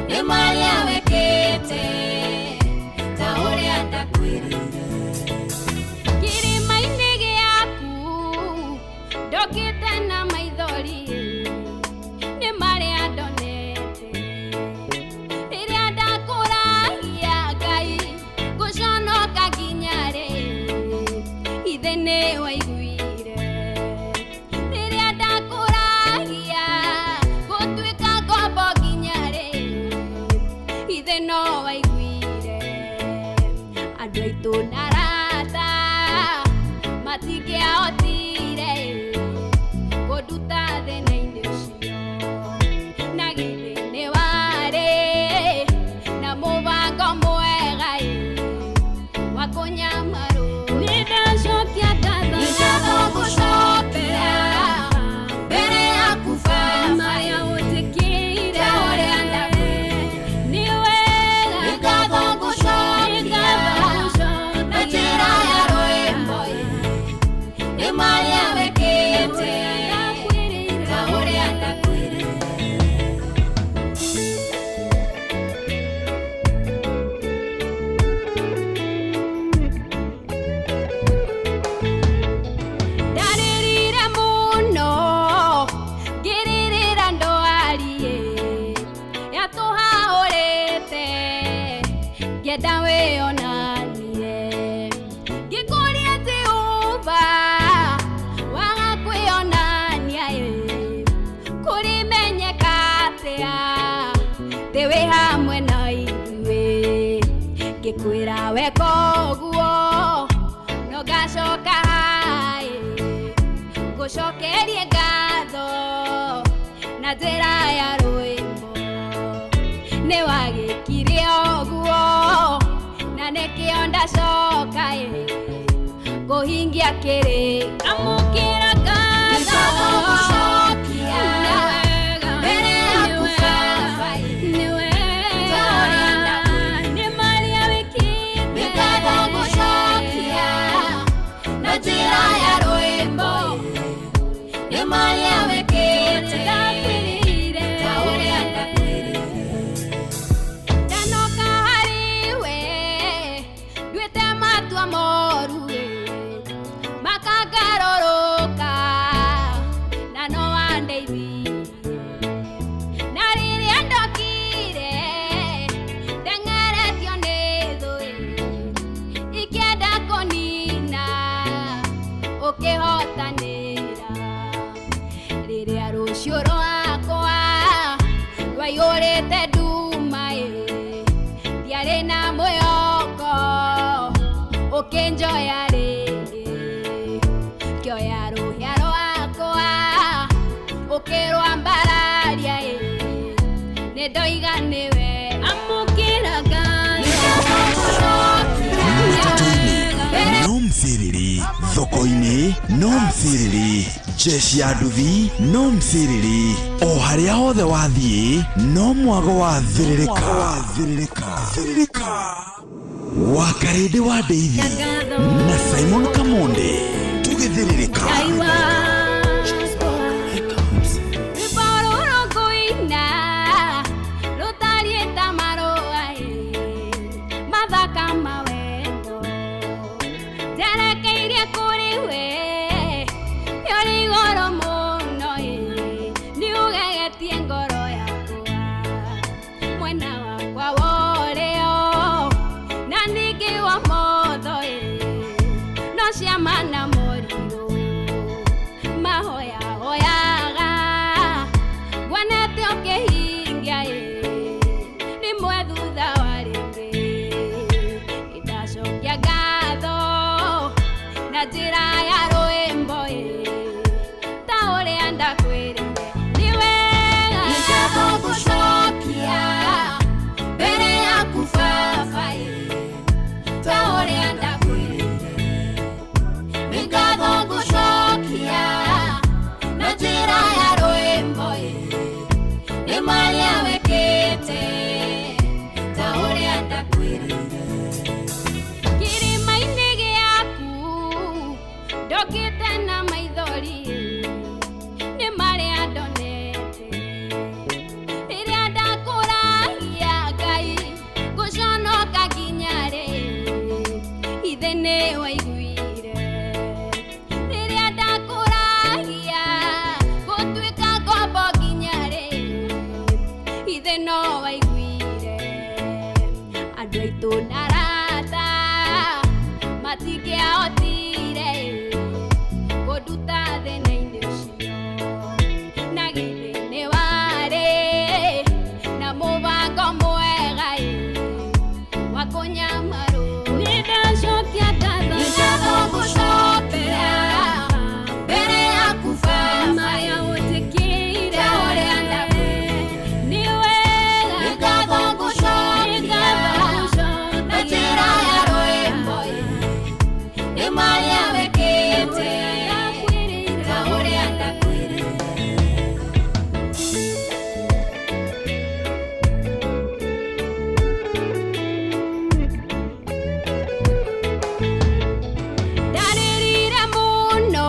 Nĩ marĩa wĩkĩte ta ũrĩa ndakwĩrire. Kĩrĩma-inĩ gĩaku ndokĩte na maithori, nĩ marĩa ndonete rĩrĩa ndakũragia Ngai ngũconoka nginya rĩ, ithe nĩ waiguire rĩrĩa ndakũragia gũtuĩka ngombo nginya rĩ, ithe no waiguire andũ aitũ na arata matingĩahotire kũnduta thĩna-inĩ ũcio, na githĩ nĩ warĩ na mũbango mwega ĩ wa kũnyamarwo. Nĩ ndacokia ngatho. Nĩ ngatho ngũcokia mbere yaku Baba. Marĩa ũnjĩkĩire. Ta ũrĩa ndakwĩrire. Nĩ wega. Nĩ ngatho ngũcokia na njĩra ya rwĩmbo ĩ, nĩ marĩa wĩkĩte ta ũrĩa ndakwĩrire. Ndarĩrire mũno ngĩrĩrĩra ndwariĩ yatũhahũrĩte, ngĩenda wĩonanie, ngĩkũria Jehova waga kwĩonania ĩ, kũrĩmenyeka atĩa thĩ wĩ hamwe na ithuĩ, ngĩkwĩra weka ũguo no ngacoka haĩ ngũcokerie ngatho na njĩra ya rwĩmbo. Nĩ wagĩkire ũguo na nĩkĩo ndacoka ĩ kũhingia kĩrĩ amũkĩra Nĩ ngatho. ngatho ngũcokia mbere yaku Baba ĩ, Nĩ wega. ta ũrĩa ndakwĩrire. Nĩ marĩa wĩkĩte. Nĩ ngatho ngũcokia na njĩra ya rwĩmbo ĩ, nĩ marĩa wĩkĩte Ndakwĩrire. ta ũrĩa ndakwĩrire. Ndanoka harĩ we nduĩte matua moru ĩ, makangarũrũka na no wandeithirie, na rĩrĩa ndokire ndeng'eretio nĩ thũ ĩ, ikĩenda kũnina ũkĩhotanĩra, rĩrĩa rũciũ rwakwa rwaiyũrĩte nduma ĩ, ndiarĩ na mwĩhoko, ũkĩnjoya rĩngĩ, ngĩoya rũhĩa rwakwa ũkĩrwambararia ĩ, nĩ ndoiga nĩwe amũkĩra Nĩ ngatho ngũcokia Matatũ-inĩ no mthiriri, thoko-inĩ no mthiriri, jeshi ya nduthi no mthiriri, o harĩa hothe wathiĩ no mwago wa thĩrĩrĩka. Wakarĩndĩ wa Ndeithi na Simon Kamonde tũgĩthĩrĩrĩka. Rwĩmbo rũrũ ngũina rũtariĩ ta marũa ĩ, mathaka ma wendo njerekeirie kũrĩ we, nĩ ũrĩ igũrũ mũno ĩ, nĩ ũgegetie ngoro yakwa mwena wakwa wa ũrĩo na ningĩ wa motho ĩ, no ciama na morirũ mahoya hoyaga nguonete ũkĩhingia ĩ, rĩmwe thutha wa rĩngĩ nĩndacokia ngatho na njĩra ya rwĩmbo ĩ, ta ũrĩa ndakwĩrire nĩ wega. Nĩ ngatho ngũcokia mbere yaku Baba ĩ, ta ũrĩa ndakwĩrire. Nĩ ngatho ngũcokia na njĩra ya rwĩmbo ĩ, nĩ marĩa wĩkĩte ta ũrĩa ndakwĩrire. Kĩrĩma-inĩ gĩaku no waiguire andũ aitũ na arata matingĩahotire kũnduta thĩna-inĩ ũcio na githĩ nĩ warĩ na mũbango mwega ĩ wa kũnyamarwo. Nĩndacokia ngatho. Nĩ ngatho ngũcokia mbere yaku Baba. Marĩa ũnjĩkĩire. Ta ũrĩa ndakwĩrire. Nĩ wega. Nĩ ngatho ngũcokia na njĩra ya rwĩmbo ĩ, nĩ marĩa wĩkĩte, ta ũrĩa ndakwĩrire. Ndarĩrire mũno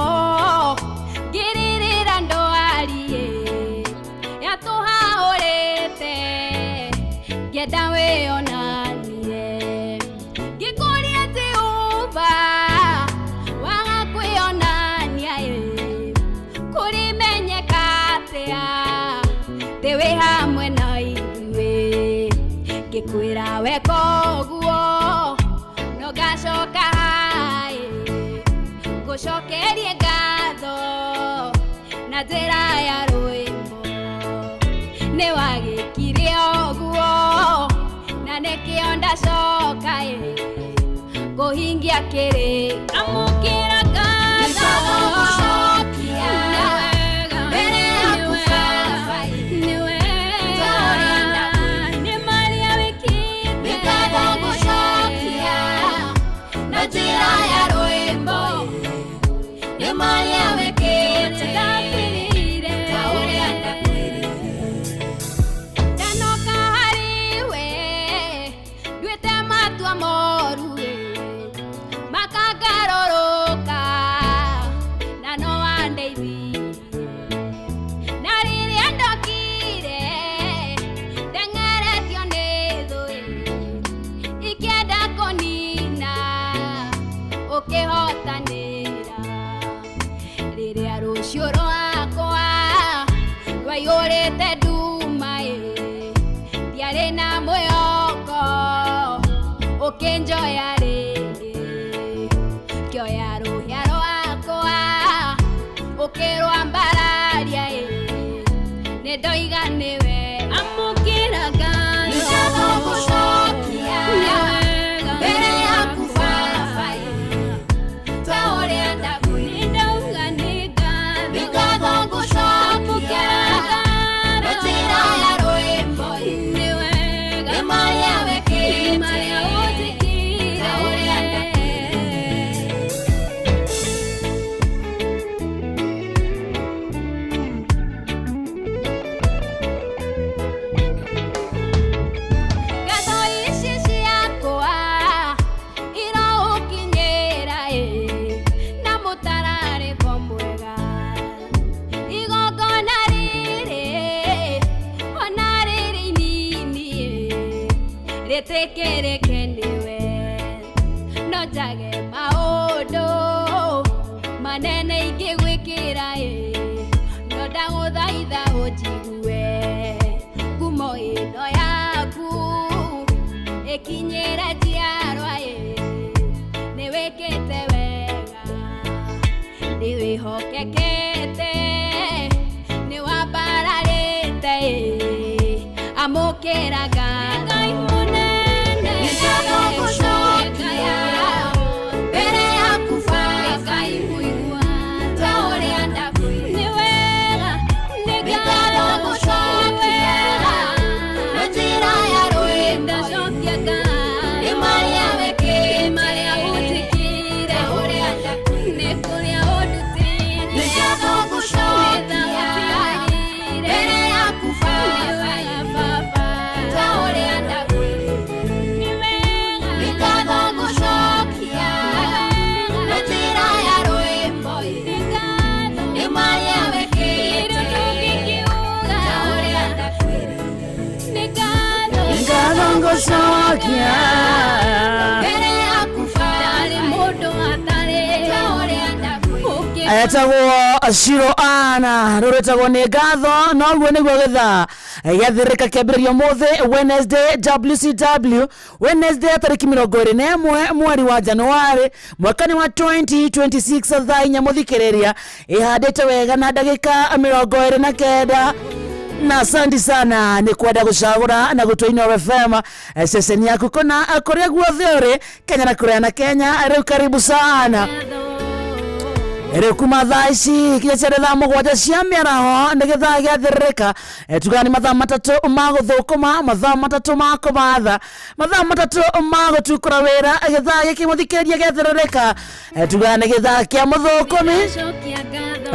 ngĩrĩrĩra ndwariĩ yatũhahũrĩte ngĩenda wĩonanie ngĩkũria Jehova waga kwĩonania ĩ kũrĩmenyeka atĩa atĩ wĩ hamwe na ithuĩ ngĩkwĩra weka ũguo no ngacoka haĩ ngũcokerie ngatho na njĩra ya rwĩmbo nĩ wagĩkire ũguo na nĩkĩo ndacoka ĩ kũhingia kĩrĩ amũkĩra Nĩ ngatho. ngatho ngũcokia Nĩ wega, mbere yaku nĩ wega, Baba ĩ, nĩ wega, ta ũrĩa ndakwĩrire. nĩ marĩa wĩkĩte. Nĩ ngatho ngũcokia na njĩra ya rwĩmbo ĩ, nĩ marĩa wĩkĩte, Ndakwĩrire. ta ũrĩa ndakwĩrire. Ndanoka harĩ we nduĩte matua moru ĩ, makangarũrũka na no wandeithirie na rĩrĩa ndokire ndeng'eretio nĩ thũ ĩ, ikĩenda kũnina ũkĩhotanĩra rĩrĩa rũciũ rwakwa rwaiyũrĩte nduma ĩ ndiarĩ na mwĩhoko ũkĩnjoya rĩngĩ ngĩoya rũhĩa rwakwa ũkĩrwambararia ĩ nĩ ndoiga nĩwe amũkĩra Nĩ ngatho ngũcokia Nĩ wega, mbere yaku Baba ĩ, ta ũrĩa ndakwĩrire. nĩ ndauga nĩ ngatho. Nĩ ngatho ngũcokia na njĩra ya rwĩmbo ĩ, Nĩ wega, nĩ marĩa wĩkĩte, marĩa ũnjĩkĩire. ta ũrĩa ndakwĩrire. Ngatho ici ciakwa iroũkinyĩra ĩ na mũtararĩko mwega igongona rĩrĩ ona rĩrĩ inini ĩ rĩtĩkĩrĩke nĩwe no njage maũndũ manene ingĩgwĩkĩra ĩ no ndagũthaitha ũnjigue ngumo ĩno yaku ĩkinyĩre njiarwa ĩ nĩ wĩkĩte wega nĩ wĩhokekete nĩ wambararĩte ĩ amũkĩra ngatho. Ngai mũnene. Nĩ ngatho ngũcokia mbere yaku Baba ĩ, ta ũrĩa ndakwĩrire. Nĩ wega, nĩ Nĩ ngatho ngũcokia na njĩra ya rwĩmbo ĩ, ndacokia ngatho. nĩ marĩa wĩkĩte, marĩa ũnjĩkĩire. ta ũrĩa ndakwĩrire. Nĩ kũrĩa ũndutĩte. Nĩ ngatho ngũcokia mbere yaku Baba ĩ, ta ũrĩa ndakwĩrire. Nĩ ngatho ngũcokia na njĩra ya rwĩmbo ĩ, nĩ marĩa wĩkĩte, ta ũrĩa ndakwĩrire. Nĩ ngatho ngũcokia Mbere yaku Baba ĩ, ta ũrĩa ndakwĩrire. Etagwo Shiro Ana rũrĩtagwo nĩ ngatho noguo nĩguo gĩthaa. Gĩathĩrĩka kĩambĩrĩrio mũthĩ Wednesday WCW Wednesday tarĩki 21 mweri wa Januari mwaka ni wa 2026 thaa 4 mũthikĩrĩria ĩhandĩte wega na ndagĩka 29. Na asante sana nĩ kwenda gũcagũra na gũtua Inooro FM ceceni yaku kũna kũrĩa guothe ũrĩ Kenya na kũrĩa na Kenya. Rĩu karibu sana rĩu kuma thaa ici kinya ciarĩ thaa 7 cia mĩaraho nĩ gĩthaa gĩathĩrĩrĩka. Tugaga nĩ mathaa 3 ma gũthũkũma, mathaa 3 ma kũmatha, mathaa 3 ma gũtukũra wĩra. Gĩthaa gĩkĩ mũthikĩrĩria gĩathĩrĩrĩka, tugaga nĩ gĩthaa kĩa mũthũkũmi.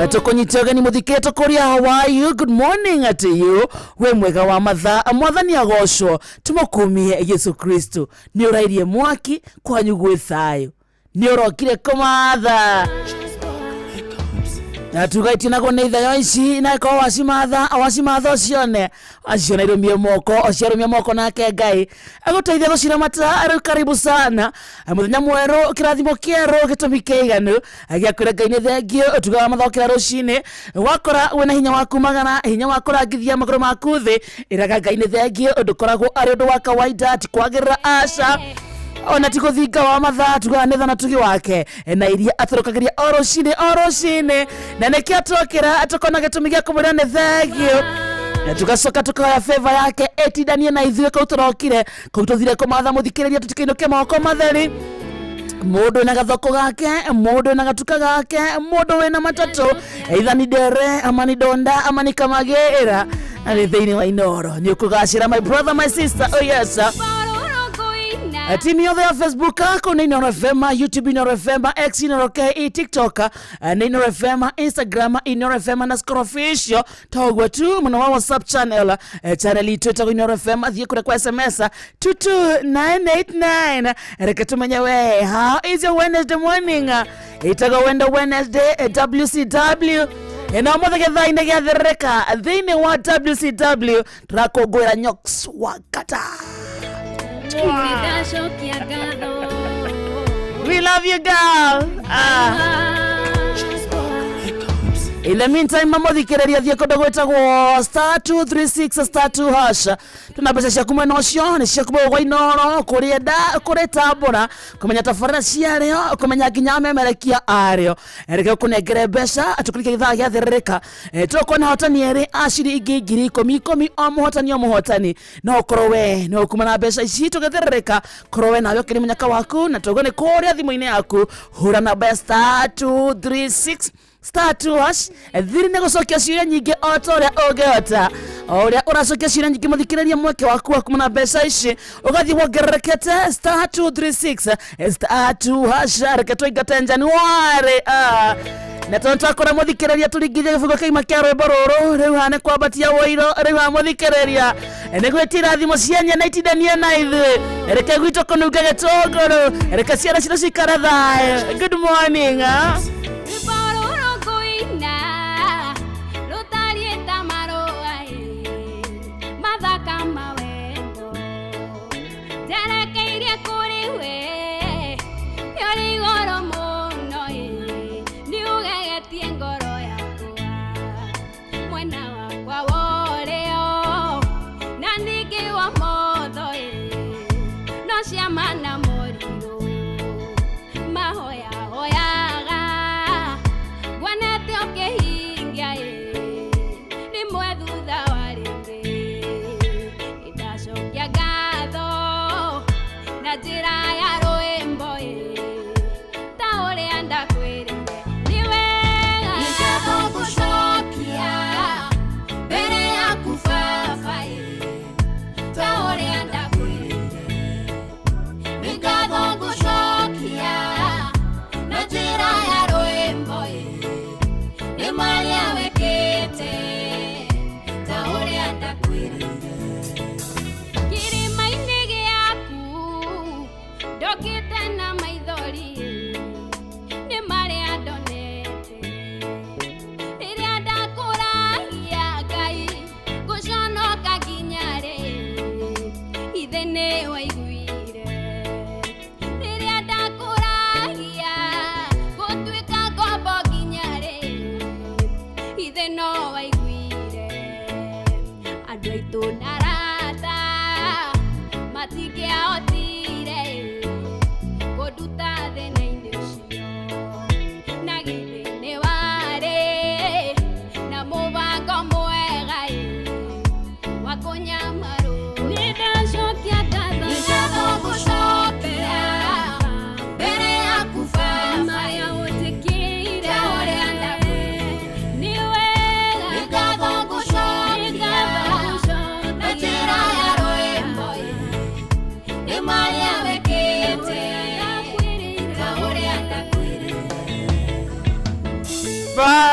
Tũkũnyita ũgeni mũthikĩrĩria tũkũria how are you, good morning to you, we mwega wa mathaa, mwathani agocwo, tũmũkumie Yesu Kristo. Nĩ ũrairie mwaki kwanyu gwĩ thayũ, nĩ ũrokire kũmatha na tugaitie naguo nĩ ithayo ici na ĩkorwo wacimatha wacimatha ũcione waciona irũmie moko ũciarũmia moko nake Ngai agũteithia gũciramata. Rĩu karibu sana mũthenya mwerũ, kĩrathimo kĩerũ, gĩtũmi kĩiganu gĩa kwĩra Ngai nĩ thengio. Tugaga mathokera rũcinĩ wakora wĩna hinya wa kumagara, hinya wa kũrangithia magũrũ maku thĩ, ĩraga Ngai nĩ thengio. Ndũkoragwo arĩ ũndũ wa kawaida, ti kwagĩrĩra aca ona ti gũthinga wa mathaa, tugaga nĩ thana tugi wake na iria atũrũkagĩria o rũcinĩ o rũcinĩ, na nĩkĩo twokĩra tũkona gĩtũmi gĩa kũmwĩra nĩ thengio, na tugacoka tukoya favor yake ĩtindanie na ithuĩ kũu tũrokire kũu tũthire kũmatha. Mũthikĩrĩria tũtikĩinũke moko matheri, mũndũ wĩna gathoko gake, mũndũ wĩna gatuka gake, mũndũ wĩna matatũ, either ni ndere ama ni donda ama ni kamagĩra, na nĩ thĩinĩ wa Inooro nĩ ũkũgacĩra my brother, my sister, oh yes. Timu yothe ya Facebook kũu nĩ Inooro FM, YouTube Inooro FM, X Inooro KE, TikTok nĩ Inooro FM, Instagram Inooro FM na Score Official. Toguo tu mũno wa WhatsApp channel, channel itũ ĩtagwo Inooro FM, thiĩ kũrĩa kwa SMS 22989. Reke tũmenye we how is your Wednesday morning. Ĩtagwo Wendo Wednesday WCW na ũmũthĩ gĩthaa-inĩ gĩathĩrĩrĩka thĩinĩ wa WCW tũrakũngũĩra Nyox wa Ngata. We love you, girl. In the meantime, mamuthikĩrĩria thiĩ kũndũ gwĩtagwo star 236 star 2 hash. Tuna mbeca ciaku mwena ũcio nĩ ciaku gwa Inooro kũrĩenda kũrĩtambũra kũmenya tabarĩra ciarĩo kũmenya nginya amemerekia arĩo. Reke ũkũnengere mbeca tũkũrike gĩthaa gĩathĩrĩrĩka. Tũkuona ahotani erĩ a ciringi 10,000 10,000 o mũhotani o mũhotani. No ũkorwo we no ũkuma na mbeca ici tũgĩthĩrĩrĩka, korwo we nawe ũkĩrĩ mũnyaka waku na tũguo nĩ kũrĩa thimũ-inĩ yaku hũra namba ya star 236 star 2 hash. Thiri nĩ gũcokia ciũria nyingĩ o ta ũrĩa ũngĩhota, o ũrĩa ũracokia ciũria nyingĩ mũthikĩrĩria mweke waku wa kuma na mbeca ici ũgathiĩ wongererekete. Star 236 star 2 hash. Reke tũingate Januari na tondũ twakora mũthikĩrĩria tũringithie gĩbungo kĩgima kĩa rwĩmbo rũrũ rĩu haha nĩ kwambatia wũiro rĩu haha mũthikĩrĩria nĩ gwĩtia irathimo cia nyene itindanie na ithuĩ. Reke gwitũ kũnunga gĩtũngũrũ, reke ciana citũ cikare thayũ. Good morning.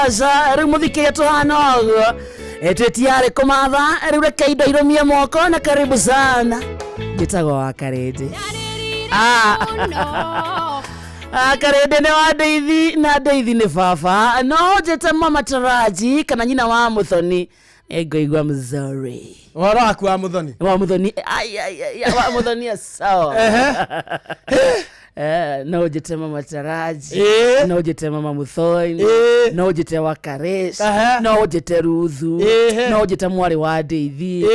Aca rĩu mũthikĩria tũhana ũguo. Twĩtiarĩ kũmatha rĩu reke indo irũmie moko na karibu sana. Njĩtagwo wa Karĩndĩ. Ah. Ah, Karĩndĩ nĩ wa Ndeithi na Ndeithi nĩ baba. No njĩte Mama Taraji kana nyina wa Mũthoni. Ngũigua mzuri. Ũhoro waku wa Mũthoni? Wa Mũthoni, ai, ai, ai, wa Mũthoni sawa. No njĩte Mama Taraji, no njĩte Mama Muthoni, no njĩte Wakaresh, no njĩte Ruthu, no njĩte mwarĩ wa Ndeithi.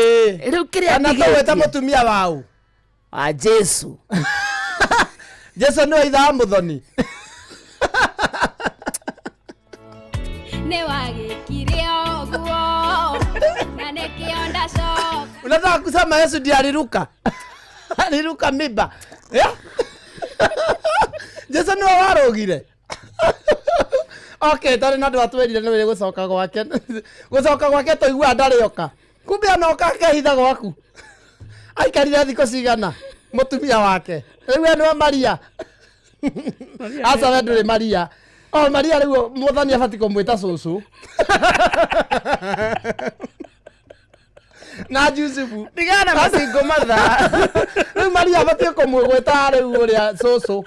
Rĩu kĩrĩa Kana tũgwĩte ndigĩtie mũtumia waũ? Wa Jesu. Jesu nĩwe ithe wa Mũthoni. Nĩ wagĩkire ũguo na nĩkĩo ndacoka. Unataka kusema Yesu ndiye aliruka? Aliruka mimba. Yeah? Jesu nĩwe warũgire. Okay, tarĩ na andũ atwĩrire nĩ wĩrĩ gũcoka gwake. Gũcoka gwake tũiguaga ndarĩ oka. Kumbe anoka akehitha gwaku. Aikarire thikũ cigana mũtumia wake. Rĩu we nĩwe Maria. Aca we ndũrĩ Maria. O Maria rĩu Mũthoni abatiĩ kũmwĩta cũcũ. Na Jusufu. Tigana macingo matha. Rĩu Maria abatiĩ kũmwĩgwĩta rĩu ũrĩa cũcũ.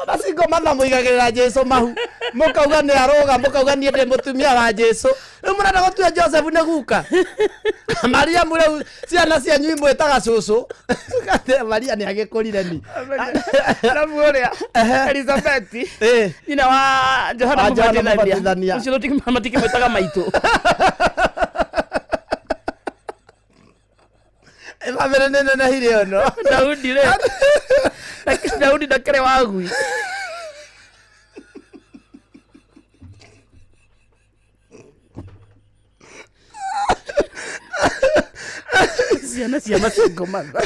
Macingo matha mũigagĩrĩra Jesu mahu. Mũkauga nĩ arũga, mũkauga niĩ ndĩ mũtumia wa Jesu. Rĩu mũrenda gũtua Joseph nĩ guka. Mariamu rĩu ciana cianyu imwĩtaga cũcũ. Maria nĩ agĩkũrire ni. Arabu ũrĩa Elizabeth nyina wa Johana Wa Johana Mũbatithania. Mũbatithania. Ũcio matikĩmwĩtaga maitũ. Bamĩrĩ nĩ nene hirĩ ĩno. Daudi rĩ. Daudi ndakĩrĩ wagui. Ciana cia macingo matha.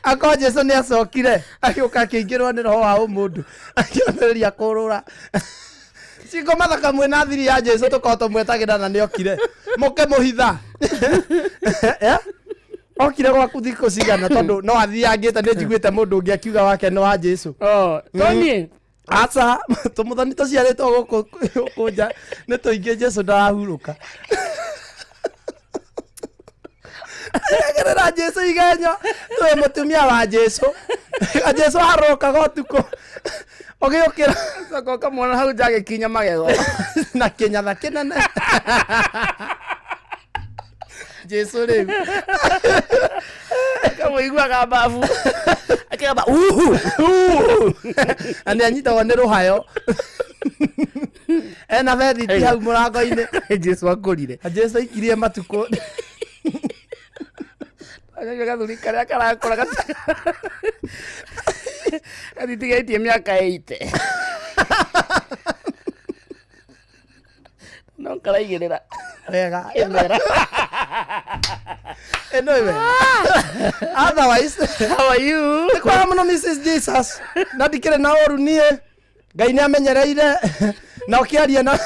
Akorwo Jesu nĩ acokire agĩũka akĩingĩrwo nĩ roho wa ũmũndũ akĩambĩrĩria kũrũra. Cingo mathaka mwĩna thiri ya Jesu tũkorwo tũmwetagĩra na nĩokire. Mũkĩmũhitha. Okire gwaku thikũ cigana tondũ no athiangĩte nĩ njiguĩte mũndũ ũngĩ akiuga wake nĩ wa Jesu. Oh, Tony. Aca, tũmũthoni tũciarĩtwo gũkũ gũkũ nja nĩ tũingĩ Jesu ndarahurũka. Aigagĩrĩra Jesu igenyo, twĩ mũtumia wa Jesu. Jesu arũkaga ũtukũ. Ũgĩũkĩra. Coka ũkamwona hau nja agĩkinya magego. Na kĩnyatha kĩnene. Jesu rĩu. Kamũiguaga mbabu. Akĩgamba uhu. Na nĩ anyitagwo nĩ rũhayo. Ena bethiti hau mũrango-inĩ. Jesu akũrire. Jesu aikirie matukũ. Agacio gathuri karĩa karakũra gatitigĩtie mĩaka 80. No karaigĩrĩra. Wega. Ĩmera. Ĩno ĩwe. Otherwise, How are you? Nĩ kwega mũno Mrs. Jesus. Na ndikĩrĩ na ũru niĩ. Ngai nĩ amenyereire. Na ũkĩaria na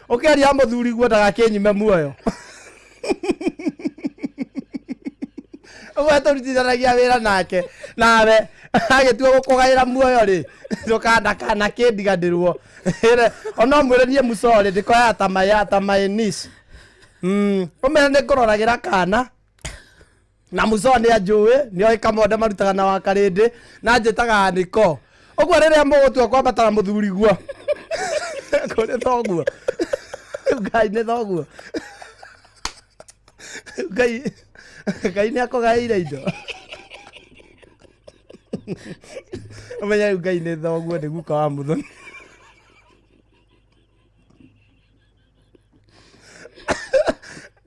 ũkĩaria mũthuri guo ndagakĩnyime muoyo. Ũguo tũrutithanagia wĩra nake. Nawe agĩtua gũkũgaĩra muoyo rĩ, ndũkanakĩndiganĩrwo. Ona ũmwĩre niĩ mũcorĩ ndĩkoyaga ta my ta my niece. Ũmere nĩ ngũroragĩra kana. Na mũco nĩ anjũĩ, nĩ oĩ kamonde marutaga na wa Karĩndĩ, na njĩtaga Niko. Ũguo rĩrĩa mũgũtua kwambata na mũthuri guo. Kũrĩ thoguo. Ngai nĩ thoguo. Ngai Ngai nĩ akũgaĩire indo. Ũmenye rĩu Ngai nĩ thoguo nĩ guka wa Mũthoni.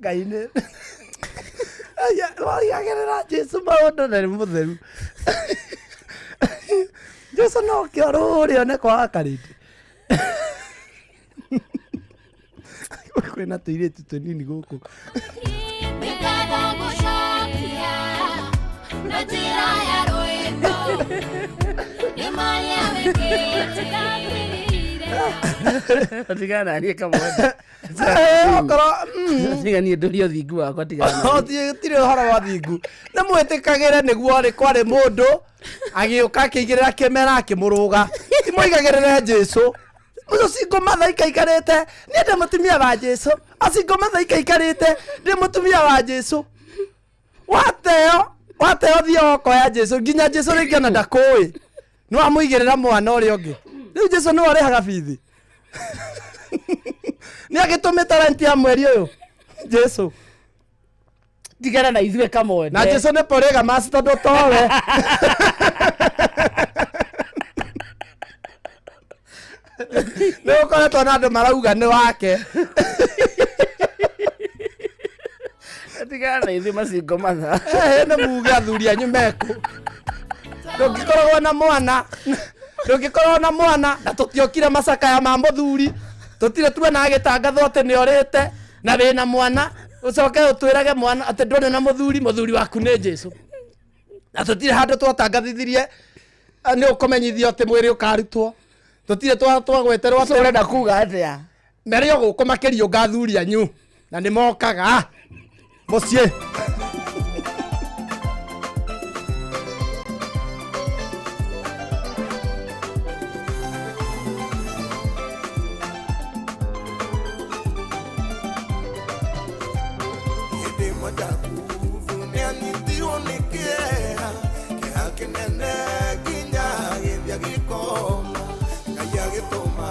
Ngai nĩ Aya, waigagĩrĩra Jesu maũndũ na nĩ mũtheru. Jesu no kĩo rũrĩa one kwa Karĩndĩ. Kwĩna tũirĩtu tũnini gũkũ. Nĩ ngũcokia na njĩra ya rwĩmbo nĩ marĩa wĩkĩte. Tigana na niĩ kamwenda. Okorwo Tiga niĩ ndũrie ũthingu wakwa tigana na niĩ. Gũtirĩ ũhoro wa thingu. Nĩ mwĩtĩkagĩre nĩguo rĩ kwarĩ mũndũ agĩũka akĩigĩrĩra kĩmera akĩmũrũga. Ti mũigagĩrĩre Jesu. Ũcio single mother ikaikarĩte, niĩ ndĩ mũtumia wa Jesu. A single mother ikaikarĩte, ndĩ mũtumia wa Jesu. Wateo, wateo thiĩ ũkoya Jesu, nginya Jesu rĩngĩ ona ndakũĩ. Nĩ wamũigĩrĩra mwana ũrĩa ũngĩ. Rĩu Jesu nĩwe ũrĩhaga bithi. Nĩ agĩtũmĩte rent ya mweri ũyũ. Jesu. Tigana na ithuĩ kamwende. Na Jesu nĩ polygamous tondũ towe. Nĩ gũkoretwo na andũ marauga nĩ wake. Tigana na ithuĩ macingo matha. Nĩ muge athuri anyu meku. Ndũngĩkoragwo na mwana. Ndũngĩkorwo na mwana na tũtiokire macakaya ma mũthuri. Tũtirĩ tuona agĩtangathwo atĩ nĩ orĩte na wĩna mwana. Ũcoke ũtwĩrage mwana atĩ ndũrĩ na mũthuri, mũthuri waku nĩ Jesu. Na tũtirĩ handũ twatangathithirie nĩ ũkũmenyithio atĩ mwĩrĩ ũkarutwo. Tũtirĩ twagweterwo atĩ Ũrenda kuga atĩa? Merĩ o gũkũ makĩriũnga athuri anyu na nĩ mokaga mũciĩ. Hĩndĩ ĩmwe Jakubu nĩanyitirwo nĩ kĩeha, kĩeha kĩnene nginya agĩthiĩ agĩkoma. Ngai agĩtũma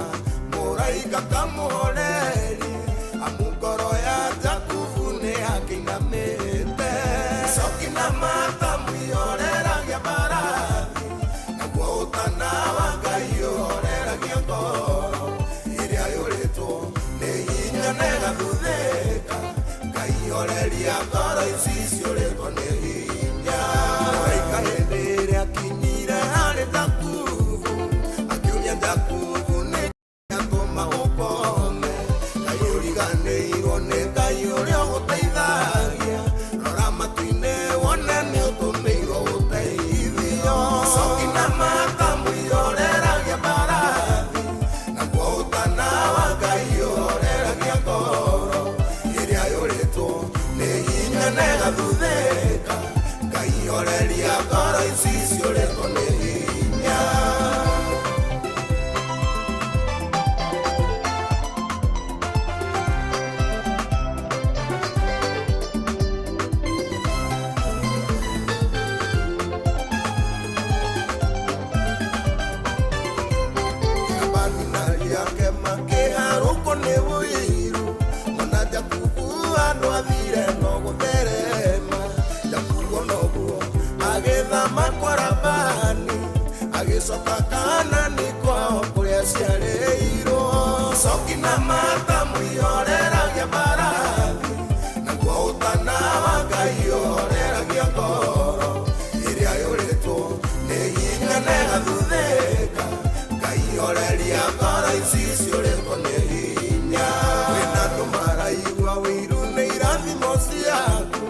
mũraika kamũhorerie, amu ngoro ya Jakubu nĩakĩinamĩte. Coki na matamu ihoreragia mbarathi, naguo ũtana wa Ngai ũhoreragia ngoro ĩrĩa yũrĩtwo nĩ hinya na ĩgathuthĩka. Ngai horeria ngoro ici ciũrĩtwo nĩ hinya. Mũraika hĩndĩ ĩrĩa akinyire harĩ Jakubu, akiũria Jakubu nĩ atũma ũkome. Ngai ũriganĩirwo nĩ Ngai ũrĩa ũgũteithagia, rora matu-inĩ wone nĩ ũtũmĩirwo ũteithio. Coki na matamu ihoreragia mbarathi, naguo ũtana wa Ngai ũhoreragia ngoro ĩrĩa yũrĩtwo nĩ hinya na ĩgathuthĩka. Ngai horeria ngoro ici ciũrĩtwo nĩ hinya. Labani na ariake makĩharũkwo nĩ ũiru, mona Jakubu handũ athire no gũtherema. Jakubu onoguo agĩthama kwa Labani, agĩcoka Kaanani kwao kũrĩa aciarĩirwo. Coki na matamu ihoreragia mbarathi, naguo ũtana wa Ngai ũhoreragia ngoro ĩrĩa yũrĩtwo nĩ hinya na ĩgathuthĩka. Ngai horeria ngoro ici ciũrĩtwo nĩ hinya. Kwĩna andũ maraigua ũiru nĩ irathimo ciaku,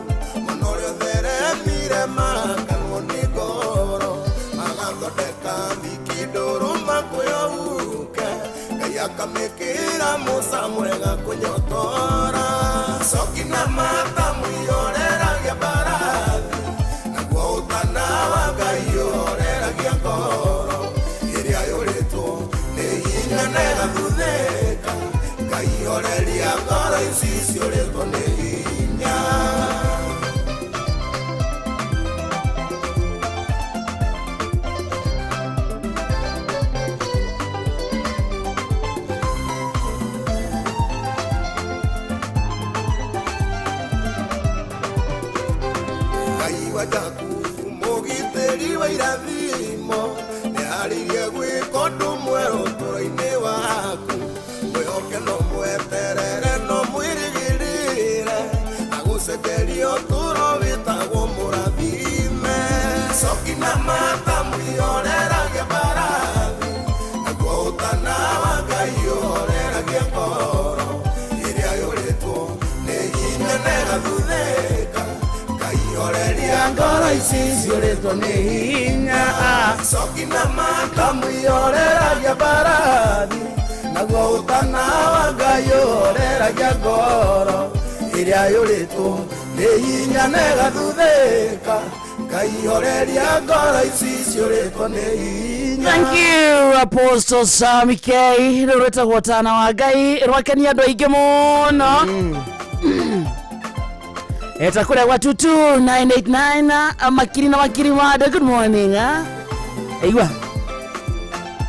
mũno ũrĩa ũtheremire makanwo nĩ ngoro, magathondeka thiki ndũrũ makwĩyouke. Ngai akamĩkĩra Musa mwega kũnyotora. Coki na matamu ihoreragia mbarathi, naguo ũtana wa Ngai ũhoreragia ngoro ĩrĩa yũrĩtwo nĩ hinya na ĩgathuthĩka. Ngai horeria ngoro ici ciũrĩtwo nĩ hinya. Ngai wa Jakubu mũgitĩri wa irathimo, nĩarĩirie gwĩka ũndũ mwerũ ũtũũro-inĩ waku. Mwĩhoke no mweterere no mwĩrĩgĩrĩre, agũcenjerie ũtũũro wĩtagwo mũrathime. Coki na matamu ihoreragia mbarathi, naguo ũtana wa Ngai ũhoreragia ngoro ĩrĩa yũrĩtwo nĩ hinya na ĩgathuthĩka. Ngai horeria Ngoro ici ciũrĩtwo nĩ hinya. Coki na matamu ihoreragia mbarathi, naguo ũtana wa Ngai ũhoreragia ngoro ĩrĩa yũrĩtwo nĩ Nĩ hinya negathuthĩka Ngai horeria ngoro ici ciũrĩtwo nĩ hinya. Thank you Apostle Sami K. Rĩu rwĩtagwo Tana wa Ngai rwakenia andũ aingĩ mũno. Eta kũrĩa gwa 22989 makiri na makiri ma andũ. Good morning. Ah. Igua.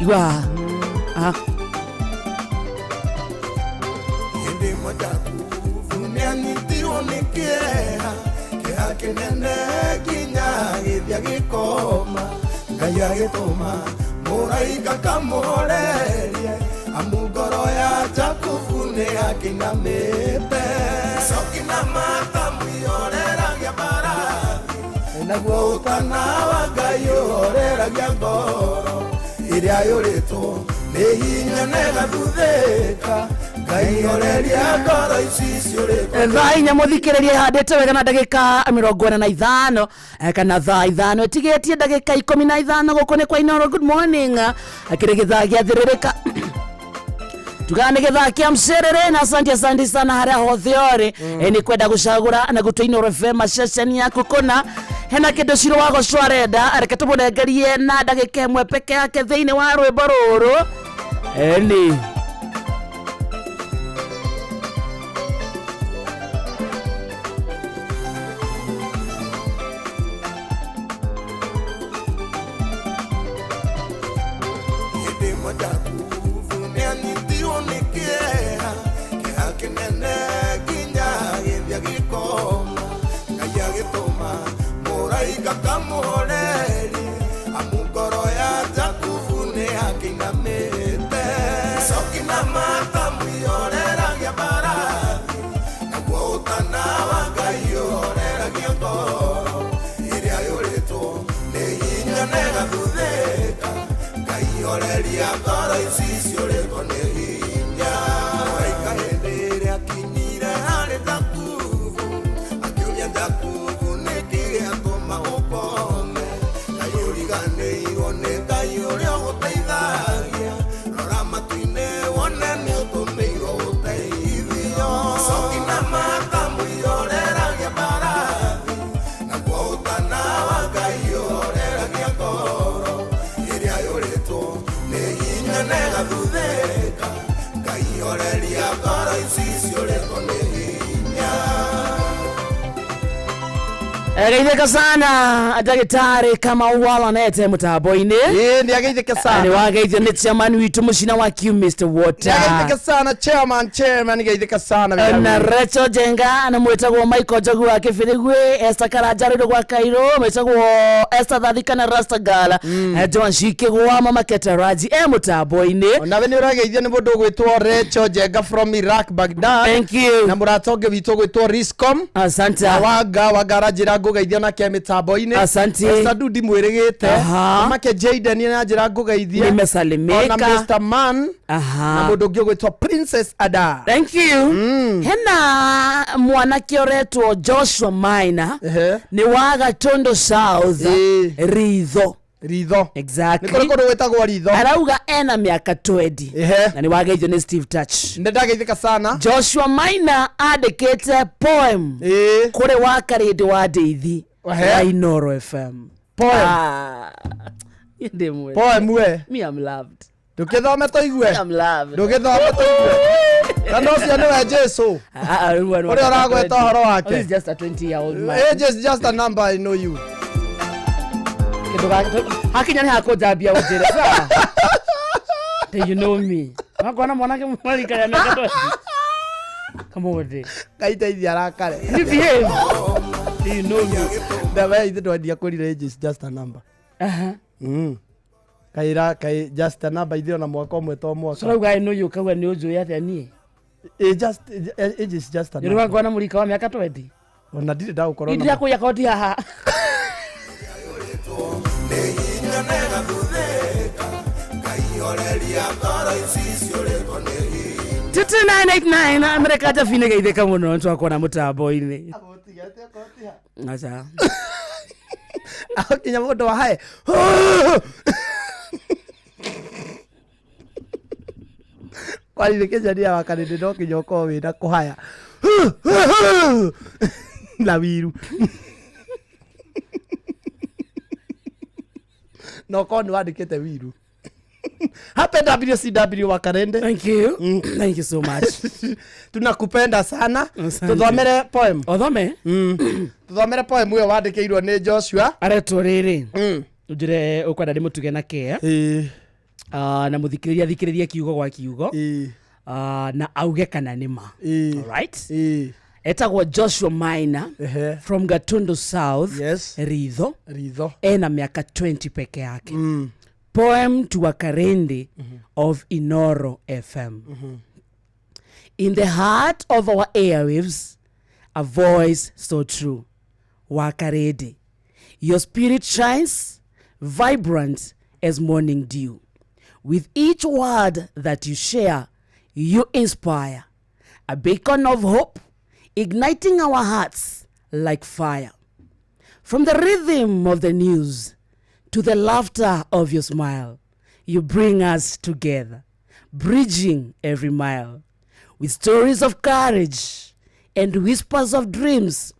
Igua. Ah. Hĩndĩ ĩmwe Jakubu nĩanyitirwo nĩ kĩeha, kĩeha kĩnene nginya agĩthiĩ agĩkoma. Ngai agĩtũma mũraika kamũhorerie, amu ngoro ya Jakubu nĩakĩinamĩte. Coki na matamu ihoreragia mbarathi, naguo ũtana wa Ngai ũhoreragia ngoro ĩrĩa yũrĩtwo nĩ hinya na ĩgathuthĩka. Ngai horeria ngoro ici ciũrĩtwo. Thaa inya mũthikĩrĩria ĩhandĩte wega na ndagĩka 45 kana thaa 5 ĩtigĩtie ndagĩka 15 gũkũ nĩ kwa Inoro. Good morning. Kĩrĩ gĩthaa gĩa thĩrĩrĩka tugaga nĩ gĩthaa kĩa mcerere na asante asante sana harĩa hothe ũrĩ. Nĩ kwenda gũcagũra na gũtua Inoro FM ceceni yaku kũna hena kĩndũ Ciro wa Gocwo arenda, reke tũmũnengerie na ndagĩka ĩmwe peke yake thĩinĩ wa rwĩmbo rũrũ. Eni Hĩndĩ ĩmwe Jakubu nĩanyitirwo nĩ kĩeha, kĩeha kĩnene nginya agĩthiĩ agĩkoma. Ngai agĩtũma mũraika kamũhorerie, amu ngoro ya Jakubu nĩakĩinamĩte. Coki na matamu ihoreragia mbarathi, naguo ũtana wa Ngai ũhoreragia ngoro ĩrĩa yũrĩtwo nĩ hinya na ĩgathuthĩka. Ngai horeria ngoro ici ciũrĩtwo nĩ hinya. Mũraika hĩndĩ ĩrĩa akinyire harĩ Jakubu, akĩũria Jakubu nĩkĩ gĩatũma ũkome? Ngai ũriganĩirwo nĩ Ngai ũrĩa ũgũteithagia, rora matu-inĩ wone nĩ ũtũmĩirwo ũteithio. Coki na matamu ihoreragia mbarathi, naguo ũtana wa Ngai ũhoreragia ngoro ĩrĩa yũrĩtwo nĩ hinya na ĩgathuthĩka. Ngai horeria ngoro ici ciũrĩtwo nĩ hinya. Geithĩka sana ndagĩtarĩ Kamau Walanete mũtambo-inĩ. Ĩĩ nĩ ageithĩke Nĩ sana. wageithio nĩ chairman witũ mũcina wa Q Mr. Water. Nĩ ageithĩke sana chairman, chairman geithĩka sana. Na Rachel Jenga na mwĩtagwo Michael Njogu wa Kĩbĩrĩgwĩ, Esther Karanja rĩrĩ gwa Kairũ, mwĩtagwo Esther Thathika na Rasta Girl, Joan Shikĩgwa, Mama Ketaraji e mũtambo-inĩ. Nawe nĩ ũrageithio nĩ mũndũ ũgwĩtwo Rachel Jenga from Iraq Baghdad. Thank you. Na mũrata ũngĩ witũ ũgwĩtwo Riscom. Asante. Na wanga wanga aranjĩra ngũgeithia nake mĩtambo-inĩ. Asante. Esther Dundi mwĩrĩgĩte. Aha. Make Jaden nĩ aranjĩra ngũgeithie. Nimesalimika. Ona Mr. Man. Aha. Na mũndũ ũngĩ ũgwĩtwo Princess Ada. Thank you. Hena mwanake ũretwo Joshua Maina Ehe. nĩ wa Gatondo South. Ĩĩ. Ritho. Ritho. Nĩ Exactly. kũrĩ kũndũ gwĩtagwo Ritho. Arauga ena mĩaka 20. Ehe. Na nĩ wageithio nĩ Steve Touch. Nĩ ndageithĩka sana. Joshua Maina andĩkĩte poem Ĩĩ. kũrĩ wa Karĩndĩ wa Ndeithi Ehe. wa Inoro FM. Poem. Ah. Ndĩ mwega. Poem we. Me I'm loved. Ndũkĩthome tũigue. I'm loved. Ndũgĩthome tũigue. Na no ũcio nĩwe Jesu. Ũrĩa ũragweta ũhoro wake. This is just a 20 year old man. Age is just a number, I know you. Kĩndũ hakinya nĩ hakũnjambia ũnjĩre sawa. Do you know me? Wakona mwanake mwarika ya mĩaka 20. Come on. Ngai teithia arakare. You behave. Do you know me? Ndawa ithe twendia kwĩrire age is just a number. Aha. Kaira kai just a number ithe ona mwaka ũmwe to mwaka. Ũrauga I know you ũkauga nĩ ũnjũĩ atĩa niĩ? Age just age is just a Nĩ number. wakona mũrika wa mĩaka 20. Ona ndirĩ ndagũkorwo na. Ndĩrakũiya koti haha. Nĩ hinya na ĩgathuthĩka. Ngai horeria ngoro ici ciũrĩtwo nĩ hinya. 2989 Amerika Jabine geithĩka mũno nĩtwakuona mũtambo-inĩ. Aca. Akinya mũndũ wa hae. Kwani nĩ kĩnjania wa kanĩndĩ no kinya ũkorwo wĩna kũhaya. Na wiru na ũkorwo nĩ wandĩkĩte wiru. Happy WCW wa Karende. Thank you. Thank you so much. Tunakupenda sana. Asante. Tuthomere poem. Othome. Tuthomere poem ĩyo wandĩkĩirwo nĩ Joshua. Aretwo rĩrĩ, njĩre ũkwenda ndĩmũtuge na kĩa. Na mũthikĩrĩria athikĩrĩrie kiugo gwa kiugo. Na auge kana nĩ ma. Alright? Etagwo Joshua Maina from Gatundu South. Yes. Ritho. Ritho. Ena miaka 20 peke yake. Poem to Wakarende of Inoro FM. In the heart of our airwaves, a voice so true. Wakarende, your spirit shines vibrant as morning dew. With each word that you share, you inspire a beacon of hope, igniting our hearts like fire. From the rhythm of the news to the laughter of your smile, you bring us together, bridging every mile. With stories of courage and whispers of dreams,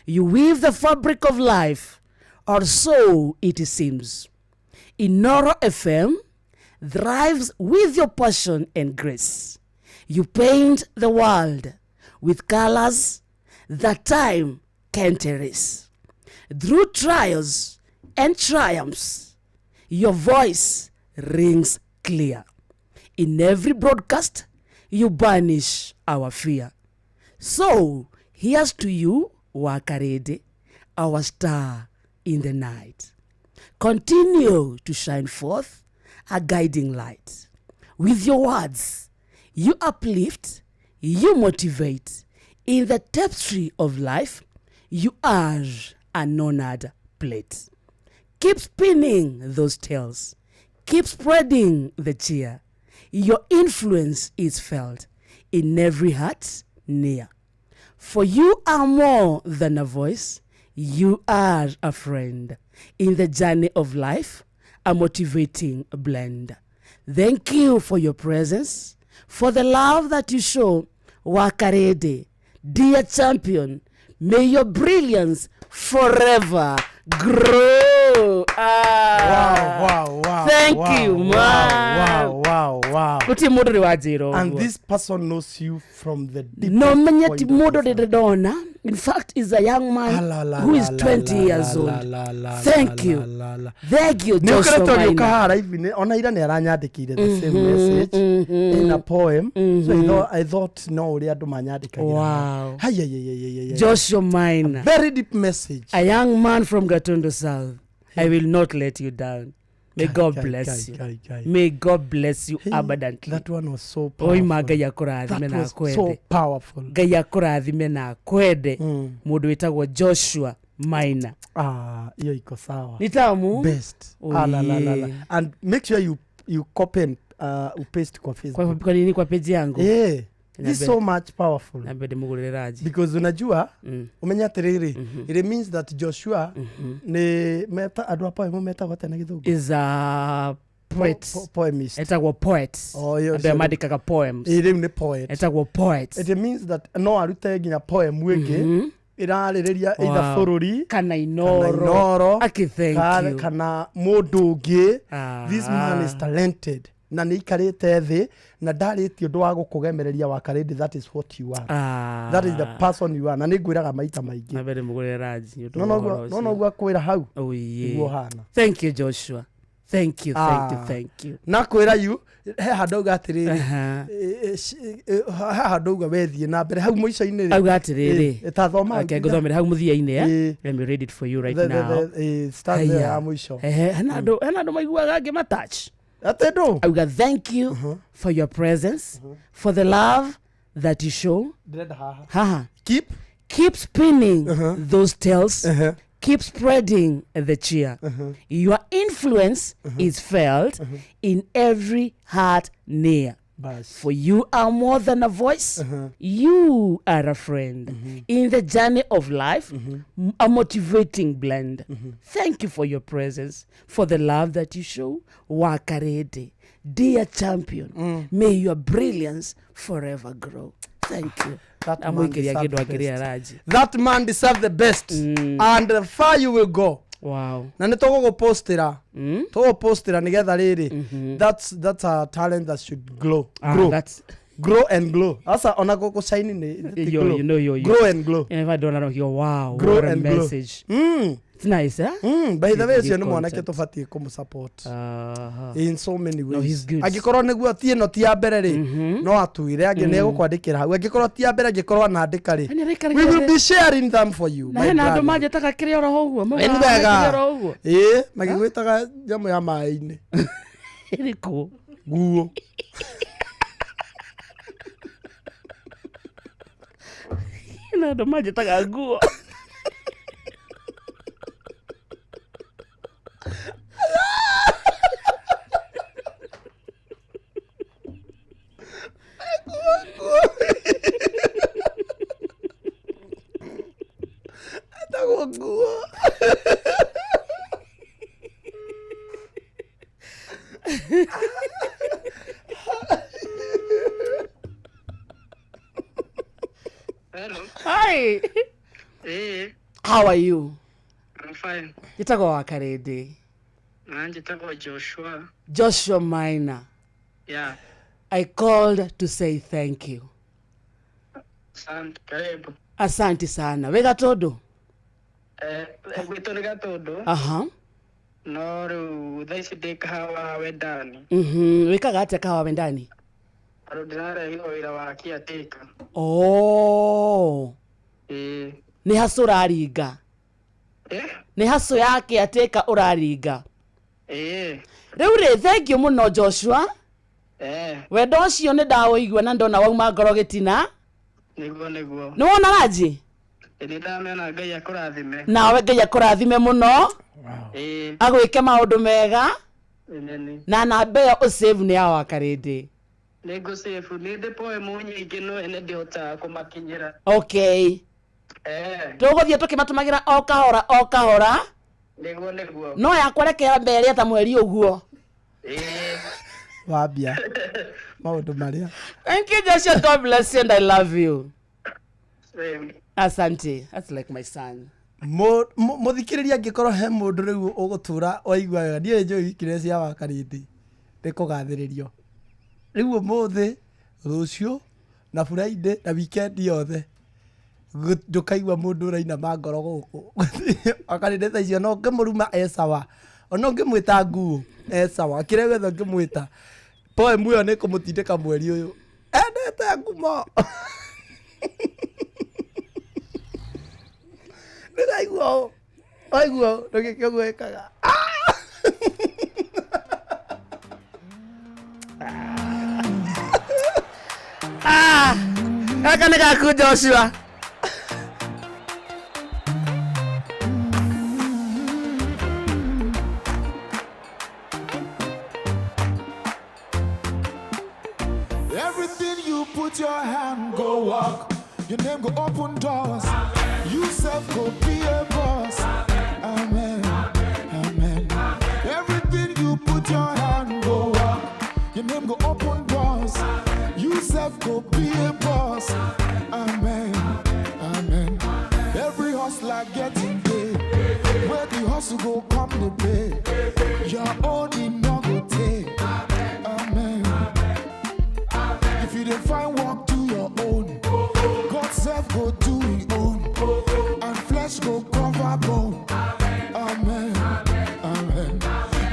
you weave the fabric of life, or so it seems. Inoro FM thrives with your passion and grace. You paint the world with colors that time can't erase. Through trials and triumphs, your voice rings clear. In every broadcast, you banish our fear. So, here's to you, Wakarede, our star in the night. Continue to shine forth a guiding light. With your words, you uplift, you motivate. In the tapestry of life, you are an honored plate. Keep spinning those tales. Keep spreading the cheer. Your influence is felt in every heart near. For you are more than a voice, you are a friend. In the journey of life, a motivating blend. Thank you for your presence, for the love that you show. Wakarede, dear champion, may your brilliance forever grow. Ah. Wow, wow, wow. Thank wow, you, man. Wow, wow, wow. Gutirĩ mũndũ ũrĩ wanjĩra And ũguo. this person knows you from the deepest No menye point ti of mũndũ his ndĩrĩ ndona. In fact, is a young man La, la, who is la, 20 la, years la, old. la, la, Thank la, you. la, la. Thank you, nä å Joshua koretwo agä å ka Maina. haha live ona ira nä aranyandä the same message in a poem. So I thought no å rä a andå manyandä Wow. kagä. Joshua Maina, Very deep message. a young man from Gatundu South. I will not let you down. May God Kai, bless kai, you. kai, kai. May God bless you Hey, abundantly. That one was so Oima powerful. Ngai akũrathime That na was so akwende. powerful. Ngai akũrathime na akwende. Mũndũ wĩtagwo Joshua Maina. Ah, hiyo iko sawa. Nĩ tamu? Best. Oh, Ah, la, la, la, la. yeah. And make sure you copy and upaste kwa Kwa, Facebook. kwa nini kwa page yangu? Yeah. This is so much powerful. Nambe ndĩmũgũrĩre ranji. Because unajua umenya atiriri, it means that Joshua ni meta andũ a poem metagwo atĩa na gĩthũngũ? Is a poet. Poemist. Etagwo poet. Oh, iyo Andũ arĩa ũcio- mandĩkaga poems. Ĩ, rĩu nĩ poet. Etagwo poet. It means that no arute nginya poem ĩngĩ ĩrarĩrĩria either Wow. bũrũri Kana kana Inoro. Inoro Aki, thank you. kana mũndũ ũngĩ. Ah. This man is talented na nä ikarä te thä na ndarä tie å ndå wa gå kå gemereria Wakarĩndĩ. That is what you are. Ah. That is the person you are, na nä ngwä raga maita maingä. Nambe ndĩmũgũrĩre ranji. Nĩ ũndũ no wa ũhoro ũcio. noguo akwä ra hau Oh, yeah. niguo hana. Thank you, Joshua. Thank you, thank you, Ah. thank you. Na kwä ra yu he handå auga atä rä Aha. rä he handå auga wethiä na mbere hau mũico-inĩ rĩ. Auga atĩrĩrĩ. Tathoma. Okay, ngũthomere hau mũthia-inĩ, eh? Ĩ. Let me read it for you right now. Stanza Haya. ya mũico. Ehe, hena andũ maiguaga ngĩmatouch. Atä ndå Auga thank you for your presence, for the love that you show. ndĩrenda haha. Haha. Keep Keep spinning those tales. Keep spreading the cheer. Your influence is felt in every heart near. Bas. For you are more than a voice, you are a friend. In the journey of life, a motivating blend. Thank you for your presence, for the love that you show. Wakarede, dear champion, may your brilliance forever grow. Thank you. That man Amũikĩria deserve kĩndũ the akĩrĩa best. ranji. That man deserve the best, and the far you will go. Wow. Na nä tågågåpostera, tågåpostera nä getha rä rä that's a talent that should glow. Ah, Grow, that's grow and glow. Asa ona gå shine nä Yo, glow. you know, yo, yo. Grow and glow. If I don't know, yo, wow, Grow what a and glow. message. It's nice, eh? By the way, Good ũcio nä mwanake content. tå batiä kå må support in so many No, he's ways. good. Angĩkorwo nĩguo ti ĩno ti ya mbere rĩ, no atwĩre angĩ nĩ egũkwandĩkĩra hau. Angĩkorwo ti ya mbere, angĩkorwo anandĩka rĩ, Yaani araikara we will gĩothe. be sharing them for you, Na my hena andå brother. manjätaga kä rä oro å guo. Nĩ wega ĩĩ magĩgwĩtaga nyamũ ya maĩ-inĩ. Ä kå Nguo. Na andå manjätaga nguo. Etagwo nguo. Hello. Hi. Eh, How are you? I'm fine. Njĩtagwo wa Karĩndĩ. Na njĩtagwo Joshua. Joshua Maina. Yeah. I called to say thank you. Asante. Karibu. Asante sana. Wĩ Gatũndũ? Eh, gwitũ nĩ Gatũndũ. Aha. No rĩu thaa ici ndĩ Kahawa Wendani. Wĩkaga atĩa Kahawa Wendani? Tondũ ndĩrarehirwo wĩra wa caretaker. Oh. Ĩĩ. Nĩ hacũ ũraringa? Eh? Nĩ hacũ ya caretaker ũraringa? Ĩĩ. Rĩu rĩ, thank you mũno Joshua. Eh, Wendo ũcio nĩ ndaũigua na ndona wauma ngoro gĩtina. Nĩguo nĩguo. Nĩ wona ranji? Ĩ, nĩ ndamĩona. Ngai akũrathime. Nawe Ngai akũrathime mũno. Ĩĩ. Agwĩke maũndũ mega. Ĩnene. Na namba ĩyo ũsave nĩ ya Wakarĩndĩ. Nĩ ngũsave. Nĩ ndĩ poem nyingĩ no ene ndihotaga kũmakinyĩra. Okay. Eh, Tũgũthiĩ tũkĩmatũmagĩra o kahora o kahora. Nĩguo nĩguo. No yakwa reke mbere ta mweri ũguo. Ĩĩ. Wambia maũndũ marĩa. Thank you, Joshua. God bless you and I love you. Same. Asante. That's like my son. Mũthikĩrĩria, angĩkorwo he mũndũ rĩu ũgũtũra waigua wega, niĩ njũĩ ikire cia Wakarĩndĩ nĩ kũgathĩrĩrio rĩu ũmũthĩ, rũciũ na Friday na weekend yothe, ndũkaigua mũndũ ũrainama ngoro gũkũ. Wakarĩndĩ thaa icio no ũngĩmũruma e sawa, ona ũngĩmwĩta nguo e sawa, kĩrĩa gĩothe ũngĩmwĩta, poem ĩyo nĩ kũmũtindĩka mweri ũyũ endete ngumo. Ndĩraigua ũũ, waigua ũũ, ndũgĩke ũguo ĩkaga. Ah! Gaka nĩ gaku Joshua. Everything you put your hand go walk. Your name go open doors. You self go be a boss. Amen. Amen. Everything you put your hand go walk. Your name go open doors. You self go be a boss. Amen. Amen. Every hustler getting paid. Where the hustle go come the pay. Your own e no go take. Amen. If you dey find work, do your own. God self go do his own, and flesh go cover bone. Amen. Amen.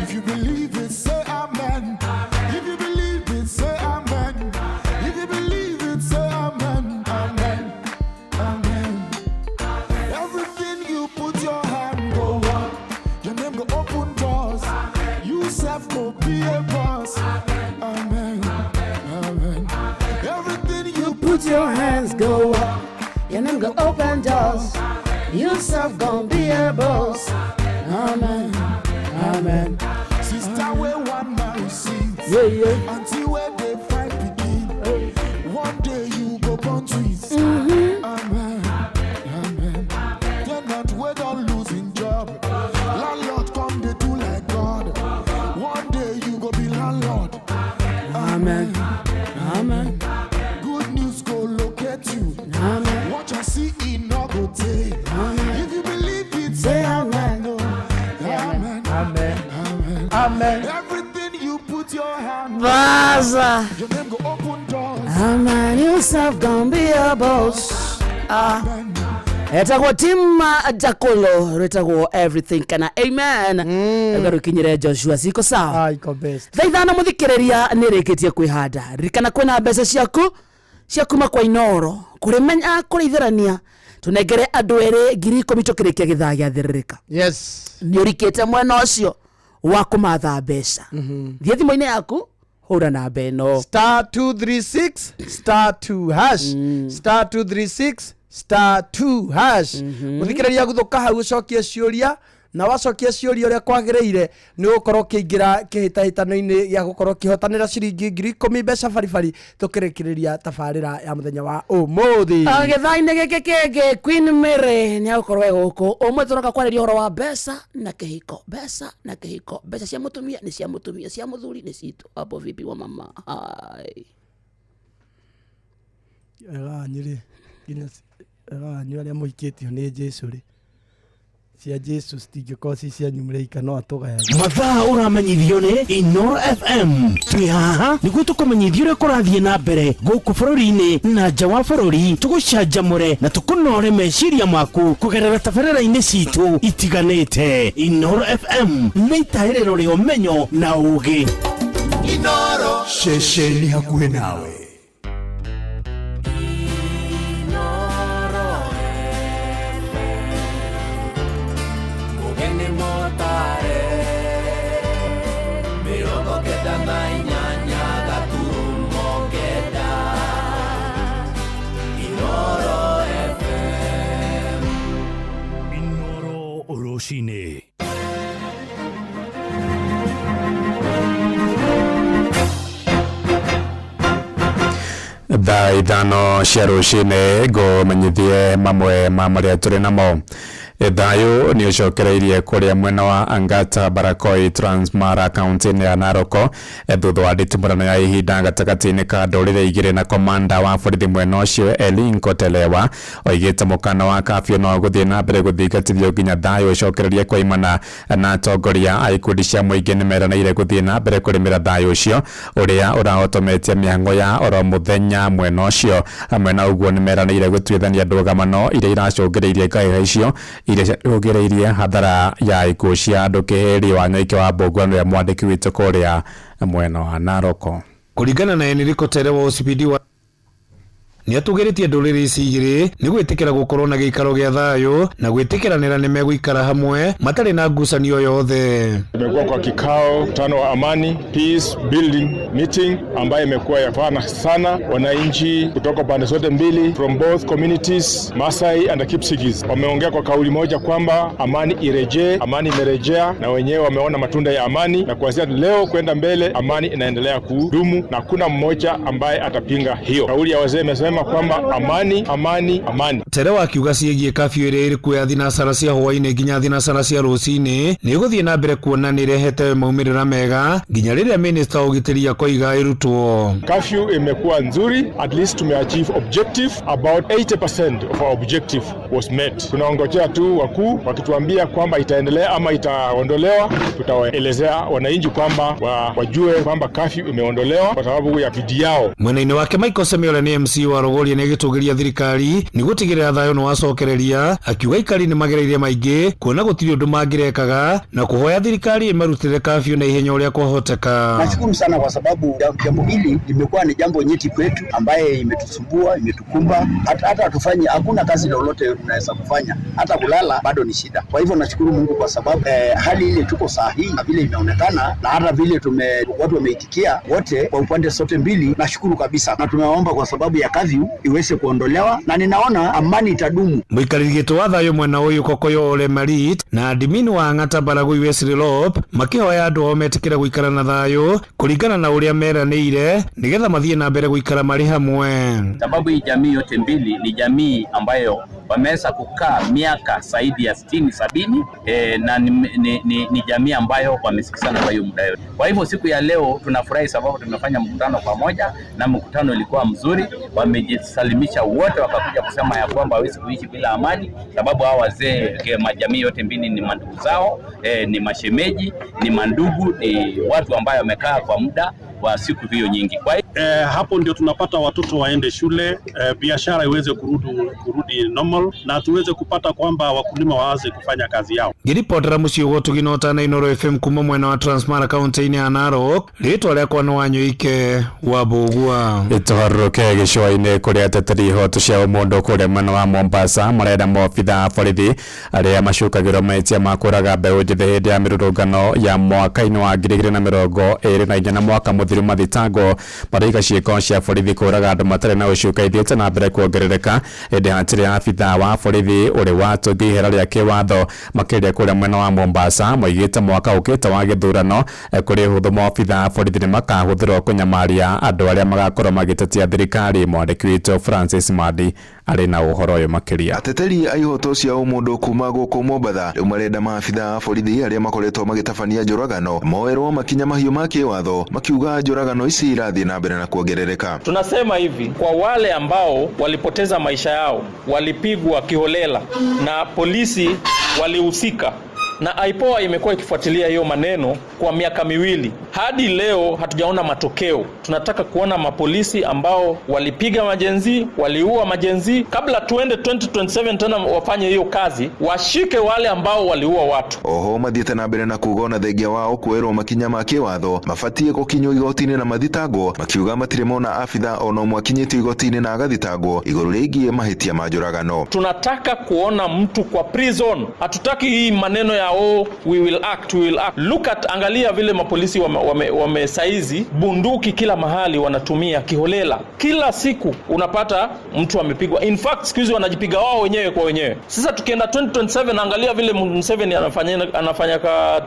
If you believe it, say amen. If you believe it, say amen. If you believe it, say amen. Amen. Amen. Everything you put your hand go up. Your name go open doors. You self go be a boss. Amen. Amen. Everything you Put your hands go up. Your name go open doors. Yourself gonna be a boss. Amen. Amen. Sister where one marry seeds. Yeah, yeah. Until where they find pikin. One day you go born twins. Amen. Amen. Tenant wey don losing job. Landlord come dey do like God. One day you go be landlord. Amen. Amen. Good news go locate you. Amen. Everything you put your hand Baza. Your name go open doors. Amen, yourself gonna be a boss. Ah. Etagwo Tim Jakolo rwĩtagwo everything kana amen mm. Joshua ciko sawa. Ah, iko best. Thaa 5 mũthikĩrĩria nĩ rĩkĩtie kwĩhanda. Ririkana kwĩna mbeca ciaku cia kuma kwa Inoro kũrĩmenya kũrĩitherania tũnengere andũ erĩ 10,000 tũkĩrĩkia gĩthaa gĩa thĩrĩrĩka. Yes. Nĩ ũrikĩte mwena ũcio wa kũmatha mbeca. Thiĩ thimũ-inĩ yaku hũra namba ĩno star 236 star 2 hash star 236 star 2 hash. Mũthikĩrĩria gũthũka hau ũcokie ciũria, na wacokia ciũria ũrĩa kwagĩrĩire nĩ ũgũkorwo ũkĩingĩra kĩhĩtahĩtano-inĩ gĩa gũkorwo ũkĩhotanĩra ciringi 10,000 mbeca baribari tũkĩrĩkĩrĩria tabarĩra ya mũthenya wa ũmũthĩ. Gĩthaa-inĩ gĩkĩ kĩngĩ Queen Mary nĩ agũkorwo e gũkũ ũmwe tũroka kwarĩria ũhoro wa mbeca na kĩhiko, mbeca na kĩhiko, mbeca cia mũtumia nĩ cia mũtumia, cia mũthuri nĩ citũ. Hapo vipi wa mama? Hai. Wega wanyu rĩ, nginya wega wanyu arĩa mũhikĩtio nĩ Jesũ rĩ, cia Jesũ citingĩkorwo ci cianyu mũreika no atũgayaga. Mathaa ũramenyithio nĩ Inoro FM. Twĩ haha nĩguo tũkũmenyithie ũrĩa kũrathiĩ na mbere gũkũ bũrũri-inĩ na nja wa bũrũri, tũgũcanjamũre na tũkũnore meciria maku kũgerera tabarĩra-inĩ citũ itiganĩte. Inoro FM nĩ itahĩrĩro rĩa ũmenyo na ũũgĩ. Inoro ceceni hakuhĩ nawe. Rũcinĩ. Thaa 5 cia rũcinĩ ngũmenyithie mamwe ma marĩa tũrĩ namo. Thayũ nĩ ũcokereirie kũrĩa mwena wa Angata Barakoi Transmara kaunti-inĩ ya Narok thutha wa nditimũrano ya ihinda gatagatĩ-inĩ ka ndũrĩrĩ igĩrĩ na komanda wa borithi mwena ũcio Elinko Telewa oigĩte mũkana wa kafyu no gũthiĩ na mbere gũthingatithio nginya thayũ ũcokererie kwa imana, na atongoria a ikundi cia mũingĩ nĩ meranĩire gũthiĩ na mbere kũrĩmĩra thayũ ũcio ũrĩa ũrahotometie mĩhang'o ya oro mũthenya mwena ũcio. Hamwe na ũguo nĩ meranĩire gũtuithania ndũgamano iria iracũngĩrĩirie ngahĩha icio iria ciacũngĩrĩirie hathara ya ikuũ cia andũ. Kĩhĩri wa Nyoike wa Mbũgua nĩwe mwandĩki witũ kũrĩa mwena wa Narok. Kũringana na Enrico Terewa OCPD wa nĩ atũgĩrĩtie ndũrĩrĩ ici igĩrĩ nĩ gwĩtĩkĩra gũkorwo na gĩikaro gĩa thayũ na gwĩtĩkĩranĩra nĩ megũikara hamwe matarĩ na ngucanio yothe. Tumekuwa kwa kikao mkutano wa amani peace building meeting ambayo imekuwa ya fana sana. Wananchi kutoka pande zote mbili from both communities Masai and Kipsigis wameongea kwa kauli moja kwamba amani irejee. Amani imerejea na wenyewe wameona matunda ya amani, na kuanzia leo kwenda mbele amani inaendelea kudumu na kuna mmoja ambaye atapinga hiyo. Kauli ya wazee imesema kwamba amani amani amani. Terewa akiuga ciĩgiĩ kafyu ĩrĩa ĩrĩ kuo ya thinacara cia hwaĩ-inĩ nginya thinacara cia rũcinĩ nĩ ĩgũthiĩ na mbere kuona nĩ ĩrehete maumĩrĩra mega nginya rĩrĩa minista wa ũgitĩri akoiga ĩrutwo. Kafyu imekuwa nzuri, at least tumeachieve objective, about 80% of our objective was met. Tunaongojea tu wakuu wakituambia kwamba itaendelea ama itaondolewa, tutawaelezea wananchi kwamba wajue kwamba kafyu imeondolewa kwa sababu ya bidii yao. Mwena-inĩ wake Michael Semiola nĩ MC wa Rogori nĩ agĩtũgĩria thirikari nĩ gũtigĩrĩra thayũ nĩ wacokereria, akiuga aikari nĩ magereire maingĩ kuona gũtirĩ ũndũ mangĩrekaga na kũhoya thirikari ĩmarutĩre kafyu na ihenya ũrĩa kwahoteka. Nashukuru sana kwa sababu jambo hili limekuwa ni jambo nyeti kwetu ambaye imetusumbua, imetukumba, hata hatufanye, hakuna kazi lolote unaweza kufanya, hata kulala bado ni shida. Kwa hivyo nashukuru Mungu kwa sababu hali ile tuko saa hii na vile inaonekana na hata vile watu wameitikia wote kwa upande sote mbili, nashukuru kabisa, na tumewaomba kwa sababu ya kafyu iweze kuondolewa na ninaona amani itadumu. Mũikarĩri gĩtĩ wa thayũ mwena ũyũ Kokoyo Ole Marit na admin wa Ang'ata Baragoi Wesley Lop makĩhoya andũ ao metĩkĩre gũikara na thayũ kũringana na ũrĩa meranĩire nĩgetha mathiĩ na mbere gũikara marĩ hamwe. Sababu hii jamii yote mbili ni jamii ambayo wameweza kukaa miaka zaidi ya 60 70, na ni jamii ambayo wamesikizana kwa hiyo muda yote. Kwa hivyo siku ya leo tunafurahi sababu tumefanya mkutano pamoja na mkutano ulikuwa mzuri, Wamejisalimisha wote, wakakuja kusema ya kwamba hawezi kuishi bila amani, sababu hawa wazee majamii yote mbili ni mandugu zao, ni mashemeji, ni mandugu, ni watu ambayo wamekaa kwa muda wa siku hiyo nyingi. Kwa Hapo ndio tunapata watoto waende shule, biashara iweze kurudi normal na tuweze kupata kwamba wakulima waanze kufanya kazi yao. Ngĩribotera mũciĩ gũtũgina na Inoro FM kuma mwena wa Transmara kaunti-inĩ ya Narok, rĩtwa rĩakwa nĩ Wanyoike wa Mbũgua. Tũharũrũke gĩcũa-inĩ kũrĩa ateteri ihoto cia ũmũndũ kũrĩa mwena wa Mombasa marenda maobitha a borithi arĩa macukagĩrwo mahĩtia ma kũraga mbeũ njĩthĩ hĩndĩ ya mĩrũrũngano ya mwaka-inĩ wa 2024 na mwaka mũthiru mathitangwo. Maraiga ciĩko cia borithi kũraga andũ matarĩ na ũcuka ithiĩte na mbere kuongerereka ĩndĩ hatirĩ abithaa wa borithi ũrĩ watũngio ihera rĩa kĩwatho makĩria kũrĩa mwena wa Mombasa. Moigĩte mwaka ũkĩte wa gĩthurano kũrĩ ũhũthũ maobithaa a borithi nĩ makahũthĩrwo kũnyamaria andũ arĩa magakorwo magĩtetia thirikari. Mwandĩki witũ Francis Madi arĩ na ũhoro ũyũ makĩria. Ateteri a ihoto cia ũmũndũ kuma gũkũ Mombatha rĩu marenda maabithaa a borithi arĩa makoretwo magĩtabania njũragano moerwo makinya mahiũ ma kĩwatho, makiuga njũragano ici irathiĩ na mbere na kuongerereka. Tunasema hivi kwa wale ambao walipoteza maisha yao, walipigwa kiholela na polisi walihusika, na IPOA imekuwa ikifuatilia hiyo maneno kwa miaka miwili, hadi leo hatujaona matokeo. Tunataka kuona mapolisi ambao walipiga majenzi, waliua majenzi, kabla tuende 2027 tena wafanye hiyo kazi, washike wale ambao waliua watu. Oho mathiĩte na mbere na kuuga ona thengia wao kuoerwo makinya ma kĩwatho mabatiĩ gũkinywo igoti-inĩ na mathitangwo, makiuga matirĩ mona abitha ona ũmwe akinyĩtio igoti-inĩ na agathitangwo igũrũ rĩgiĩ mahĩtia ma njũragano. Tunataka kuona mtu kwa prison, hatutaki hii maneno ya oh, we will act, we will act. Look at, angalia vile mapolisi wame saizi bunduki kila mahali wanatumia kiholela. Kila siku unapata mtu amepigwa. In fact siku hizi wanajipiga wao wenyewe kwa wenyewe. Sasa tukienda 2027 angalia vile Museveni anafanya ka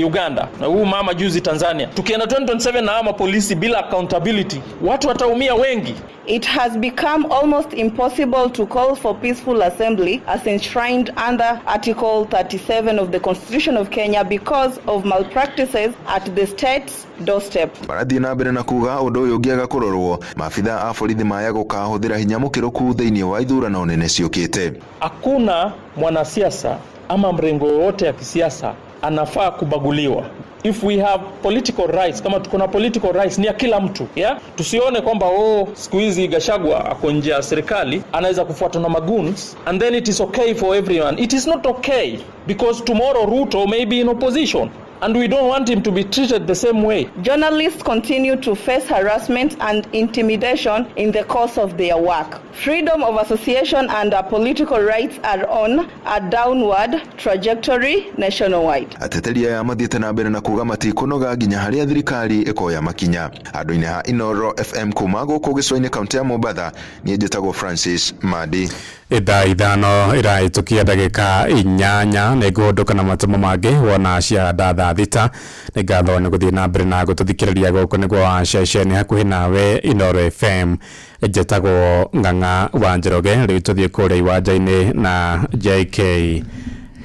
Uganda na huu mama juzi Tanzania. Tukienda 2027 na hawa polisi bila accountability, watu wataumia wengi. It has become almost impossible to call for peaceful assembly as enshrined under Article 37 of the Constitution of Kenya because of malpractices at the state's doorstep. Marathiĩ na mbere na kuga ũndũ ũyũ ũngĩaga kũrorwo, maabithaa a borithi maya gũkahũthĩra hinya mũkĩrũku thĩinĩ wa ithurano nene ciũkĩte. Hakuna mwanasiasa ama mrengo wowote ya kisiasa anafaa kubaguliwa. If we have political rights, kama tuko na political rights ni ya kila mtu, yeah? Tusione kwamba oh, siku hizi Gachagua ako nje ya serikali anaweza kufuatwa na magoons and then it is okay for everyone. It is not okay because tomorrow Ruto may be in opposition and we don't want him to be treated the same way. Journalists continue to face harassment and intimidation in the course of their work. Freedom of association and political rights are on a downward trajectory nationwide. Ateteri aya mathiĩte na mbere na kuga matikunoga nginya harĩa thirikari ĩkoya makinya. Handũ-inĩ ha Inoro FM kuma gũkũ gĩcũa-inĩ kaunti ya Mombatha, niĩ njĩtagwo Francis Madi. Ithaa 5 ĩrahĩtũkia ndagĩka 8 nĩ ngũhũndũka na matũmo mangĩ wona cia thaa 6. Nĩ ngatho nĩ gũthiĩ na mbere na gũtũthikĩrĩria gũkũ nĩguo wa ceceni hakuhĩ nawe Inoro FM. Njĩtagwo Ng'ang'a wa Njoroge. Rĩu tũthiĩ kũrĩa iwanja-inĩ na JK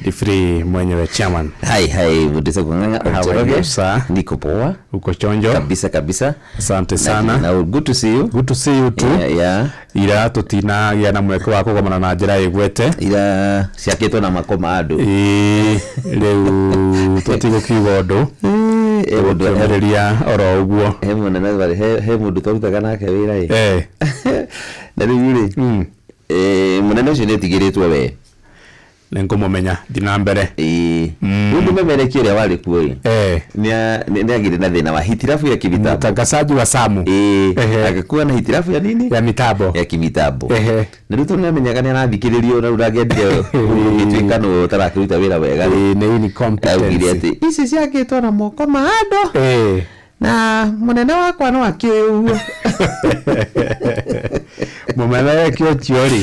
Difri mwenyewe chairman. Hai hai, Mutesa Ng'ang'a Njoroge. Niko poa. Uko chonjo? Kabisa kabisa. Asante sana. Na good to see you. Good to see you too. Yeah, yeah. Ira tutinagia na mweke wa kũgomana na njĩra ĩgwete. Ira ciakĩtwo na makoma andũ. Rĩu tũtigũkiuga ũndũ. Tũkĩũmĩrĩria oro ũguo. He mũnene he mũndũ twarutaga nake wĩra ĩ. Na rĩu rĩ, mũnene ũcio nĩetigĩrĩtwo we. Nĩngũmũmenya thiĩ na mbere. Rĩu ndũmemerekie ũrĩa warĩ kuo ĩ. Nĩagĩire na thĩna wa hitirabu ya kĩmitambo. Mtangazaji wa Samu. Agĩkua na hitirabu ya nini? Ya mitambo. Ya kĩmitambo. Na rĩu tondũ nĩamenyaga nĩarathikĩrĩrio na rĩu ndangĩendire gũgĩtuĩka nĩwe ũtarakĩruta wĩra wega rĩ. Nĩ incompetence. Augire atĩ ici ciakĩtwo na moko ma andũ. Na mũnene wakwa no akĩũĩ ũguo. Mũmemerekia ũcio rĩ.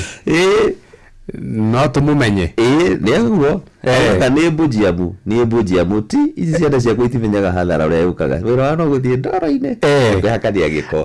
No tũmũmenye. Nĩguo. Eka nĩ mbũnjiamu, nĩ mbũnjiamu ti ici ciana ciakwa itimenyaga hathara ũrĩa yũkaga. Wĩra wao no gũthiĩ ndoro-inĩ kwĩhakania gĩko.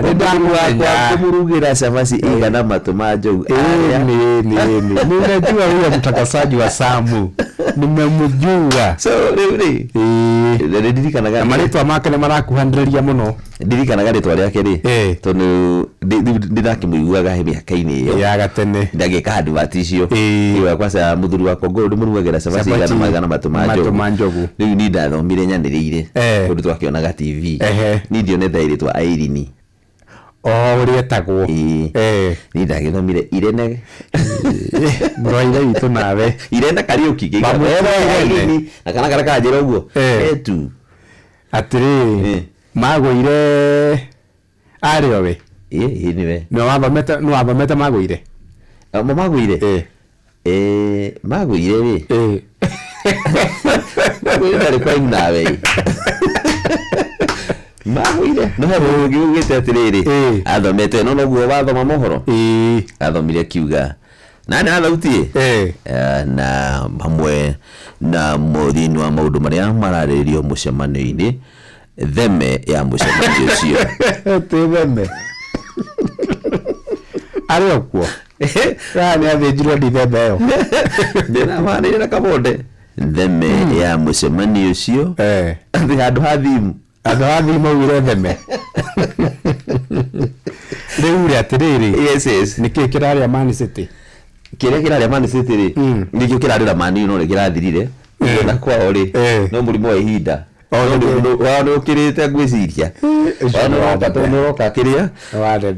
Nĩ ndamũmenya. Kũmũrugĩra cabaci igana matũ ma njogu. Nĩ. Ninajua huyo mtangazaji wa Samu. Nimemjua. So rĩu rĩ, ndirikanaga Na marĩtwa make nĩ marakuhanĩrĩria mũno. Ndirikanaga rĩtwa rĩake rĩ, tondũ ndĩrakĩmũiguaga mĩaka-inĩ ĩyo ya gatene ndagĩka advert icio. Iwa kwaca mũthuri wakwa ngũrũ ndĩmũrugagĩra cabaci Cabaci igana magana matũ ma matũ ma njogu. Njogu. Rĩu niĩ ndathomire nyanĩrĩire kũndũ twakĩonaga TV. Niĩ ndionete rĩtwa Irene. O ũrĩa etagwo. Niĩ ndagĩthomire Irene. Mũrũ wa ithe witũ nawe. Irene Kariũki. Wamwĩtire Irene? Irene. Na kana karĩa kanjĩra ũguo etu. Atĩrĩrĩ, magũire arĩ o we? Ĩĩ, nĩwe. Nĩ wathomete magũire? Magũire? Magũire rĩ, magũire ndarĩ kwanyu nawe ĩ. Magũire no he mũndũ ũngĩ ugĩte atĩrĩrĩ, athomete no noguo wathoma mohoro, athomire akiuga nani athauti na hamwe na thĩinĩ wa maũndũ marĩa mararĩrĩrio mũcemanio-inĩ, theme ya mũcemanio ũcio. Tĩ theme arĩ o kuo kana nĩ athĩnjirwo ndithemba ĩyo? Ndĩramanĩire na kabonde theme ya mũcemanio ũcio atĩ handũ ha thimu. Handũ ha thimu augire theme. Rĩu rĩ, atĩrĩrĩ, yes, yes. Nĩkĩĩ kĩrarĩa Man City? Kĩrĩa kĩrarĩa Man City rĩ, nĩkĩo kĩrarĩra Man U, no nĩ kĩrathirire na kwao rĩ, no mũrimũ wa ihinda wao nĩ ũkĩrĩte ngwĩciria. Wao nĩ ũroka tondũ nĩ ũroka kĩrĩa na rĩu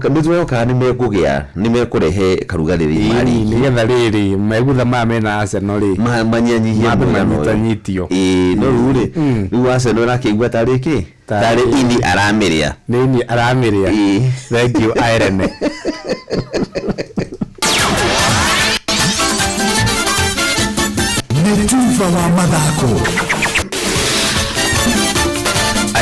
nĩ tũrehoka nĩ mekũgĩa, nĩ mekũrehe karugarĩ thĩinĩ wa rigi. Nĩgetha rĩrĩ megutha maya mena Arsenal rĩ, manyihanyihie mambe mũigana ũyũ. manyitanyitio. Ĩĩ, no rĩu rĩ, rĩu Arsenal ĩrakĩigua tarĩ kĩ, tarĩ ini aramĩrĩa. Nĩ ini aramĩrĩa. Thank you, Irene. Nĩ tuba wa mathako.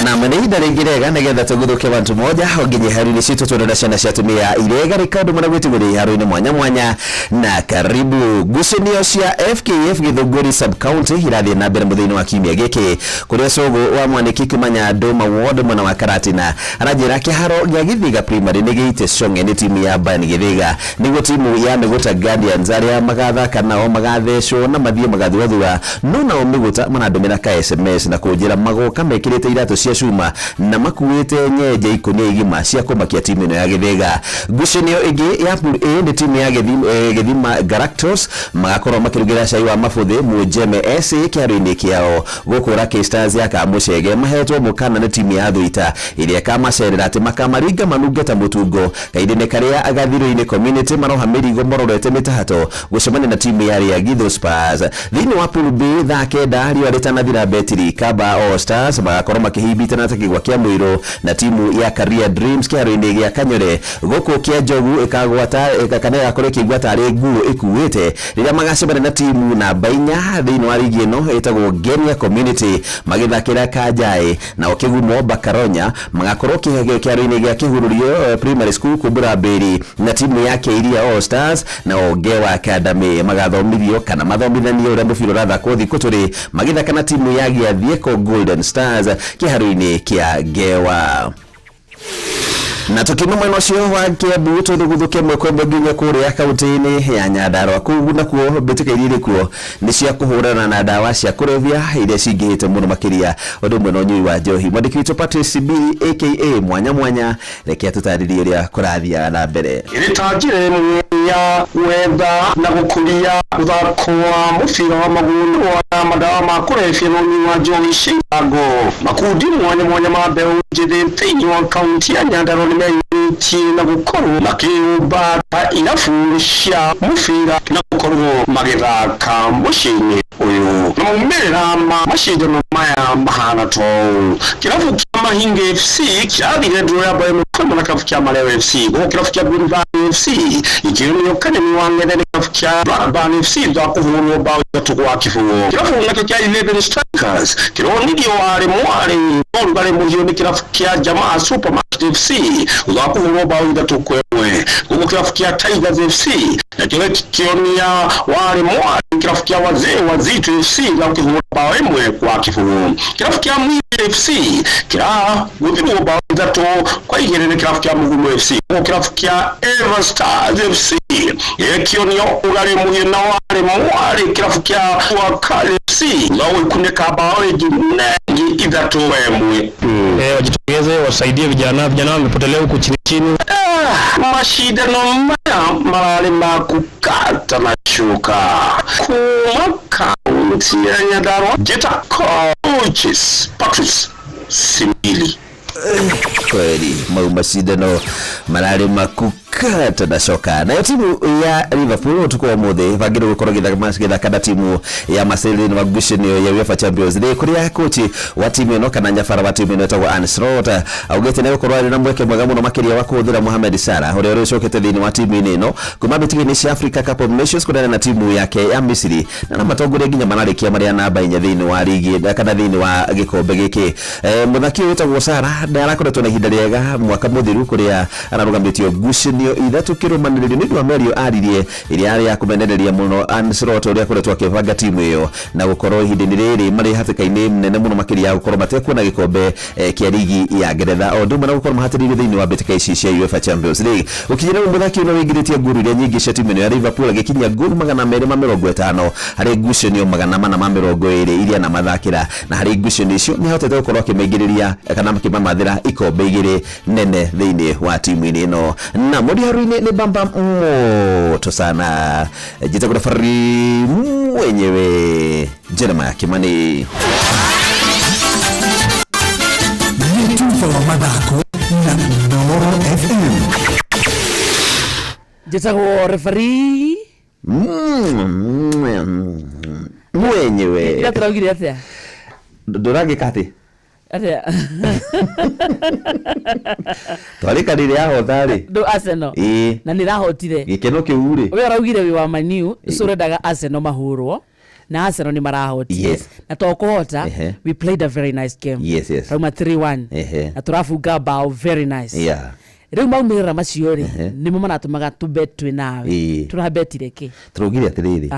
Na nĩ ihinda rĩngĩ rĩega nĩgetha tũguthũke wantu moja nginya iharo-inĩ citũ tuonera ciana cia atumia irega rĩka ũndũ mũna gwĩtigũrĩa iharo-inĩ mwanya mwanya. Na karibu ngucanio cia FKF Gĩthũngũri sub county irathiĩ na mbere mũthenya wa kiumia gĩkĩ, kũrĩa cũgũ wa mwanĩki kuma Nyandũma ward mwena wa Karatina aranjĩra kĩharo gĩa Gĩthiga Primary nĩ gĩite cong'e nĩ timu ya Ban Gĩthiga, nĩguo timu ya Mĩgũta Guardians arĩa magathaka nao magathecwo na mathiĩ magathurathura, no nao Mĩgũta marandũmĩra ka SMS na kũnjĩra magoka mekĩrĩte iratũ cia cuma na makuĩte nyenje ikũnia igima cia kũmakia timu ĩno ya Gĩthĩga. Ngucanio ĩngĩ ya Pool A nĩ timu ya Gĩthima Galactos magakorwo makĩrugĩra cai wa mabuthĩ Mũnjeme SA kĩharo-inĩ kĩao. Gũkũ Lucky Stars ya Kamũcege mahetwo mũkana nĩ timu ya Thũita ĩrĩa ĩkamacerera atĩ makamaringa manunge ta mũtungo. Kaindĩ karĩa Gathirũ-inĩ community maroha mĩrigo mororete mĩtahato gũcemania na timu ya Rĩagitho Spurs. Thĩinĩ wa Pool B thaa 9 riũa rĩtanathira betiri Kaba All Stars magakorwo makĩhimbitana ta kĩgwa kĩa mũirũ na timu ya Career Dreams kĩharo-inĩ gĩa Kanyore. Gũkũ kĩa Njogu ĩkagwata kana ĩgakorwo ĩkĩigua tarĩ nguo ĩkuĩte rĩrĩa magacemania na timu namba 4 thĩinĩ wa rigi ĩno ĩtagwo Ngenia Community magĩthakĩra Kanjaĩ. Nao Kĩgumo Bakaronya magakorwo kĩharo-inĩ gĩa Kĩhurũrio Primary School kumbũra mbĩri na timu ya Keiria All Stars. Nao Ngewa Academy magathomithio kana mathomithanio ũrĩa mũbira ũrathakwo thikũ tũrĩ magĩthaka na timu ya Gĩathieko Golden Stars kĩharo-inĩ kĩa Ngewa. Na tukiuma mwena ũcio wa Kiambu tũthuguthuke ĩmwe kwa ĩmwe nginya kũrĩa kaunti-inĩ ya Nyandarua. Kũu nakuo mbĩtĩka iria irĩ kuo nĩ cia kũhũrana na ndawa cia kũrebia iria cingĩhĩte mũno makĩria ũndũ ũmwe na ũnyui wa njohi. Mwandĩki witũ Patrice Sibiri aka Mwanya Mwanya reke atũtarĩrie ũrĩa kũrathiaga na mbere. Ĩrĩ ta njĩra ĩmwe ya gwetha na gũkũria mũthako wa mũbira wa magũrũ wa madawa ma kũrebia na ũnyui wa njohi cia makundi mwanya mwanya ma mbeũ njĩthĩ thĩinĩ wa kaunti ya Nyandarua nĩmeyumĩrĩtie na gũkorwo makĩũmba ta irabu cia mũbira na gũkorwo magĩthaka mũciĩ-inĩ ũyũ. Na maumĩrĩra ma macindano maya mahana ta ũũ: kĩrabu kĩa Mahinga FC kĩrathire draw ya bao 1 na kĩrabu kĩa Mareo FC, gũkũ kĩrabu kĩa Green Valley FC ikĩrũmio Kanemi wa Ng'ethe nĩ kĩrabu kĩa Blackburn FC thutha wa kũhũrwo bao 3-0. Kĩrabu nakĩo kĩa Eleven Strikers kĩronirio warĩ mwarĩ no rugarĩ mũhiũ nĩ kĩrabu kĩa Jamaa Supermarket FC thutha wa kũhũrwo bao 3-1. Gũkũ kĩrabu kĩa Tigers FC nakĩo gĩkĩonia warĩ mwarĩ kĩrabu kĩa Wazee Wazito FC thutha wa kũhũrwo Bao 1 kwa 0. Kĩrabu kĩa Mwiri FC kĩragũthirwo bao 3-2 nĩ kĩrabu kĩa Mugumu FC. Kĩrabu kĩa Ever Stars FC gĩkĩonio ũgarĩ mũhiũ na warĩ mwarĩ kĩrabu kĩa Wakali FC no gũikunĩka bao ĩngĩ nengi 3-1. Wajitokeze wasaidie vijana, vijana wamepotelea huku chini chini. Mashindano maya mararĩ ma kũkata na shuka kuma kaunti ya Nyandarua. Njĩta coaches Patrice Simili. Kweli mau mashindano mararĩ makukata na coka. Nayo timu ya Liverpool utuku wa muthi bangire gukorwo githaka na timu ya Marseille thĩinĩ wa ngucanio ya UEFA Champions League, kuria kochi wa timu ĩno kana nyabara wa timu ĩno etagwo Arne Slot augĩte nĩ gũkorwo arĩ na mweke mwega mũno makĩria wa kũhũthĩra Mohamed Salah ũrĩa ũcokete thĩinĩ wa timu-inĩ ĩno kuma mbĩtĩka-inĩ cia Africa Cup of Nations kũrĩa na timu yake ya Misri na matongoria nginya mararĩkia marĩa namba 4 thĩinĩ wa ligi kana thĩinĩ wa gĩkombe gĩkĩ. Mũthaki ũyũ wĩtagwo Salah ndarakoretwo na ihinda rĩega mwaka mũthiru kũrĩa ararũgamĩtio ngucanio 3 kĩrũmanĩrĩrio nĩ ũndũ wa mĩario aririe ĩrĩa yarĩ ya kũmenereria mũno Arne Slot ũrĩa akoretwo akĩbanga timu ĩyo na gũkorwo ihinda-inĩ rĩrĩ marĩ hatĩka-inĩ nene mũno makĩria ya gũkorwo matekuona gĩkombe kĩa ligi ya Ngeretha o ũndũ ũmwe na gũkorwo mahatĩrĩirio thĩinĩ wa mbĩtĩka ici cia UEFA Champions League. Gũkinyĩra rĩu mũthaki ũyũ nĩwĩingĩrĩtie ngolu iria nyingĩ cia timu ĩno ya Liverpool agĩkinyia ngolu 250 harĩ ngucanio 420 iria anamathakĩra, na harĩ ngucanio icio nĩahotete gũkorwo akĩmaingĩrĩria kana akĩmamathĩra ikombe 2 nene thĩinĩ wa timu-inĩ ĩno. Na mũriharu-inĩ nĩ bamba moto sana, njĩtagwo referee mwenyewe Jeremiah Kimani. Nĩ tuba wa mathako na Inooro FM. Njĩtagwo referee mwenyewe. Ira tũraugire atĩa? Ndũragĩka atĩ? Atĩa? Twarĩkanire yahota rĩ. Ndũ Arsenal. Ĩĩ. Na nĩrahotire. Gĩkeno kĩu rĩ. We ũraugire wĩ wa Man U, so ũrendaga Arsenal mahũrwo. Na Arsenal nĩ marahotire. Yes. Na to kũhota, we played a very nice game. Yes, yes. Rauma 3-1. Na tũrabunga bao very nice. Yeah. Rĩu maumĩrĩra macio rĩ, nĩmo maratũmaga tũbet twĩ nawe. Tũrabetire kĩ? Tũraugire atĩrĩrĩ.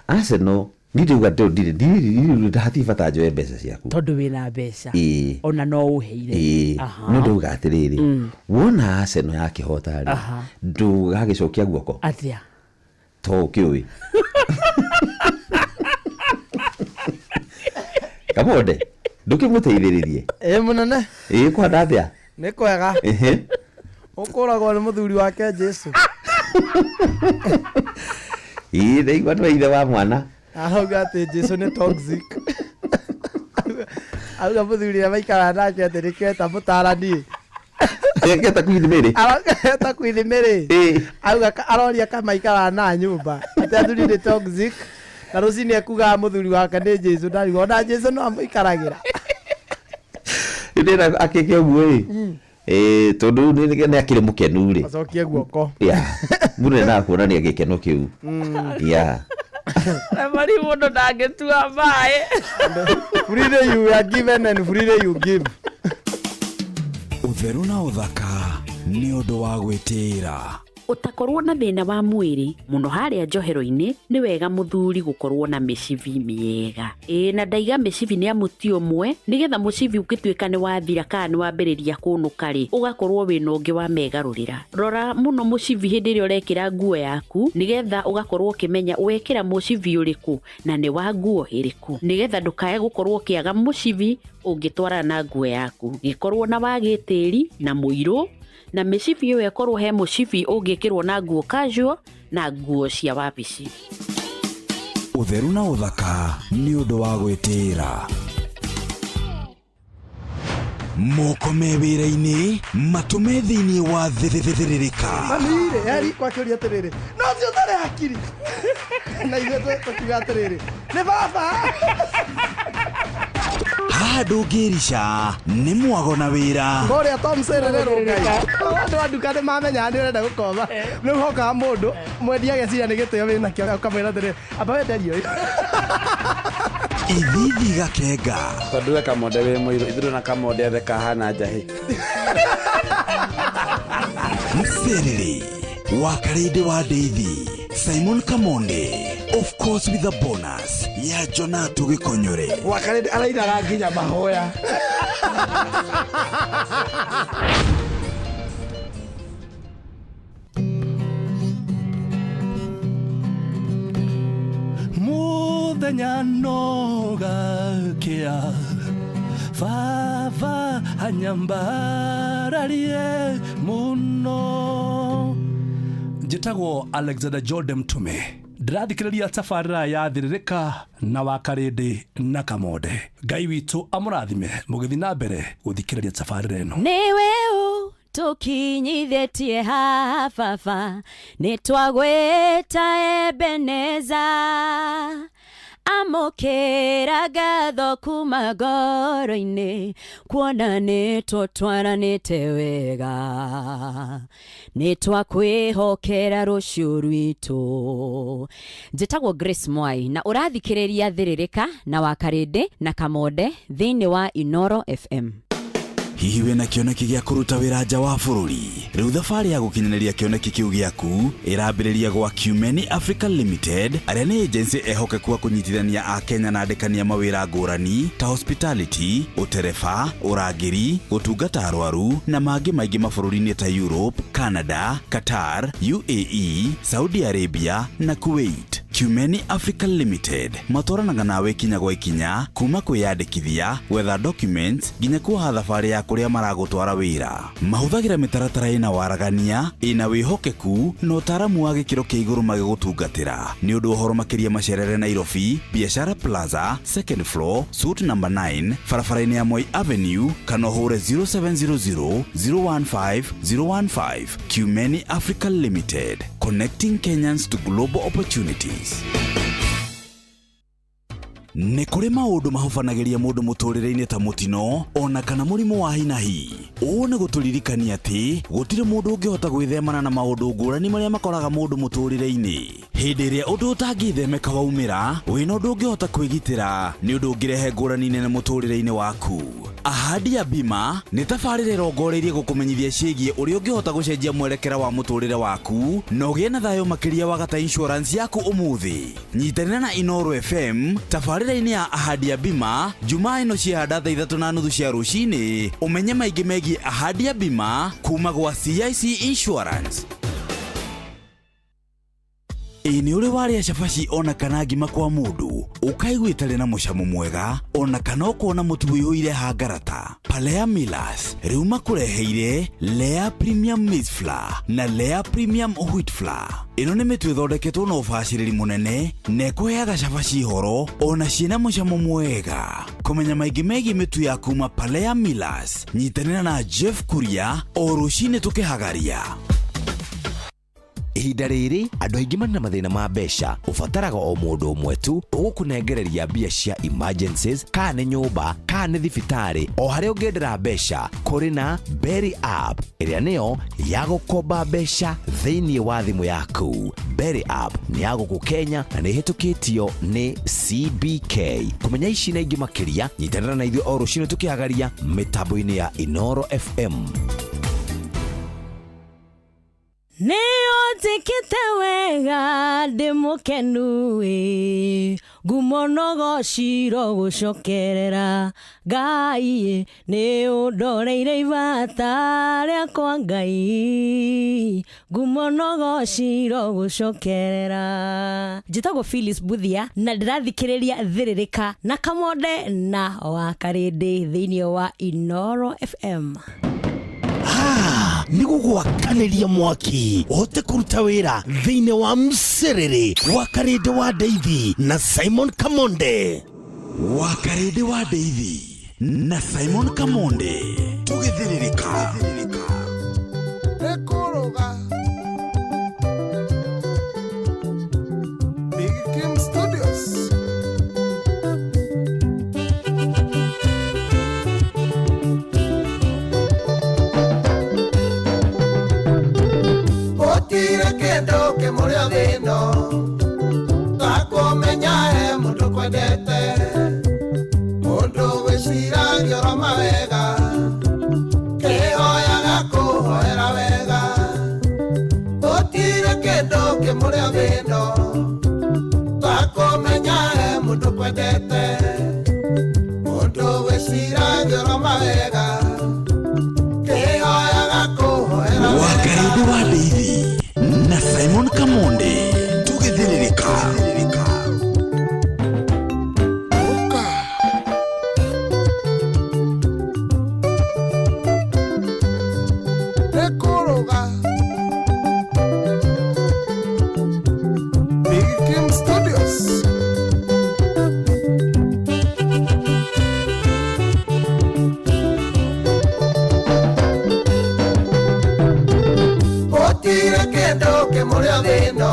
Arsenal niĩ ndauga ndirĩ hatirĩ bata njoe mbeca ciaku tondũ wĩna mbeca ona no ũheire. No ndauga atĩrĩrĩ, wona Arsenal yakĩhota rĩ, ndũgagĩcokia guoko atĩa? To ũkĩũĩ Kamonde ndũkĩmũteithĩrĩrie. Ĩ mũnene. Ĩ kũhana atĩa? Nĩ kwega. Ũkũragwo nĩ mũthuri wake Jesu. Ĩ ndaigua nĩwe ithe wa mwana. Arauga atĩ Jesu nĩ toxic. Auga mũthuri ũrĩa maikaraga nake atĩ nĩkĩo eta mũtarani. Eta Queen Mary. Eta Queen Mary. Auga aroria ka maikaraga na nyũmba atĩ athuri nĩ toxic na rũcinĩ ekugaga mũthuri wake nĩ Jesu, ndarigwo ona Jesu no amũikaragĩra. Ndĩrenda akĩke ũguo ĩ tondũ nĩ akĩrĩ mũkenu rĩ. Acokie guoko. Yeah. Mũndũ nĩendaga kuonania gĩkeno kĩu. Yeah. Mari mũndũ ndangĩtua maĩ. Freely you are given and freely you give. Ũtheru na ũthaka nĩ ũndũ wa gwĩtĩĩra. Ũtakorwo na thĩna wa mwĩrĩ mũno harĩa njohero-inĩ, nĩ wega mũthuri gũkorwo na mĩcibi mĩega. Ĩĩ na ndaiga mĩcibi nĩ amu ti ũmwe, nĩgetha mũcibi ũngĩtuĩka nĩ wathira kana nĩ wambĩrĩria kũnũka rĩ, ũgakorwo wĩna ũngĩ wa megarũrĩra. Rora mũno mũcibi hĩndĩ ĩrĩa ũrekĩra nguo yaku, nĩgetha ũgakorwo ũkĩmenya wekĩra mũcibi ũrĩkũ na nĩ wa nguo ĩrĩkũ, nĩgetha ndũkae gũkorwo ũkĩaga mũcibi ũngĩtwarana na nguo yaku. Gĩkorwo na wa gĩtĩri na mũirũ, na mĩcibi ĩyo ĩkorwo he mũcibi ũngĩkĩrwo na nguo casual na nguo cia wabici. Ũtheru na ũthaka nĩ ũndũ wa gwĩtĩĩra. Moko me wĩra-inĩ, matũ me thĩinĩ wa thĩrĩrĩka. Mami-rĩ, heri kwakĩũria atĩrĩrĩ, no ũcio ũtarĩ hakiri. Na ithuĩ tũkiuga atĩrĩrĩ, nĩ baba. Haha ndũngĩrica nĩ mwago na wĩra. Kũrĩa Tom Sererero Ngai. Andũ a nduka nĩ mamenyaga nĩ ũrenda gũkoma. Rĩu hokaga mũndũ mwendia ageciria nĩ gĩtĩo wĩnakĩo ũkamwĩra atĩrĩrĩ, amba wenderie ũyũ. Ithithi gakenga. Tondũ we Kamonde wĩ mũirũ, ithuĩ na Kamonde othe kahana njahĩ. Mserere wa Karĩndĩ wa Ndeithi, Simon Kamonde. Of course with a bonus ya Jonatu Gĩkonyore. Wakarĩndĩ arainaga nginya mahoya. Muthenya no gakia baba anyambararie muno. Njĩtagwo Alexander Jordan Mtume, ndĩrathikĩrĩria tabarĩra ya Thĩrĩrĩka na Wakarĩndĩ na Kamonde. Ngai witũ amũrathime mũgĩthiĩ na mbere gũthikĩrĩria tabarĩra ĩno. Nĩwe ũtũkinyithĩtie haha baba, nĩtwagwĩta Ebeneza. Amũkĩra ngatho kuma ngoro-inĩ, kuona nĩtũtwaranĩte wega, nĩtwakwĩhokera rũciũ rwitũ. Njĩtagwo Grace Mwai na ũrathikĩrĩria Thĩrĩrĩka na Wakarĩndĩ na Kamonde thĩinĩ wa Inoro FM. Hihi wĩna kĩoneki gĩa kũruta wĩra nja wa bũrũri? Rĩu thabarĩ ya gũkinyanĩria kĩoneki kĩu gĩaku ĩrambĩrĩria gwa Cumeni Africa Limited, arĩa nĩ agency ehokeku a kũnyitithania a Kenya na andĩkania mawĩra ngũrani ta hospitality, ũtereba, ũrangĩri, gũtungata arwaru na mangĩ maingĩ mabũrũri-inĩ ta Europe, Canada, Qatar, UAE, Saudi Arabia na Kuwait. Cumeni Africa Limited matwaranaga nawe ikinya gwa ikinya kuma kwĩyandĩkithia, gwetha documents nginya kuoha thabarĩ ya kũrĩa maragũtwara wĩra. Mahũthagĩra mĩtaratara ĩna waragania, ĩna wĩhokeku na ũtaaramu wa gĩkĩro kĩa igũrũ magĩgũtungatĩra. Nĩ ũndũ ũhoro makĩria macerere Nairobi, Biashara Plaza, second floor, suite number 9, barabara-inĩ ya Moi Avenue, kana ũhũre 0700 015 015. Cumeni Africa Limited, connecting Kenyans to global opportunities. Nĩ kũrĩ maũndũ mahobanagĩria mũndũ mũtũrĩre-inĩ ta mũtino ona kana mũrimũ wa hinahi. Ũũ nĩ gũtũririkania atĩ gũtirĩ mũndũ ũngĩhota gwĩthemana na maũndũ ngũrani marĩa makoraga mũndũ mũtũrĩre-inĩ. Hĩndĩ ĩrĩa ũndũ ũtangĩthemeka waumĩra, wĩna ũndũ ũngĩhota kwĩgitĩra nĩ ũndũ ũngĩrehe ngũrani nene mũtũrĩre-inĩ waku. Ahadi ya Bima nĩ tabarĩra ĩrongoreirie gũkũmenyithia ciĩgiĩ ũrĩa ũngĩhota gũcenjia mwerekera wa mũtũrĩre waku na ũgĩe na thayũ makĩria wagata insurance yaku ũmũthĩ. Nyitanĩra na Inoro FM tabarĩra-inĩ ya Ahadi ya Bima Jumaa ĩno ciahanda thaa 3:30 cia rũcinĩ, ũmenye maingĩ megiĩ Ahadi ya Bima kuma gwa CIC Insurance. Ĩ nĩ ũrĩ warĩa cabaci ona kana ngima kwa mũndũ ũkaigua ĩtarĩ na mũcamo mwega ona kana ũkona mũtu ũiyũire hangarata? Palea Millers rĩu makũreheire Lea Premium Maize Flour na Lea Premium Wheat Flour. Ĩno nĩ mĩtu ĩthondeketwo na ũbacĩrĩri mũnene na ĩkũheaga cabaci horo ona ciĩna mũcamo mwega. Kũmenya maingĩ megiĩ mĩtu ya kuma Palea Millers, nyitanĩra na Jeff Kuria o rũcinĩ tũkĩhagaria. Ihinda rĩrĩ andũ aingĩ marĩ na mathĩna ma mbeca, ũbataraga o mũndũ ũmwe tu ũgũkũnengereria mbia cia emergencies, kana nĩ nyũmba kana nĩ thibitarĩ, o harĩa ũngĩendera mbeca. Kũrĩ na Berry app ĩrĩa nĩyo ya gũkomba mbeca thĩinĩ wa thimũ yaku. Berry app nĩ ya gũkũ Kenya na nĩ ĩhĩtũkĩtio nĩ CBK. Kũmenya ici na ingĩ makĩria, nyitanĩra na ithuĩ o rũcinĩ tũkĩhagaria mĩtambo-inĩ ya Inoro FM. Nĩũnjĩkĩte wega ndĩ mũkenu ĩ, ngumo no gocirwo gũcokerera Ngai, nĩũndoreire ibata rĩakwa Ngai, ngumo no gocirwo gũcokerera. Njĩtagwo Phyllis Buthia na ndĩrathikĩrĩria Thĩrĩrĩka na Kamonde na Wakarĩndĩ thĩinĩ wa Inoro FM. Nĩ gũgwakanĩria mwaki ũhote kũruta wĩra thĩinĩ wa mcerere wa Karĩndĩ wa Ndeithi na Simon Kamonde. Wakarĩndĩ wa Ndeithi na Simon Kamonde tũgĩthĩrĩrĩka. Nĩkũrũga Big Kim Studios. Gũtirĩ kĩndũ kĩmũrĩa thĩ-ĩno takũmenya he mũndũ kwendete, mũndũ wĩciragia oro mawega, kĩhoyaga kũhoera wega. Gũtirĩ kĩndũ kĩmũrĩa thĩ-ĩno. Mũndũ kwendete mũndũ wĩciragia ũroma wega kĩhoyaga kũhoera. Wakarĩndĩ wa Ndeithi na Simon Kamonde tũgĩthĩrĩrĩka. Nĩ kũrũga Big Kim Studios. Gũtirĩ kĩndũ kĩmũrĩa thĩno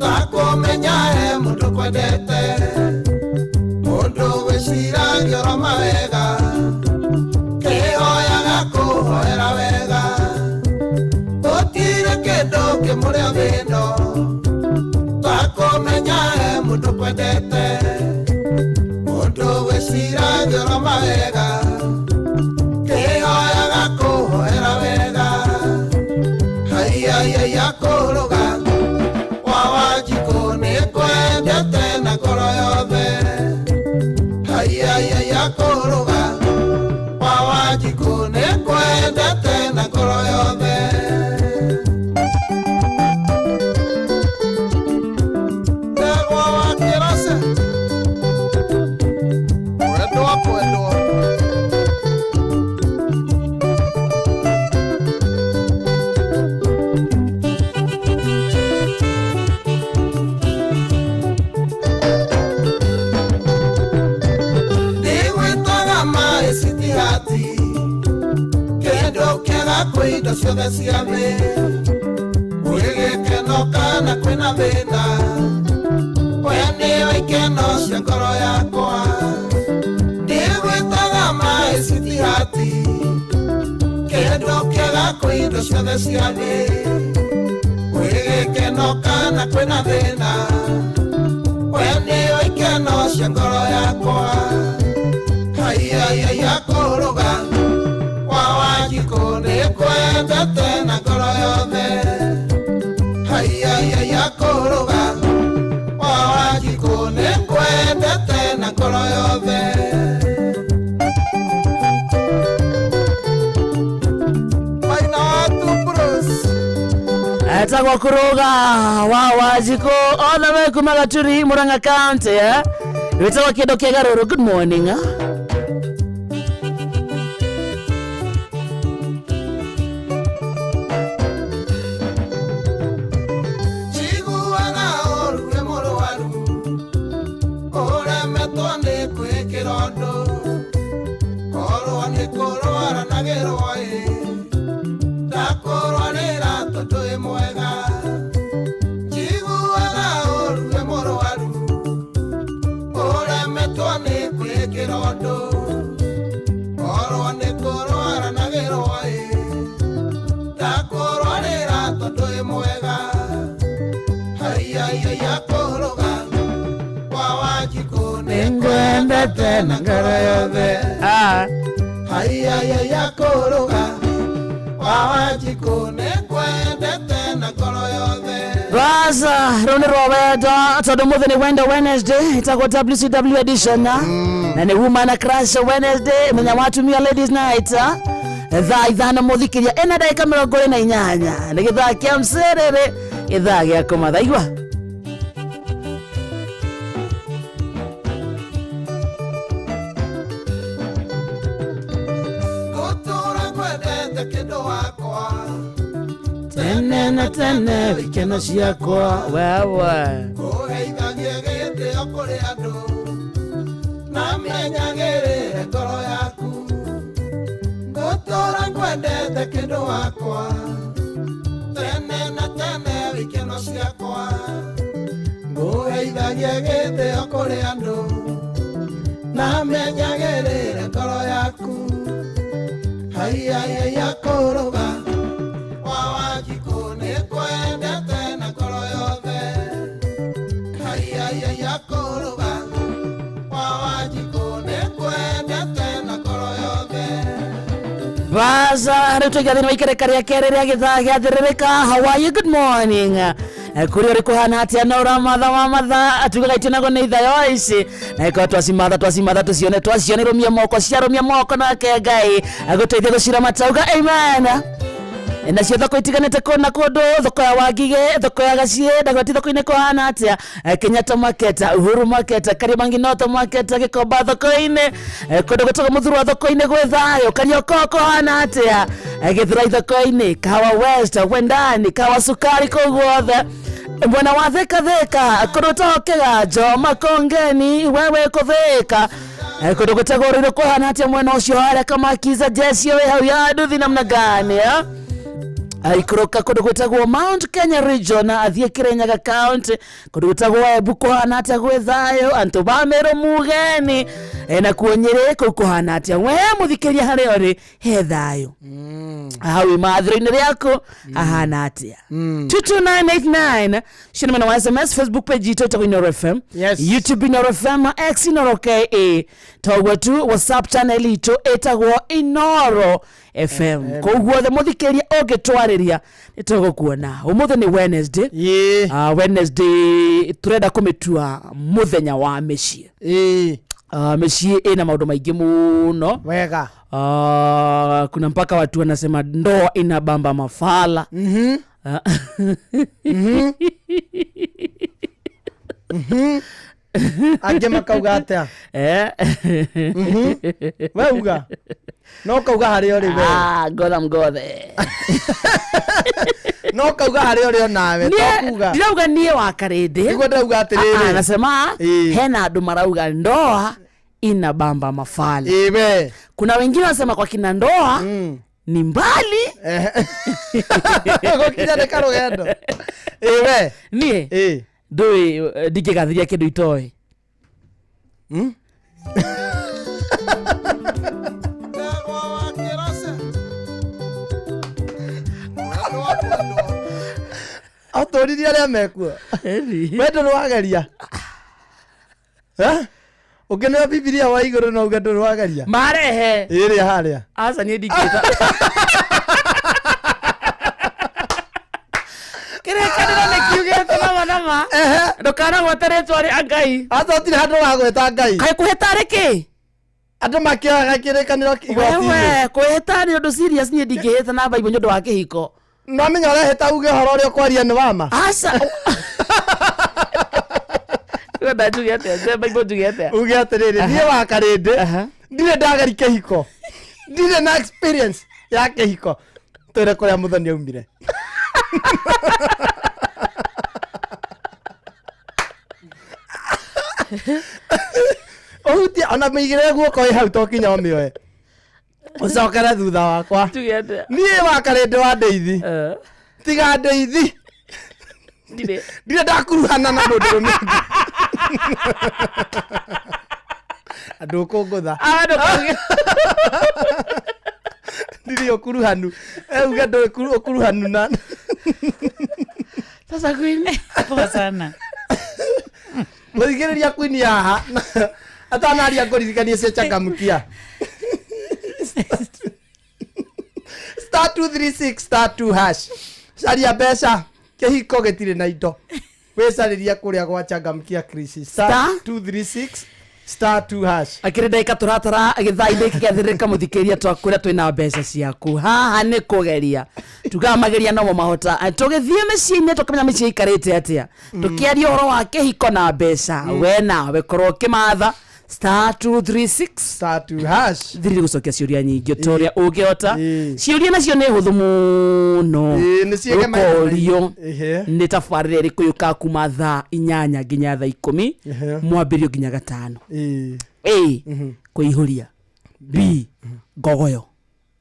takũmenya he mũndũ kwendete mũndũ wĩciragia ũroma wega kĩhoyaga kũhoera wega. Gũtirĩ kĩndũ kĩmũrĩa thĩno takũmenya he mũndũ kwendete mũndũ wĩciragia ũroma wega kĩhoyaga kũhoera wega. Haiyaiyaiya kũrũga wa Wanjikũ nĩ kwendete na ngoro yothe. Haiyaiyaiya kũrũga wa Wanjikũ nĩ kwendete na ngoro yothe. Ndegwa wa Kĩrace kwendwo kwendwo. Ndigwĩtaga maĩ citihati kĩndũ kĩega kwĩ indo ciothe cia thĩ gwĩ gĩkeno kana kwĩna thĩna we nĩwe ikeno cia ngoro yakwa. Ndigwĩtaga maĩ citihati kĩndũ kĩega kwĩ indo ciothe cia thĩ gwĩ gĩkeno kana kwĩna thĩna we nĩwe ikeno cia ngoro yakwa. Haiyaiyaiya kũrũga wa Wanjikũ nĩ kwendete na ngoro yothe. Haiyaiyaiya kũrũga wa Wanjikũ nĩ kwendete na ngoro yothe. Maina wa Tubros. Etagwo Kuruga wa Wanjikũ all the way kuma Gaturi, Murang'a County, eh? Wĩtagwo kĩndũ kĩega rũrũ. Good morning, ah. Njiguaga ũru wĩ mũrwaru ũremetwo nĩ kwĩkĩra ũndũ korwo nĩ kũrwara na gĩrwo ĩ ndakũrwarĩra tondũ wĩ mwega. Njiguaga ũru wĩ mũrwaru ũremetwo nĩ kwĩkĩra ũndũ korwo nĩ kũrwara na gĩrwo ĩ ndakũrwarĩra tondũ wĩ mwega. Haiyaiyaiya kũrũga wa Wanjikũ nĩ kwendete na ngoro yothe. Haiyaiyaiya kũrũga wa Wanjikũ nĩ kwendete na ngoro yothe. Baza rũu nĩ rwa wendo tondũ mũthĩ nĩ Wendo Wednesday ĩtagwo WCW edition, ah. Na nĩ Woman Crush Wednesday mũthenya wa atumia, ladies night, ah. Thaa 5 mũthikĩria ĩna ndagĩka 28 nĩ gĩthaa kĩa mcerere gĩthaa gĩa kũmatha igua. Ngũtũra ngwendete kĩndũ wakwa tene na tene ikeno ciakwa wewe. Kũheithagie gĩtĩo kũrĩ andũ na menyagĩrĩre ngoro yaku. Ngũtũra ngwendete kĩndũ wakwa tene na tene ikeno ciakwa ngũheithagie gĩtĩo kũrĩ andũ na menyagĩrĩre ngoro yaku. Haiyaiyaiya kũrũga wa Wanjikũ nĩ kwendete na ngoro yothe. Haiyaiyaiya kũrũga wa Wanjikũ nĩ kwendete na ngoro yothe. Baza rĩu tũiga thĩinĩ wa ikereka rĩa kerĩ rĩa gĩthaa gĩa thĩrĩrĩka. How are you? Good morning. Kũrĩa ũrĩ kũhana atĩa na ũramatha wa matha tugaga itinago nĩ ithayo ici na ĩkorwo twacimatha twacimatha tũcione twacione rũmia moko ciarũmia moko nake Ngai agũteithie gũciramata uga amen. Nacio thoko itiganĩte kũndũ na kũndũ, thoko ya Wangige, thoko ya Gaciĩ, Dagoretti thoko-inĩ kũhana atĩa, Kenyatta Market, Uhuru Market, Kariobangi North Market, Gĩkomba thoko-inĩ, kũndũ gwĩtagwo Mũthurwa thoko-inĩ gwĩ thayũ, Kariokor kũhana atĩa, Gĩthurai thoko-inĩ, Kahawa West, Wendani, Kahawa Sukari kũu guothe mwena wa Thika Thika, kũndũ gwĩtagwo Kĩganjo, Makongeni, wewe kũthĩka. Kũndũ gwĩtagwo Ruiru kũhana atĩa mwena ũcio harĩa Kamakiza Jesio wĩ hau ya nduthi namna gani eh? Aikũrũka kũndũ gwĩtagwo Mount Kenya Region athiĩ Kirinyaga County, kũndũ gwĩtagwo Embu kũhana atĩa gwĩ thayũ, antũ ba Meru Mugeni, na kuo Nyĩrĩ kũu kũhana atĩa, we mũthikĩria harĩa ũrĩ he thayũ, hau imathĩro-inĩ rĩaku hahana atĩa. 22989 cio nĩ mwena wa SMS, Facebook page itũ ĩtagwo Inooro FM, YouTube Inooro FM, X Inooro KE, toguo tu WhatsApp channel itũ ĩtagwo Inooro FM. Kũu guothe mũthikĩria ũngĩtwarĩria nĩ tũgũkuona. Ũmũthĩ nĩ Wednesday. Wednesday tũrenda kũmĩtua mũthenya wa mĩciĩ. Mĩciĩ ĩna maũndũ maingĩ mũno. Wega. Kuna mpaka watu wanasema ndoa inabamba mafala. Angĩ makauga atĩa? We uga. No kauga harĩa ũrĩ we. Ngotha mgothe. No kauga harĩa ũrĩ onawe, to kuga. Ndirauga niĩ wa Karĩndĩ. Nĩguo ndĩrauga atĩrĩrĩ. Nasema hena andũ marauga ndoa inabamba mafala. Iwe. Kuna wengine wanasema kwa kina ndoa ni mbali. Gũkinya nĩ karũgendo. Iwe. Niĩ ndũĩ ndingĩgathĩria kĩndũ itoĩ. Atũririe arĩa mekuo. We ndũrĩ wageria. Ũngĩneo Bibilia wa igũrũ no uge ndũrĩ wageria. Marehe. Ĩrĩa harĩa. Aca niĩ ndingĩta. Kĩrĩkanĩro nĩ kiugĩte nama nama. Ndũkanagwete rĩtwa rĩa Ngai. Aca gũtirĩ handũ ũragweta Ngai. Kaĩ kũhĩta rĩ kĩ? Andũ makĩoyaga kĩrĩkanĩro igoti-inĩ. Wewe, kũhĩta nĩ ũndũ serious, niĩ ndingĩhĩta na Bible nĩ ũndũ wa kĩhiko. No menya ũrehĩta uge ũhoro ũrĩa ũkwaria nĩ wa ma. Aca. Wenda njuge atĩa? Nje Bible njuge atĩa? Uge atĩrĩrĩ, niĩ wa Karĩndĩ ndirĩ ndageri kĩhiko, ndirĩ na experience ya kĩhiko. Twĩre kũrĩa Mũthoni aumire. Ũhutie ona mĩigĩrĩre guoko ĩ hau to kinya ũmĩoe. Ũcokere thutha wakwa. Njuge atĩa? Niĩ wa Karĩndĩ wa Ndeithi. Tiga Ndeithi. Ndirĩ. Ndirĩ ndakuruhana na mũndũrũme ũngĩ. Andũ ũkũngũtha. Ndũkauge. Ndirĩ ũkuruhanu. Uge ndũrĩ ũkuruhanu na. Sasa Queen. Poa sana. Mũthikĩrĩria Queen haha. Atanaria ngũririkanie cia changamkia. Star 236 star 2 hash. Caria mbeca. Kĩhiko gĩtirĩ na indo. Wĩcarĩrie kũrĩa gwa changamkia Chris. Star 236 star 2 hash. Akĩrĩ ndagĩka tũratara gĩthaa-inĩ gĩkĩ gĩathĩrĩrĩka mũthikĩrĩria twakwĩra twĩna mbeca ciaku. Haha nĩ kũgeria. Tugaga mageria nomo mahota. Tũgĩthiĩ mĩciĩ-inĩ tũkamenya mĩciĩ ĩikarĩte atĩa. Tũkĩaria ũhoro wa kĩhiko na mbeca. We nawe korwo ũkĩmatha star 236 star 2 hash. Thirire gũcokia ciũria nyingĩ ta ũrĩa ũngĩhota. Ciũria nacio nĩ hũthũ mũno. Nĩ ciĩge maita Ũkorio maingĩ. nĩ tabarĩra ĩrĩkũ yũkaga kuma thaa 8 nginya thaa 10, mwambĩrĩrio nginya 5. A, kũihũria. B, ngogoyo.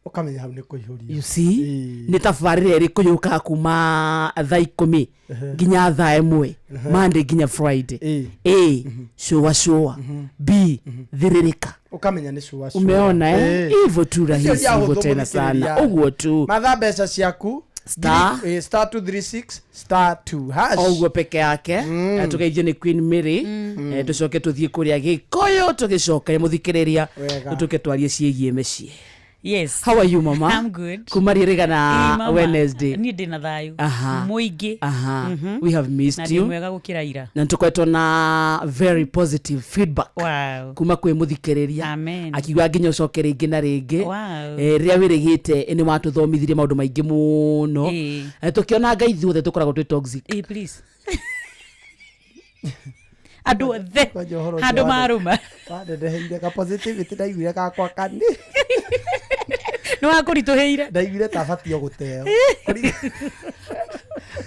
Ũkamenya hau nĩ kũihũria. You see? Nĩ tabarĩra ĩrĩkũ yũkaga kuma thaa 10 nginya thaa 1, Monday nginya Friday. A, cũa cũa. B, thĩrĩrĩka. Ũkamenya nĩ cũa cũa. Umeona, eh? Hivyo tu rahisi, Icio cia hivyo hũthũ tena sana. mũthikĩrĩria. Ũguo tu. Matha mbeca ciaku. Star. Star 236 star 2 hash. Oguo peke yake. Tũgeithio nĩ Queen Mary. Tũcoke tũthiĩ kũrĩa Gĩkũyũ tũgĩcoka mũthikĩrĩria. Wega. Tũke twarie ciĩgiĩ mĩciĩ. Yes. How are you mama? I'm good. Kuma rĩrĩga Ĩ, na mama. Wednesday. Niĩ ndĩ na thayũ Aha. mũingĩ. Aha. Mhm. We have Na missed ndĩ you. mwega gũkĩra ira. Na nĩtũkoretwo na very positive feedback Wow. kuma kwĩ mũthikĩrĩria Amen. akiuga nginya ũcoke rĩngĩ na rĩngĩ. Wow. Eh, rĩrĩa wĩrĩgĩte nĩ watũthomithirie maũndũ maingĩ mũno. Ĩ. Eh, tũkĩona ngai ithuothe tũkoragwo twĩ toxic. Ĩ, please. Andũ othe ũhoro ũcio handũ marũma. Wandereheire ka positivity ndaiguire gakwa kani. Nĩ wakũritũhĩire. Ndaiguire ta batiĩ o gũteo.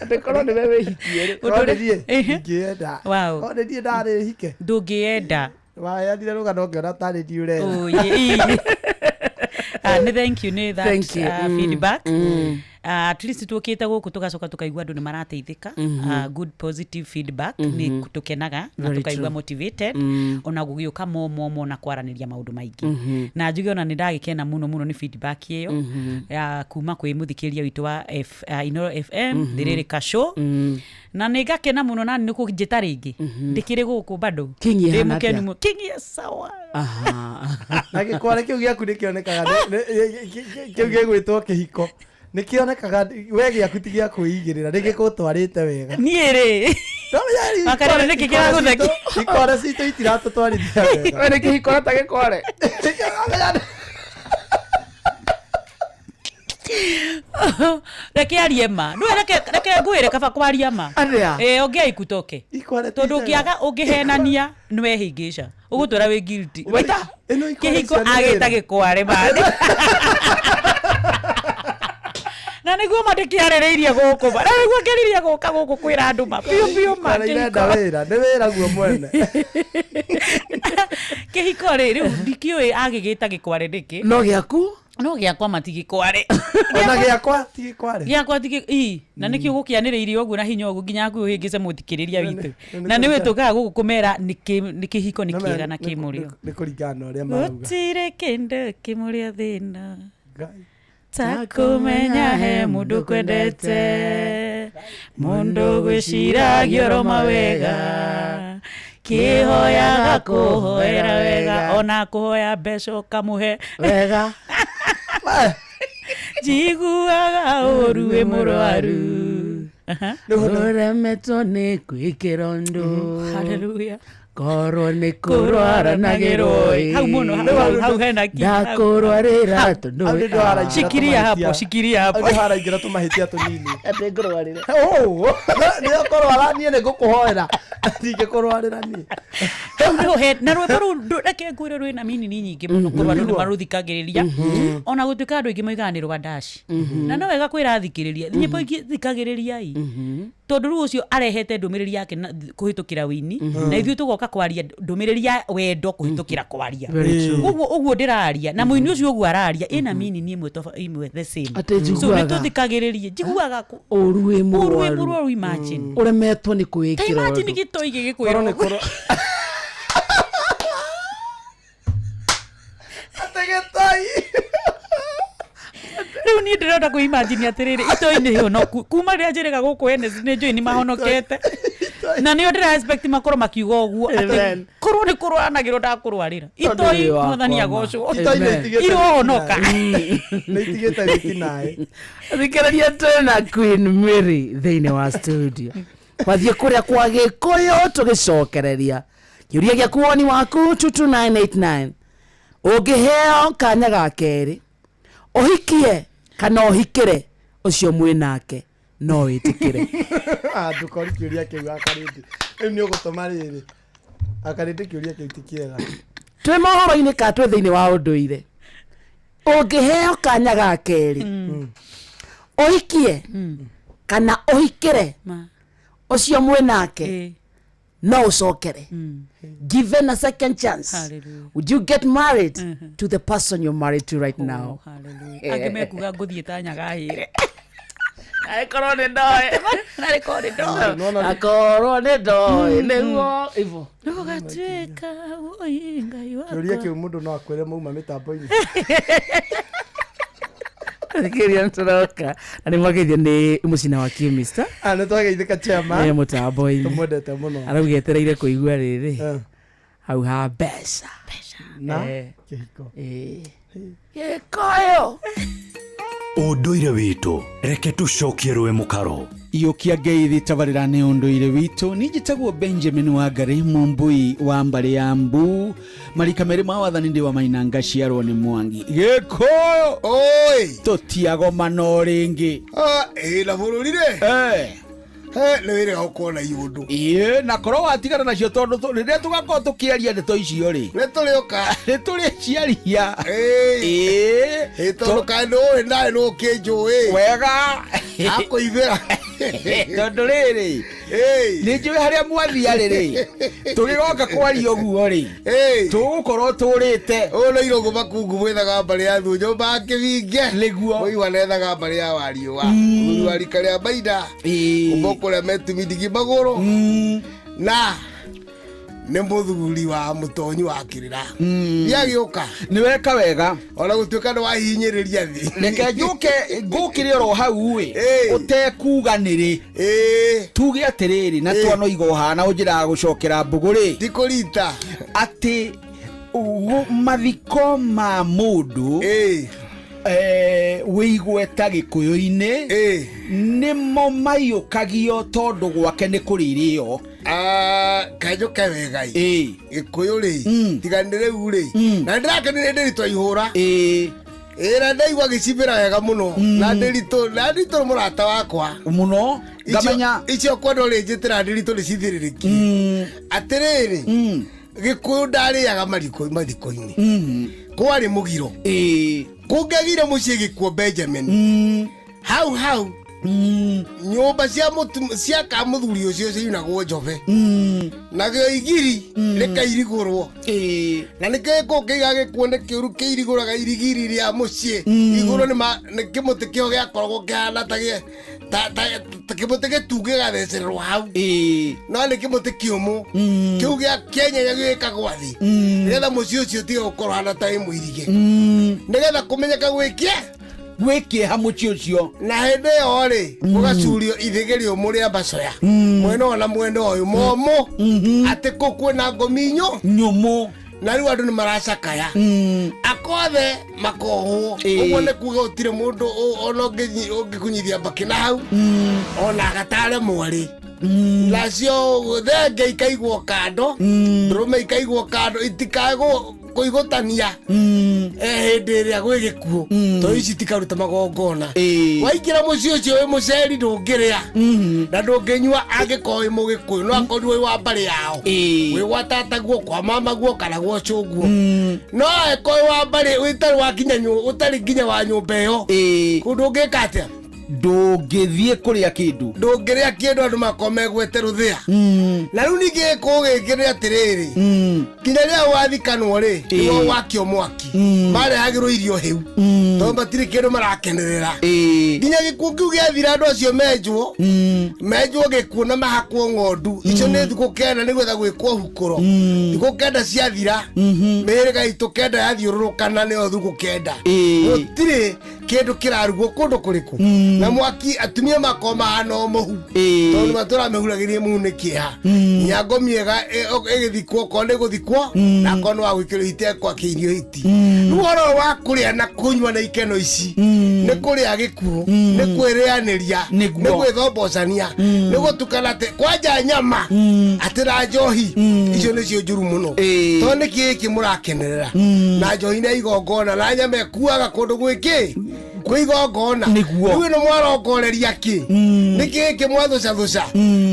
Atĩ korwo nĩwe wĩhikie rĩ. Korwo nĩ niĩ ingĩenda. Wow. Korwo nĩ niĩ ndarĩ hike. Ndũngĩenda. Waheanire rũgano ngĩona tarĩ niĩ ũrera. Oh, yeah. Ah, nĩ thank you nĩ that Thank you. Feedback. At least tũkĩte gũkũ tũgacoka tũkaigua andũ nĩ marateithĩka. Good positive feedback nĩ tũkenaga na Very tũkaigua true. motivated ona gũgĩũka momomo na kwaranĩria maũndũ maingĩ. Na njuge ona nĩ ndagĩkena mũno mũno nĩ feedback ĩyo ya kuma kwĩ mũthikĩrĩria witũ wa Inooro FM Thĩrĩrĩka show. Na nĩ ngakena mũno nani nĩ kũnjĩta rĩngĩ ndĩkĩrĩ gũkũ bado. King Ndĩ ĩhana mũkenu atĩa? mũno. King ye sawa. Aha. Na gĩkware kĩu gĩaku nĩ kĩonekaga kĩu gĩgwĩtwo kĩhiko nĩ kĩonekaga we gĩaku ti gĩa kwĩigĩrĩra nĩ gĩgũtwarĩte wega. Niĩ rĩ Wakarĩra nĩkĩ kĩragũthekia? Ikware citũ itiratũtwarithia wega. We nĩ kĩhiko na ta gĩkware. Reke arie ma nĩwe reke ngwĩre kaba kwaria ma. Atĩa? Ĩ ongea ikutoke Ikware ti tondũ njega. ũngĩaga ũngĩhenania nĩwehĩngĩca ũgũtwĩra wĩ guilty. Waita. Ĩno ikware Kĩhiko icio nĩ agĩta wĩra. gĩkware mani na nĩguo ma ndĩkĩarĩrĩirie gũkũ ma na nĩguo ngeririe gũka gũkũ kwĩra andũ ma biũ biũ ma Ikware irenda kĩhiko wĩra nĩ wĩra guo mwene. Kĩhiko rĩ rĩu ndikĩũĩ agĩgĩta gĩkware nĩkĩ. No gĩaku? No gĩakwa matigĩkware. Ona gĩakwa ti gĩkware. Gĩakwa ti ii na nĩkĩo gũkĩanĩrĩire ũguo na hinya ũguo nginya akuhĩngĩce mũthikĩrĩria witũ Nĩ- nĩ na nĩwe kũringana- tũkaga gũkũ kũmera nĩ kĩhiko nĩ kĩega na kĩmũrĩo. Nĩ kũringana na ũrĩa marauga. Gũtirĩ kĩndũ kĩmũrĩa thĩna Ngai. ta kũmenya he mũndũ kwendete mũndũ gwĩciragia oro mawega kĩhoyaga kũhoera wega ona kũhoya mbeca ũkamũhe Wega. Njiguaga ũru wĩ mũrwaru. Aha. Ũremetwo nĩ gwĩkĩra ũndũ. Hallelujah. Korwo nĩ kũrwara na gĩrũĩ. Hau mũno, hau, hau, hau hena ki. Hau. Ndakũrwarĩra tondũ Hau nĩ ndĩraingĩra Shikiria hapo, tũmahĩtia. shikiria hapo. Hau nĩho haraingĩra tũmahĩtia tũnini. Atĩ ngũrwarĩre. Oh, nĩ ũkũrwara niĩ nĩ ngũkũhoera ndingĩkũrwarĩra niĩ. Hau nĩho he na rwĩmbo rũu reke ngwĩre rwĩna minini nyingĩ mũno korwo andũ nĩ marũthikagĩrĩria ona gũtuĩka andũ aingĩ moigaga nĩ rwa ndaci na no wega kwĩra athikĩrĩria nyĩmbo ingĩ thikagĩrĩriai tondũ rĩu ũcio arehete ndũmĩrĩri yake na kũhĩtũkĩra wĩini na ithuĩ tũgoka kwaria ndũmĩrĩri ya wendo kũhĩtũkĩra kwaria. Very true. Ũguo ũguo ndĩraria na mũini ũcio ũguo araria ĩna minini ĩmwe ĩmwe the same. Atĩ So njiguaga. nĩ tũthikagĩrĩrie njiguaga Ũru wĩ ũru wĩ mũrwaru. mũrwaru imagine. Ũremetwo nĩ Ta kwĩĩkĩra imagine ũndũ. gĩtoi Korwo nĩ gĩgĩkwĩra kũrwa Atĩ gĩtoi. Rĩu niĩ ndĩrenda kũ imagine atĩrĩrĩ itoi nĩ honoku kuma rĩrĩa njĩrĩga gũkũ Hennessy nĩ njũĩ nĩ mahonokete na nĩo ndĩra expect makorwo makiuga ũguo atĩ Amen. korwo nĩ kũrwaranagĩrwo ndakũrwarĩra Tondũ itoi wĩ wakwa mwathani ma. agocwo. Itoi nĩ itigĩte Irohonoka. Nĩ itigĩte wĩkinaĩ. Thikĩrĩria twĩna Queen Mary thĩinĩ wa studio twathiĩ kũrĩa kwa gĩkũyũ tũgĩcokereria kĩũria gĩaku woni waku 22989 ũngĩheo kanya ga kerĩ ũhikie kana ũhikĩre ũcio mwĩ nake no wĩtĩkĩre. Ah, ndũkori kĩũria kĩu akarĩndĩ rĩu nĩ ũgũtũma rĩrĩ akarĩndĩ kĩũria kĩu ti kĩega. Twĩ mohoro-inĩ ka twĩ thĩinĩ wa ũndũire ũngĩheo kanya ga kerĩ ũhikie kana ũhikĩre Ma. ũcio mwĩ nake Ĩ. no ũcokere, given a second chance, Hallelujah. would you get married to the person you're married to right now? Hallelujah. Angĩ mekuga ngũthiĩ ta nyagahĩre. Akorwo nĩ ndoĩ. Narĩ korwo nĩ ndoĩ. Akorwo nĩ ndoĩ nĩguo ivo. Ũgatuĩka ũi Ngai Kĩũria wakwa. kĩu mũndũ no akwĩre mauma mĩtambo-inĩ. Thikĩrĩria nĩtũroka na nĩ mwageithio nĩ mũcina wa kĩmista. Ah, nĩ twageithĩka chairman. Nĩ mũtambo-inĩ. Tũmwendete mũno. Arauga etereire kũigua rĩrĩ. Hau ha mbeca. Na Eh. kĩhiko. Gĩkũyũ. Ũndũire witũ reke tũcokie rũĩ mũkaro. Iũkia ngeithi tabarĩra nĩ ũndũire witũ. Niĩ njĩtagwo Benjamin Wangari, mũmbui wa mbarĩ ya mbu, marika merĩ ma wathani, ndĩ wa Maina, ngaciarwo nĩ Mwangi. Gĩkũyũ oi, tũtiagomana o rĩngĩ. Ĩ na bũrũri rĩ, nĩ wĩrĩga gũkorwo na iũndũ. Ĩĩ, na korwo watigana nacio, tondũ rĩrĩa tũgakorwo tũkĩaria ndeto icio rĩ, nĩ tũrĩũka, nĩ tũrĩciaria. Ĩ tondũ kaĩ nĩ ũĩ nawe nĩ ũkĩnjũĩ wega akũibĩra. Tondũ rĩrĩ, nĩ njũĩ harĩa mwathia rĩrĩ, tũgĩgoka kwaria ũguo rĩ, tũgũkorwo tũrĩte. Ũyũ nĩ Irũngũ Makungu, mwethaga mbarĩ ya Thuo, nyũmba ya Kĩbinge nĩguo mũigua, nethaga mbarĩ ya Wariũa, mũthuri wa rika rĩa Maina, kuma kũrĩa metumindigi magũrũ, na nĩ mũthuri wa mũtonyi wa kĩrĩra gĩagĩũka. Nĩ weka wega. Ona gũtuĩka nĩ wahihinyĩrĩria thĩ. Reke njũke ngũkĩre oro hau ĩ, ũtekuga nĩrĩ, tuge atĩrĩrĩ, na twanoiga ũhana ũnjĩraga gũcokera mbũgũ rĩ, tikũrita atĩ mathiko ma mũndũ wĩigweta gĩkũyũ-inĩ nĩmo maiyũkagio, tondũ gwake nĩ kũrĩrĩo. Kanjũke wega ĩ gĩkũyũ rĩ, tiga nĩ rĩu rĩ, na ndĩrakenire ndĩritũ ihũra ĩ, na ndaigua gĩcibĩra wega mũno, na ndĩritũ, na ndĩritũ nĩ mũrata wakwa mũno. Ngamenya icio kwendwo rĩ, njĩtĩra ndĩritũ nĩ cithĩrĩrĩki atĩrĩrĩ, gĩkũyũ ndarĩaga mathiko-inĩ, kwarĩ mũgiro. Kũngĩagire mũciĩ gĩkuo, Benjamin, hau hau nyũmba cia cia ka mũthuri ũcio ciunagwo njobe, nagĩo igiri rĩkairigũrwo, na nĩkĩo kũngĩiga gĩkuo nĩ kĩũru, kĩirigũraga irigiri rĩa mũciĩ igũrũ. Nĩ kĩmũtĩ kĩo gĩakoragwo kĩhana ta kĩmũtĩ gĩtungu gĩgathecererwo hau, no nĩ kĩmũtĩ kĩũmũ kĩu gĩa kĩenyenya gĩgĩkagwa thĩ, nĩgetha mũciĩ ũcio ũtige gũkorwo hana ta wĩ mũirige, nĩgetha kũmenyeka gwĩkie gwĩkĩeha mũciĩ ũcio. Na hĩndĩ ĩyo rĩ, gũgacurio ithĩgĩ rĩũmũ rĩa macoya mwena ũyũ na mwena ũyũ momũ, atĩ kũu kwĩna ngomi nyũmũ, na rĩu andũ nĩ maracakaya akothe makohwo. Ũguo nĩ kuga gũtirĩ mũndũ ona ũngĩkunyithia mbakĩ na hau, ona agatare mwarĩ nacio thenge ikaigwo kando, ndũrũme ikaigwo kando, itikae kũigũtania hĩndĩ ĩrĩa gwĩ gĩkuũ, tondũ ici tikaruta magongona. Waingĩra mũciĩ ũcio wĩ mũceri, ndũngĩrĩa na ndũngĩnyua angĩkorwo wĩ mũgĩkũyũ, no akorirwo wĩ wa mbarĩ yao, wĩ gwa tataguo, kwa mamaguo, kana gwa cũguo, no angĩkorwo wĩ wa mbarĩ ũtarĩ wa nginya ũtarĩ nginya wa nyũmba ĩyo, kũu ndũngĩka atĩa? Ndũngĩthiĩ kũrĩa kĩndũ. Ndũngĩrĩa kĩndũ, andũ makorwo megwete rũthĩa. Na rĩu ningĩ gĩkũũ gĩkĩ nĩ atĩrĩrĩ, nginya rĩrĩa wathikanwo rĩ, nĩguo wakio mwaki, marehagĩrwo irio hĩu, tondũ matirĩ kĩndũ marakenerera nginya gĩkuũ kĩu gĩathira. Andũ acio menjwo gĩkuũ na mahakwo ng'ondu icio nĩ thikũ 9, nĩgetha gwĩkwo hukũro. Thikũ 9 ciathira, mĩhĩrĩga itũ 9 yathiũrũrũkana, nĩyo thikũ 9 gũtirĩ kĩndũ kĩrarugwo kũndũ kũrĩkũ na mwaki. Atumia makorwo mahana o mũhu, tondũ matũramĩhuragĩrie mũhu nĩ kĩeha, nginya ngomi ĩgĩthikwo, okorwo nĩ gũthikwo, na akorwo nĩ wa gwĩkĩrwo hiti, ekwakĩirio hiti. Rĩu ũhoro ũyũ wa kũrĩa na kũnyua na ikeno ici nĩ kũrĩa gĩkuũ, nĩ kwĩrĩanĩria, nĩ gwĩthombocania, nĩ gũtukana atĩ kwanja nyama atĩ na njohi icio nĩcio njũru mũno, tondũ nĩ kĩĩ kĩ mũrakenerera na njohi na igongona na nyama ĩkuaga kũndũ gwĩkĩ kwĩ igongona? Nĩguo. Rĩu ĩno mwarongoreria kĩ? Nĩ kĩĩ kĩ mwathucathuca?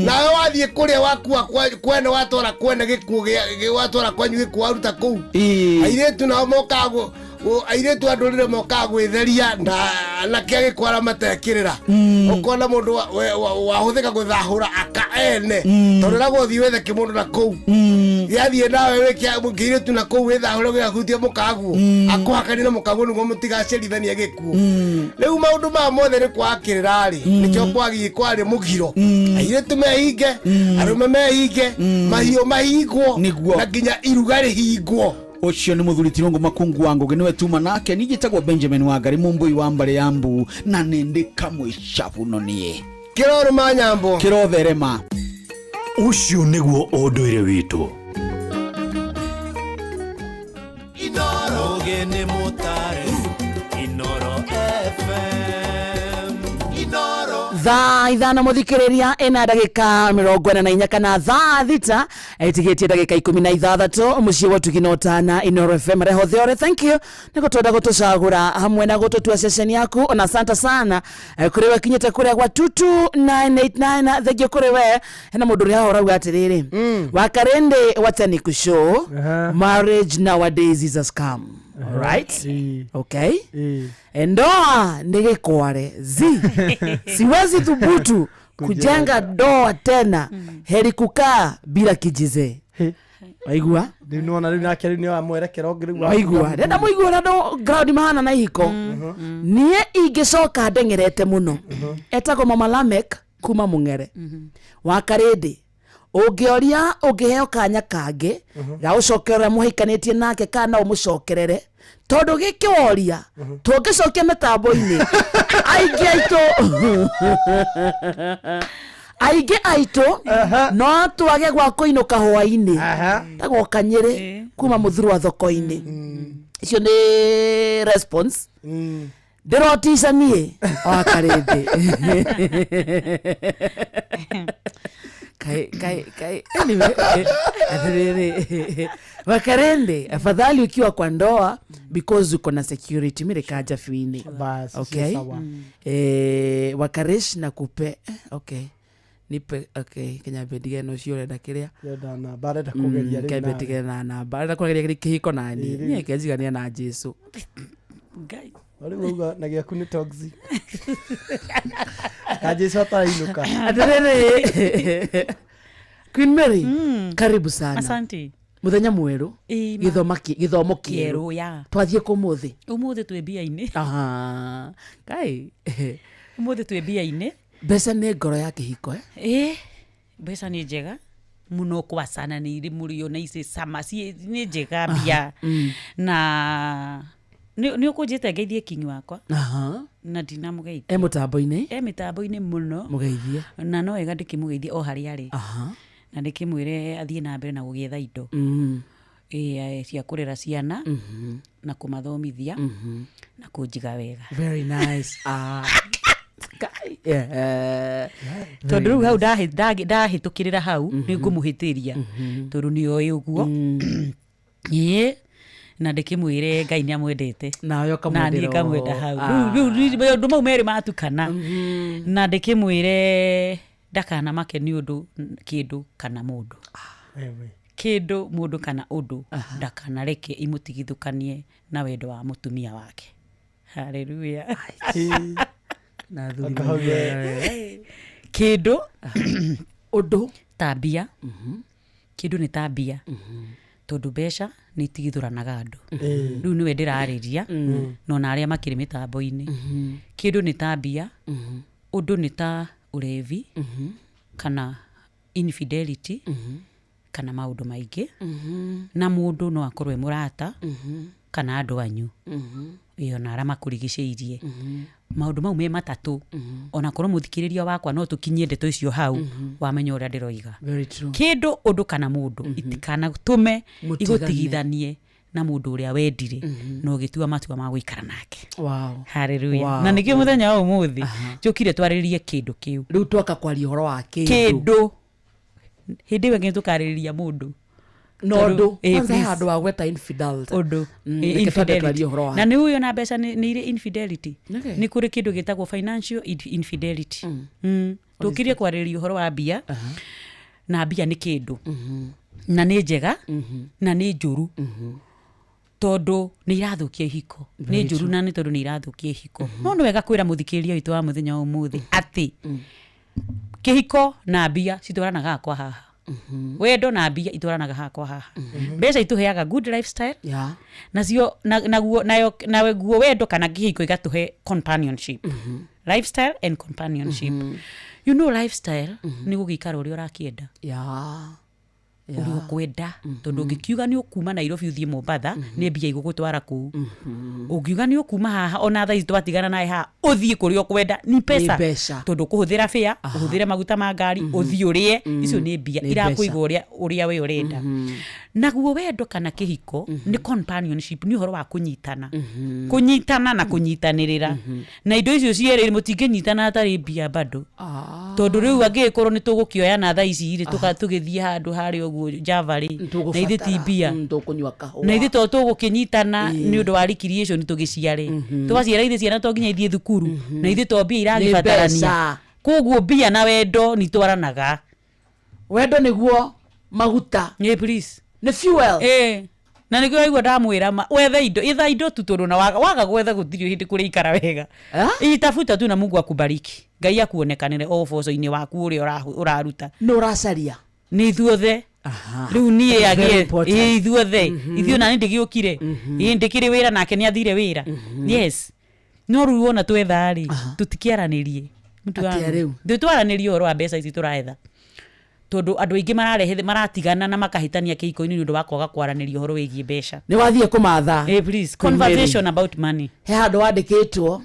Nawe wathiĩ kũrĩa wakua kwene, watwara kwene gĩkuũ watwara kwanyu gĩkuũ, waruta kũu, airĩtu nao mokaga airĩtu a ndũrĩrĩ mokaga gwĩtheria na anake agĩkwara matekĩrĩra, ũkona mũndũ wahũthĩka gũthahũra aka ene, tondũ rĩrĩa gũthiĩ wethe kĩmũndũ na kũu gĩathiĩ nawe wĩke kĩirĩtu na kũu wĩthahũre gĩgahutia mũkaguo, akũhakanie na mũkaguo nĩguo mũtigacerithanie gĩkuũ. Rĩu maũndũ maya mothe nĩ kwakĩrĩra rĩ, nĩkĩo kwagiĩ kwarĩ mũgiro, airĩtu mehinge, arũme mehinge, mahiũ mahingwo, na nginya iruga rĩhingwo. Ũcio nĩ mũthuri Tirũngũ Makungu wa Ngũgĩ, nĩwe tuma nake. Niĩ njĩtagwo Benjamin Wangari, mũmbũi wa mbarĩ ya mbu, na nĩ ndĩ kamwe cabuno niĩ. Kĩrorũma nyambo. Kĩrotherema. Ũcio nĩguo ũndũire witũ. Mũgĩ nĩ mũtare Inoro FM Inoro Thaa 5 muthikiriria ina ndagika 44 kana thaa 6 itigitie ndagika 16 muciĩ wa ũtugi na ũtana Inoro FM reho theore. Thank you nĩ gũtwenda gũtũcagũra hamwe na gũtũtua ceceni yaku ona asante sana. Kũrĩ we kinyĩte kũrĩa gwa 22989, thengio kũrĩ we. Hena mũndũ ũrĩa haha ũrauga atĩrĩrĩ, Wakarende, wacha nikushow, marriage nowadays is a scam. Alright, okay, ndoa ni gĩkware zi siwezi thubutu kujenga ndoa tena, heri kukaa bila kijize. Waigua? Rĩu nĩwona rĩu nake rĩu nĩoya mwerekero ũngĩ rĩu. Waigua? Ndenda mũigue ũrĩa andũ ground mahana na ihiko. Niĩ ingĩcoka ndeng'erete mũno. Etagwo Mama Lamek kuma Mũng'ere. Wa Karĩndĩ, ũngĩoria ũngĩheo kanya kangĩ ga ũcokerera mũhikanĩtie nake kana ũmũcokerere, tondũ gĩkĩ woria tũngĩcokia mĩtambo-inĩ, aingĩ aitũ no twage gwa kũinũka hwainĩ. Tagwo Kanyĩrĩ kuma Mũthurwa thoko-inĩ. Icio nĩ response ndĩrotica niĩ wa Karĩndĩ. Kai kai kai, anyway, atĩrĩrĩ Wakarende, afadhali ukiwa kwa ndoa because uko na security mirekaja fiini. Basi, okay. Sawa. Wakaresh na kupe, okay, nipe, okay, kenya ndige no cio ũrenda kĩrĩa. Ndĩrenda namba, arenda kũgeria rĩu kembe nawe. Ndige na namba, arenda kũgeria kĩhiko nani. Ĩ, rĩu. Niĩ kenjigania na Jesu. Ngai. Rĩu wauga na gĩaku nĩ toxic na Jesu atarainũka. Atĩrĩrĩ, Queen Mary, karibu sana. Asante. Muthenya mwerũ. Ĩ, ma. Gĩthomo kĩerũ. Kĩerũ, ya. Twathiĩ kũmũthĩ. Ũmũthĩ twĩ mbia-inĩ. Aha. Kai. Ũmũthĩ twĩ mbia-inĩ. Mbeca nĩ ngoro ya kĩhiko, eh? Ĩ, mbeca nĩ njega mũno kwa sana, nĩ irĩ mũrĩo na ici cama nĩ njega mbia. Na nĩ ũkũnjĩte ngeithie kinyi wakwa. Na ndinamũgeithia. E mũtambo-inĩ? E mĩtambo-inĩ mũno. Mũgeithie. Na no wega ndĩkĩmũgeithie o harĩa arĩ. Na ndĩkĩmwĩre athiĩ na mbere na gũgĩetha indo. Ĩ, cia kũrera ciana na kũmathomithia na kũnjiga wega. Very nice. Ah. Kai. Yeah. Tondũ rĩu hau ndahĩtũkĩrĩra hau nĩ ngũmũhĩtĩria tondũ nĩ oĩ ũguo. Ĩĩ, na ndĩkĩmwĩre Ngai nĩ amwendete. Nawe Na ũkamwendera niĩ ngamwenda oho. hau. Ah. Rĩu maũndũ mau merĩ matukana. Na ndĩkĩmwĩre ndakanamake nĩ ũndũ kĩndũ kana mũndũ. Kĩndũ mũndũ kana ũndũ ndakanareke imũtigithũkanie na wendo wa mũtumia wake. Haleluya. Na thuri. Kĩndũ ũndũ ta mbia. Kĩndũ nĩ ta mbia. Tondũ mbeca nĩ itigithũranaga andũ. Rĩu nĩwe ndĩrarĩria na ona arĩa makĩrĩ mĩtambo-inĩ. Kĩndũ nĩ ta mbia, ũndũ nĩ ta ũrevi kana infidelity kana maũndũ maingĩ. Na mũndũ no akorwo e mũrata kana andũ anyu. Ĩyo na arĩa makũrigicĩirie. Maũndũ mau me matatũ. Ona korwo mũthikĩrĩria wakwa no tũkinyie ndeto icio hau, wamenya ũrĩa ndĩroiga. Very true. Kĩndũ ũndũ kana mũndũ itikanatũme Mũtigane. igũtigithanie na mũndũ ũrĩa wendire na ũgĩtua matua ma gũikara nake. Wow. Hallelujah. Wow. Na nĩkĩo mũthenya wa ũmũthĩ njũkire twarĩrĩrie kĩndũ kĩu. Rĩu twoka kwaria ũhoro wa kĩndũ. Kĩndũ. Hĩndĩ ĩyo ĩngĩ tũkarĩrĩria mũndũ. No Tondũ, ũndũ. Kwanza he please. handũ wa gweta infidelity. Ũndũ. Reke twambe Infidelity. twarie ũhoro wa Na nĩ ũyũ na mbeca nĩ irĩ infidelity. Okay. Nĩ kũrĩ kĩndũ gĩtagwo financial infidelity. Tũkirie kwarĩrĩria ũhoro wa mbia. Na mbia nĩ kĩndũ. Na nĩ njega na nĩ njũru. Tondũ nĩ irathũkia ihiko. Nĩ Very njũru true. na nĩ tondũ nĩ irathũkia ihiko. No nĩ wega kwĩra mũthikĩrĩria witũ wa mũthenya wa ũmũthĩ atĩ kĩhiko na mbia citwaranaga kwa haha. Wendo na mbia itwaranaga haha kwa haha. Mbeca itũheaga good lifestyle. Yeah. Nacio, na, naguo, nayo, naguo wendo kana kĩhiko igatũhe companionship. Lifestyle and companionship. You know lifestyle nĩ gũgĩikara ũrĩa ũrakĩenda. Yeah. Ũrĩa ũkwenda, tondũ ũngĩkiuga nĩ ũkuma Nairobi ũthiĩ Mombatha, nĩ mbia igũgũtwara kũu. Ũngiuga nĩ ũkuma haha, ona thaa ici twatigana nawe haha, ũthiĩ kũrĩa ũkwenda, ni pesa. Mbeca. Tondũ ũkũhũthĩra fare, ũhũthĩre maguta ma ngari, ũthiĩ ũrĩe, icio nĩ mbia Nĩ irakũiga mbeca. ũrĩa we ũrenda. Naguo wendo kana kĩhiko nĩ companionship, nĩ ũhoro wa kũnyitana, kũnyitana na kũnyitanĩrĩra. Na indo icio cierĩ mũtingĩnyitana hatarĩ mbia bado, tondũ rĩu angĩgĩkorwo nĩ tũgũkĩoyana thaa ici rĩ, tũgĩthiĩ handũ harĩa ũguo Java rĩ, na ithuĩ ti mbia, Tũkũnyua kahũa. Na ithuĩ to tũgũkĩnyitana nĩ ũndũ wa recreation, tũgĩciare, twaciara ithuĩ ciana to nginya ithiĩ thukuru, na ithuĩ to mbia iragĩbatarania. Mbeca. Koguo mbia na wendo nĩ itwaranaga. Wendo nĩguo maguta. Ĩ, please. Nĩ fuel. Ĩ, na nĩkĩo waigua ndamwĩra ma wethe indo, etha indo tu, tondũ na waga gwetha gũtirĩ hĩndĩ kũrĩikara wega. Itafuta tu na Mungu akubariki, Ngai akuonekanĩre o ũboco-inĩ waku ũrĩa ũraruta. Nĩ ũracaria. Nĩ ithuothe rĩu niĩ Very agĩe important. ĩ, ithuothe ithuĩ nani ndĩgĩũkire, ĩ, ndĩkĩrĩ wĩra nake nĩ athire wĩra, yes, no rĩu wona twetha rĩ, tũtikĩaranĩrie. Mtu Atĩa wangu. rĩu? Ndĩtwaranĩrie ũhoro wa mbeca ici tũraetha, tondũ andũ aingĩ mararehe maratigana na makahĩtania kĩhiko-inĩ nĩ ũndũ wa kwaga kwaranĩria ũhoro wĩgiĩ mbeca. Nĩ wathiĩ kũmatha. Eh, please, conversation about money. He handũ wandĩkĩtwo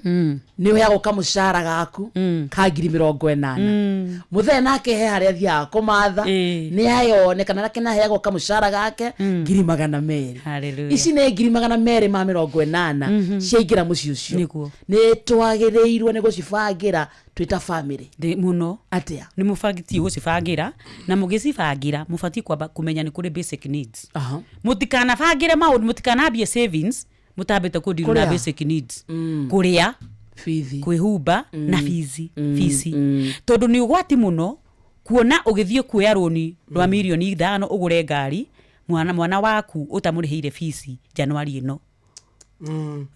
nĩ ũheagwo kamũcara gaku ka 80,000. Mũthee nake he harĩa athiaga kũmatha, nĩ ayonekana nake naheagwo kamũcara gake 200,000. Hallelujah. Ici nĩ 280,000 ciaingĩra mũciĩ ũcio. Nĩguo. Nĩ twagĩrĩirwo nĩ gũcibangĩra twĩ ta bamĩrĩ. Mũno. Atĩa? Nĩ mũbatiĩ gũcibangĩra, na mũgĩcibangĩra mũbatiĩ kwamba kũmenya nĩ kũrĩ basic needs. Mũtikanabangĩre maũndũ, mũtikanambie savings mũtambĩte kũdeal na Kũrĩa. basic needs. Kũrĩa, bithi, kwĩhumba na bici bici, tondũ nĩ ũgwati mũno kuona ũgĩthiĩ kuoya rũni rwa 5 mirioni ũgũre ngari, mwana waku ũtamũrĩhĩire bici Januari ĩno.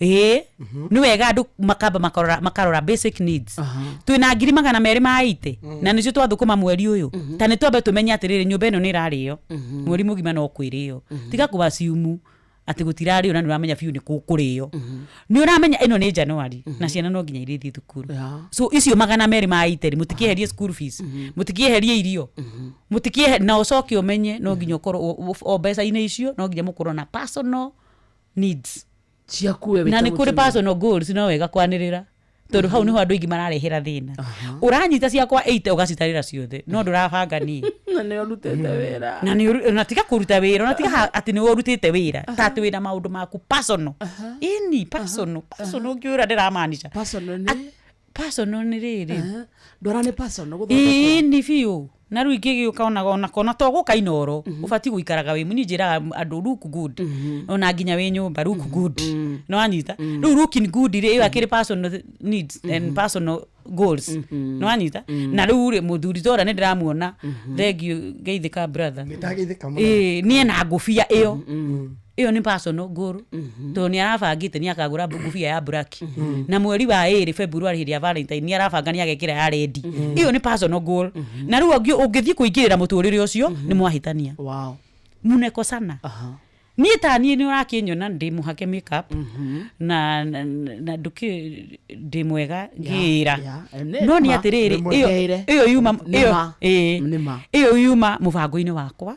Ĩĩ, nĩ wega andũ makamba makarora basic needs. Twĩna 280,000 na nĩcio twathũkũma mweri ũyũ, ta nĩ twambe tũmenye atĩrĩrĩ, nyũmba ĩno nĩ ĩrarĩo mweri mũgima, no kwĩrĩo. Tiga kũaciumu atĩ gũtirarĩo na nĩ ũramenya biũ nĩ kũkũrĩo. Nĩ ũramenya ĩno nĩ Januari na ciana no nginya irĩthiĩ thukuru, so icio 280 mũtikĩeherie school fees, mũtikĩeherie irio, mũtikĩehe, na ũcoke ũmenye no nginya ũkorwo o mbeca-inĩ icio no nginya mũkorwo na personal needs ciaku we wĩ na ta nĩ kũrĩ mũtumia. Personal goals no wega kwanĩrĩra, tondũ hau nĩho andũ aingĩ mararehera thĩna. Ũranyita ciakwa 80 ũgacitarĩra ciothe, no ndũrabanga niĩ. Na nĩ ũrutĩte wĩra. Na na tiga kũruta wĩra, na tiga atĩ nĩ ũrutĩte wĩra, ta atĩ wĩna maũndũ maku personal, ĩni personal, personal ũngĩũra ndĩramaanisha. Personal nĩ? Personal nĩ rĩrĩ. Ndwara nĩ personal gũthondekwo. Ĩni biũ, na rĩu ingĩgĩũka ona to gũka Inoro, ũbatiĩ gũikaraga wĩ niĩ njĩraga andũ look good, ona nginya wĩ nyũmba look good. Nĩ wanyita? Rĩu looking good rĩ, ĩyo akĩrĩ personal needs and personal goals. Nĩ wanyita? Na rĩu rĩ, mũthuri tora nĩ ndĩramuona, thengiũ, geithĩka brother. Nĩndageithĩka mũno. Ĩĩ, niĩ na ngũbia ĩyo, ĩyo nĩ personal goal, tondũ nĩ arabangĩte nĩ akagũra ngũbia ya black, na mweri wa ĩrĩ February hĩndĩ ya Valentine nĩ arabanga nĩ agekĩra ya red. Ĩyo nĩ personal goal. Na rĩu ũngĩthiĩ kũingĩrĩra mũtũrĩre ũcio nĩ mwahĩtania. Munekosana. Niĩ ta niĩ nĩ ũrakĩnyona ndĩ mũhake makeup na ndũkĩ ndĩ mwega ngĩĩra, no nĩ atĩrĩrĩ, ĩyo yuma Nĩ ma. ĩyo, ĩĩ, Nĩ ma. ĩyo yuma mũbango-inĩ wakwa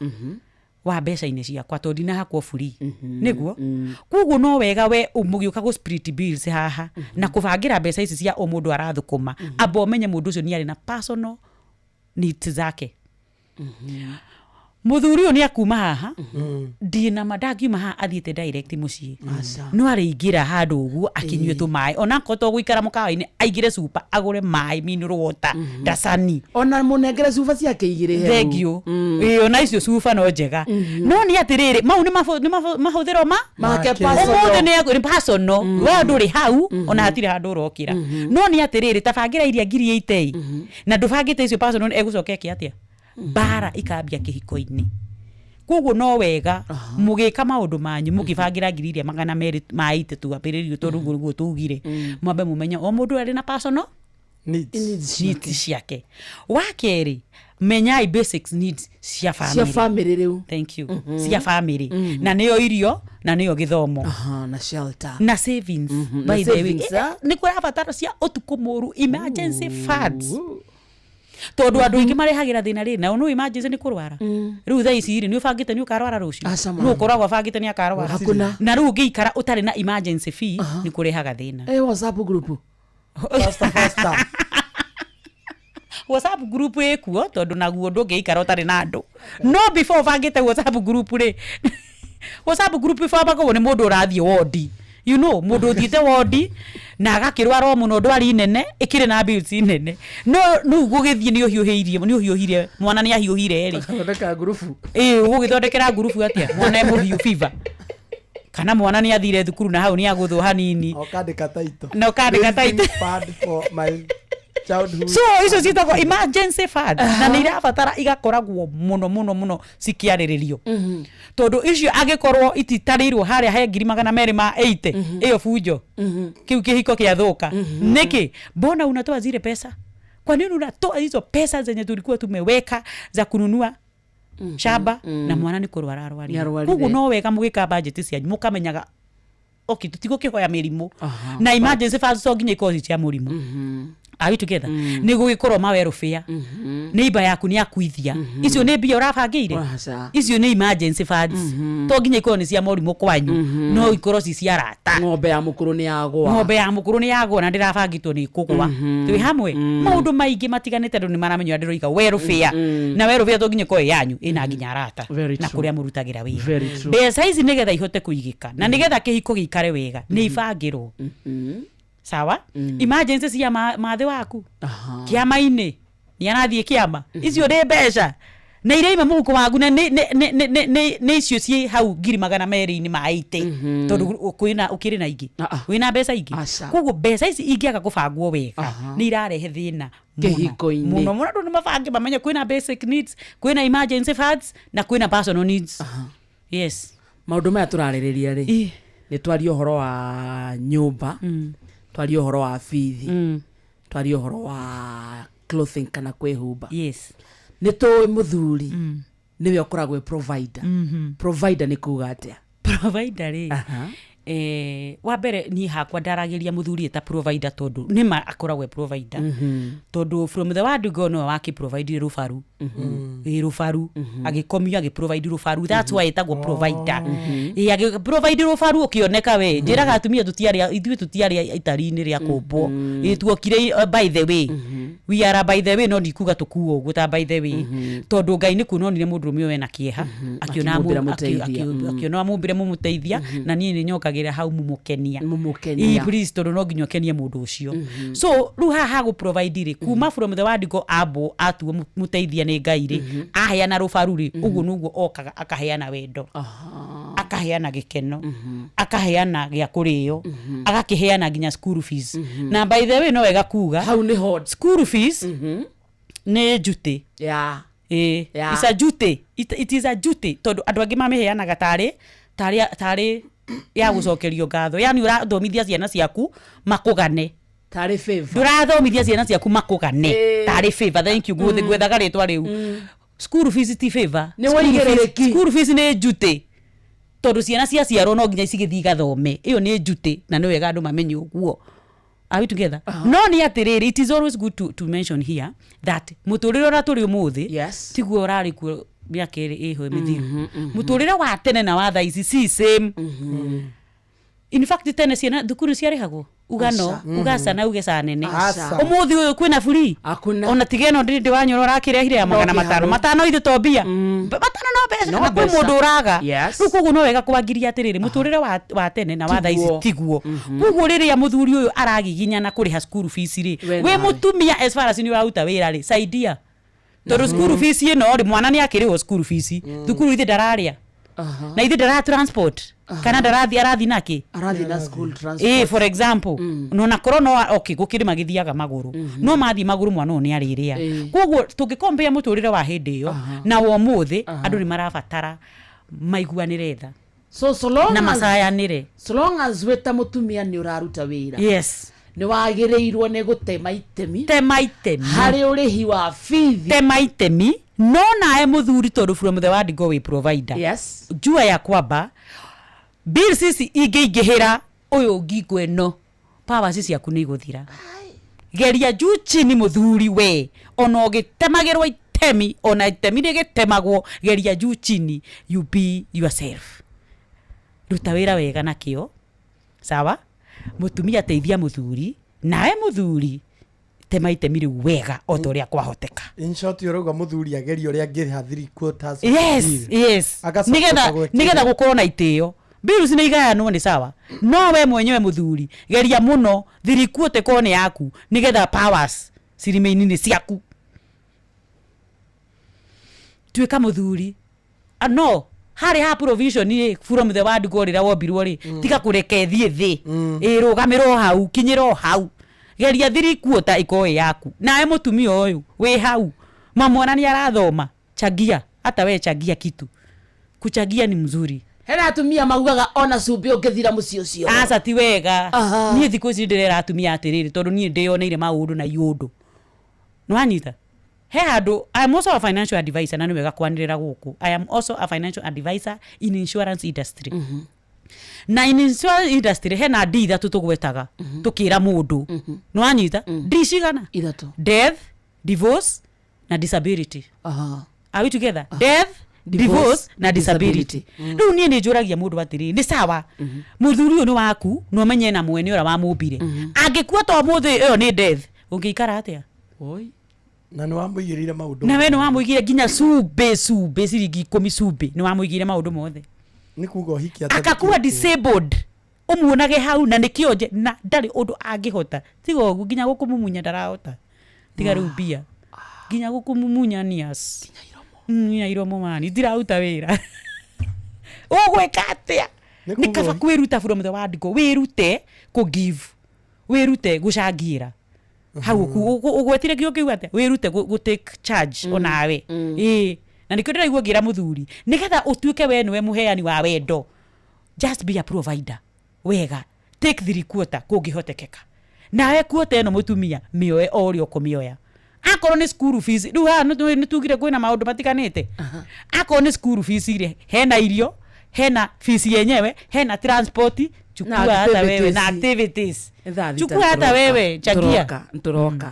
wa mbeca-inĩ ciakwa, tondũ ndinahakwo free nĩguo. Koguo no wega we mũgĩũka gũ split bills haha na kũbangĩra mbeca ici cia o mũndũ arathũkũma, amba ũmenye mũndũ ũcio nĩ arĩ na personal needs zake. Mũthuri ũyũ nĩ akuma haha, ndina ma ndangiuma haha athiĩte direct mũciĩ, no arĩingĩra handũ ũguo akĩnyue tũmaĩ, ona akorwo to gũikara mũkawa-inĩ, aingĩre cuba agũre maĩ mineral water ndacani. Ona mũnengere cuba ciake igĩrĩ hehu. Thengiũ. Ĩĩ, ona icio cuba no njega, no nĩ atĩrĩrĩ, mau nĩ mahũthĩro ma Make ũmũthĩ personal. nĩ personal, we ndũrĩ hau ona hatirĩ handũ ũrokĩra. No nĩ atĩrĩrĩ, tabangĩra iria 80,000 na ndũbangĩte icio personal, egũcoka eke atĩa? Mbara ikambia kĩhiko-inĩ. Koguo no wega mũgĩka maũndũ manyu mũkĩbangĩra 280,000 twambĩrĩrio, tondũ ũguo nĩguo tugire, mwambe mũmenye o mũndũ arĩ na personal needs ciake. Wa kerĩ, menyai basics needs cia cia family. Family rĩu. Thank you. Cia family, na nĩyo irio na nĩyo gĩthomo. Na shelter. Na savings. Na By the way, savings, ah. nĩ kũrabatara cia ũtukũ mũru, emergency funds. Tondũ andũ aingĩ marehagĩra thĩna rĩ, nao no emergency nĩ kũrwara. Rĩu thaa ici rĩ, nĩ ũbangĩte nĩ ũkarwara rũciũ? Aca mama. Nũ ũkoragwo abangĩte nĩ akarwara? Hakuna. Na rĩu ũngĩikara ũtarĩ na emergency fee nĩ kũrehaga thĩna. Eh, WhatsApp group. WhatsApp group ĩkuo tondũ naguo ndũngĩikara ũtarĩ na andũ. No before ũbangĩte WhatsApp group rĩ, WhatsApp group ĩbangagwo nĩ mũndũ ũrathiĩ wondi. You know, mũndũ ũthiĩte wondi na agakĩrwara o mũno ndwari nene ĩkĩrĩ na bills nene. No rĩu gũgĩthiĩ nĩ ũhiũhĩirie, nĩ ũhiũhire, mwana nĩ ahiũhire rĩ. Thondeka ngurubu. Ĩĩ ũgũgĩthondekera ngurubu atĩa? Mwana e mũhiũ fever. Kana mwana nĩ athire thukuru na hau nĩ agũthwo hanini. Ũkandĩka title. Na ũkandĩka title. Fund for my childhood. So icio ciĩtagwo emergency fund na nĩ irabatara igakoragwo mũno mũno mũno cikĩarĩrĩrio tondũ icio angĩkorwo ititarĩirwo harĩa he 280,000 ĩyo bunjo kĩu kĩhiko kĩathũka. Nĩkĩ mbona unatoa zile pesa? Kwa nini unatoa hizo pesa zenye tulikuwa tumeweka za kununua shamba na mwana nĩ kũrwara arwarire? Nĩarwarire. Koguo no wega mũgĩka budget cianyu mũkamenyaga okay tũtigũkĩhoya mĩrimũ na emergency funds to nginya ikorwo ci cia mũrimũ. Are we together? Nĩ gũgĩkorwo ma welfare, neighbor yaku nĩ akuithia, icio nĩ mbia ũrabangĩire, Aca. icio nĩ emergency funds, to nginya ikorwo nĩ cia mũrimũ kwanyu, no ikorwo ci cia arata. Ng'ombe ya mũkũrũ nĩ yagũa. Ng'ombe ya mũkũrũ nĩ yagũa na ndĩrabangĩtwo nĩ ĩkũgũa. Twĩ hamwe? Maũndũ maingĩ matiganĩte andũ nĩ maramenya ũrĩa ndĩroiga welfare, na welfare to nginya ĩkorwo ĩ yanyu, ĩna nginya arata Very na true. kũrĩa mũrutagĩra wĩra. Very true. Mbeca ici nĩgetha ihote kũigĩka na nĩgetha kĩhiko gĩikare wega nĩ ibangĩrwo sawa. Emergency cia mathĩ waku kĩama-inĩ nĩ arathiĩ kĩama, icio nĩ mbeca na iraima mũhuko waku na nĩ icio ciĩ hau 280,000, tondũ kwĩna ũkĩrĩ na ingĩ wĩna mbeca ingĩ. Koguo mbeca ici ingĩaga kũbangwo wega nĩ irarehe thĩna mũno. Kĩhiko-inĩ. Mũno mũno. Andũ nĩ mabange mamenye kwĩna basic needs, kwĩna emergency funds na kwĩna personal needs. Yes. Maũndũ maya tũrarĩrĩria rĩ, nĩ twarie ũhoro wa nyũmba, twarie ũhoro wa bithi, twarie ũhoro wa clothing kana kwĩhumba. Yes. Nĩ tũĩ mũthuri nĩwe ũkoragwo e provider. Provider nĩ kuga atĩa? Provider rĩ, wa mbere niĩ hakwa ndaragĩria mũthuri eta provider tondũ nĩma akoragwo e provider, tondũ from the word go nĩwe wakĩ provide rũbaru. Ĩ rũbaru agĩkomio agĩ provide rũbaru, that's why ĩtagwo provider. Ĩ agĩ provide rũbaru ũkĩoneka we njĩraga atumia tũtiarĩ ithuĩ tũtiarĩ itari-inĩ rĩa kũmbwo. Ĩ tuokire by the way, we are a by the way, no ndikuga tũkuo ũguo ta by the way, tondũ Ngai nĩ kuona onire mũndũrũme ũyũ ena kĩeha akĩona Akĩmũmbĩra mũteithia. akĩona amũmbĩre mũmũteithia, na niĩ nĩ nyokagĩra hau mũmũkenia. Mũmũkenia. Ĩ, please, tondũ no nginya ũkenie mũndũ ũcio. So rĩu haha hagũ provide rĩ, kuma from the word go abo atuo mũteithia nĩ Ngai rĩ, aheana rũbaru rĩ, ũguo noguo okaga akaheana wendo, akaheana gĩkeno, akaheana gĩa kũrĩo, agakĩheana nginya school fees. Na by the way no wega kuga hau nĩho school fees nĩ njutĩ. Yeah. Ĩ, Yeah. it's a duty. It is a duty tondũ andũ angĩ mamĩheanaga tarĩ ya gũcokerio ngatho, yani ũrathomithia ciana ciaku makũgane. Tarĩ favor. Ndũrathomithia ciana ciaku makũgane tarĩ favor. Thank you, ngwethaga rĩtwa rĩu. School fees ti favor. Nĩ School fees- wũigĩrĩrĩki. School fees nĩ njutĩ tondũ ciana ciaciarwo no nginya cigĩthiĩ igathome, ĩyo nĩ njutĩ na nĩ wega andũ mamenye ũguo. Are we together? No nĩ atĩrĩrĩ, it is always good to mention here that mũtũrĩre ũrĩa tũrĩ ũmũthĩ tiguo ũrarĩ kuo mĩaka ĩrĩ ĩho mĩthiru. Mũtũrĩre wa tene na wa thaa ici si same. In fact tene ciana thukuru ciarĩhagwo ugano Aca. ugaca na uge ca nene. Aca. Ũmũthĩ ũyũ kwĩna free ona tiga ĩno ndĩ wanyora ũrakĩrehire ya magana No matano kĩharũ. matano ithe to mbia matano no mbeca No na kwĩ mbeca. mũndũ ũraga. Yes. Rĩu koguo no wega kwangiria atĩrĩrĩ, mũtũrĩre wa tene na wa thaa ici Tiguo. tiguo. Koguo rĩrĩa mũthuri ũyũ aragiginyana kũrĩha school fees rĩ, We wĩ nawe. mũtumia as far as nĩ ũraruta wĩra rĩ, saidia tondũ school fees ĩno rĩ, mwana nĩ akĩrĩhwo school fees thukuru ithe ndararĩa na ithe ndara transport kana ndarathi arathi naki Arathiĩ na school transport. ĩ for example no nakorwo no okay gũkĩrĩ magĩthiaga magũrũ, no mathiĩ magũrũ mwana ũyũ nĩ arĩrĩa. Koguo tũngĩkombea mũtũrĩre wa hĩndĩ ĩyo na wa ũmũthĩ, andũ nĩ marabatara maiguanĩre tha So long na as- macayanĩre. So long as wĩ ta mũtumia nĩ ũraruta wĩra, Yes. nĩ wagĩrĩirwo nĩ gũtema itemi tema itemi harĩ ũrĩhi wa bithi. Tema itemi no nawe mũthuri tondũ from the word go wĩ provider. Yes. Jua ya kwamba bills ici ingĩingĩhĩra ũyũ ngingo ĩno powers ciaku nĩ igũthira. Geria juu chini muthuri we ona ũgĩtemagĩrwo itemi ona itemi rĩgĩtemagwo geria juu chini you be yourself. Ruta wĩra wega na kĩo sawa mutumia teithia muthuri nawe muthuri tema itemi rĩu wega o ta ũrĩa kwahoteka. In short ũrauga mũthuri agerie ũrĩa angĩrĩha 3/4 of the Yes, bill. yes. Agacoka Nigetha gwĩkĩra. nigetha gukorwo na itĩo bills nĩ igayanwo nĩ sawa no we mwenyewe muthuri geria muno 3/4 korwo nĩ yaku nigetha powers ciremain nĩ ciaku. Tuĩka muthuri no harĩ ha provision rĩ from the word go rĩrĩa wombirwo rĩ tiga kũreke thiĩ thĩ ĩrũgamĩrwo hau kinyĩrwo hau geria 3/4 ĩkorwo ĩ yaku nawe mũtumia ũyũ wĩ hau mamwana nĩ arathoma changia hata we changia kitu kuchangia ni mzuri. Hena atumia maugaga ona cumbĩ ũngĩthira mũciĩ ũcio. Aca ti wega. Niĩ thikũ ici ndĩrera atumia atĩrĩrĩ tondũ niĩ ndĩyoneire maũndũ na iũndũ nĩwanyita he handũ. I am also a financial advisor na nĩ wega kwanĩrĩra gũkũ. I am also a financial advisor in insurance industry. Na in insurance industry hena D ithatũ tũgwetaga tũkĩra mũndũ nĩwanyita D cigana ithatũ death, divorce na disability. Are we together? Death, divorce na disability. Rĩu niĩ nĩ njũragia mũndũ atĩrĩrĩ nĩ sawa mũthuri ũyũ nĩ waku na ũmenye na mwene ũrĩa wamũmbire angĩkua ta ũmũthĩ ĩyo nĩ death ũngĩikara atĩa? Na nĩ wamũigĩrĩire maũndũ na we nĩ wamũigire nginya cumbĩ cumbĩ ciringi 10 cumbĩ nĩ wamũigĩire maũndũ mothe nĩ kuga ũhiki akakuwa disabled umuonage hau na nĩ kĩonje na ndarĩ ũndũ angĩhota tiga ũguo nginya gũkũmumunya ndarahota tiga rĩu mbia nginya gũkũmumunya nias nginya iromo mani ndiraruta wĩra ũgwĩka atĩa nĩ kaba kwĩruta from the word go wĩrute kũ give wĩrute gũcangĩra hau ũgwetire kĩo kĩu atĩa wĩrute gũ take charge onawe ĩĩ na nĩkĩo ndĩraigua ngĩra mũthuri nĩgetha ũtuĩke we nĩwe mũheani wa wendo just be a provider wega take 3/4 kũngĩhotekeka nawe kuota ĩno mũtumia mĩoe o ũrĩa ũkũmĩoya akorwo nĩ school fees rĩu haha nĩ tugire kwĩna maũndũ matiganĩte akorwo nĩ school fees rĩ hena irio hena fees yenyewe hena transport chukua hata wewe na activities chukua hata wewe changia tũroka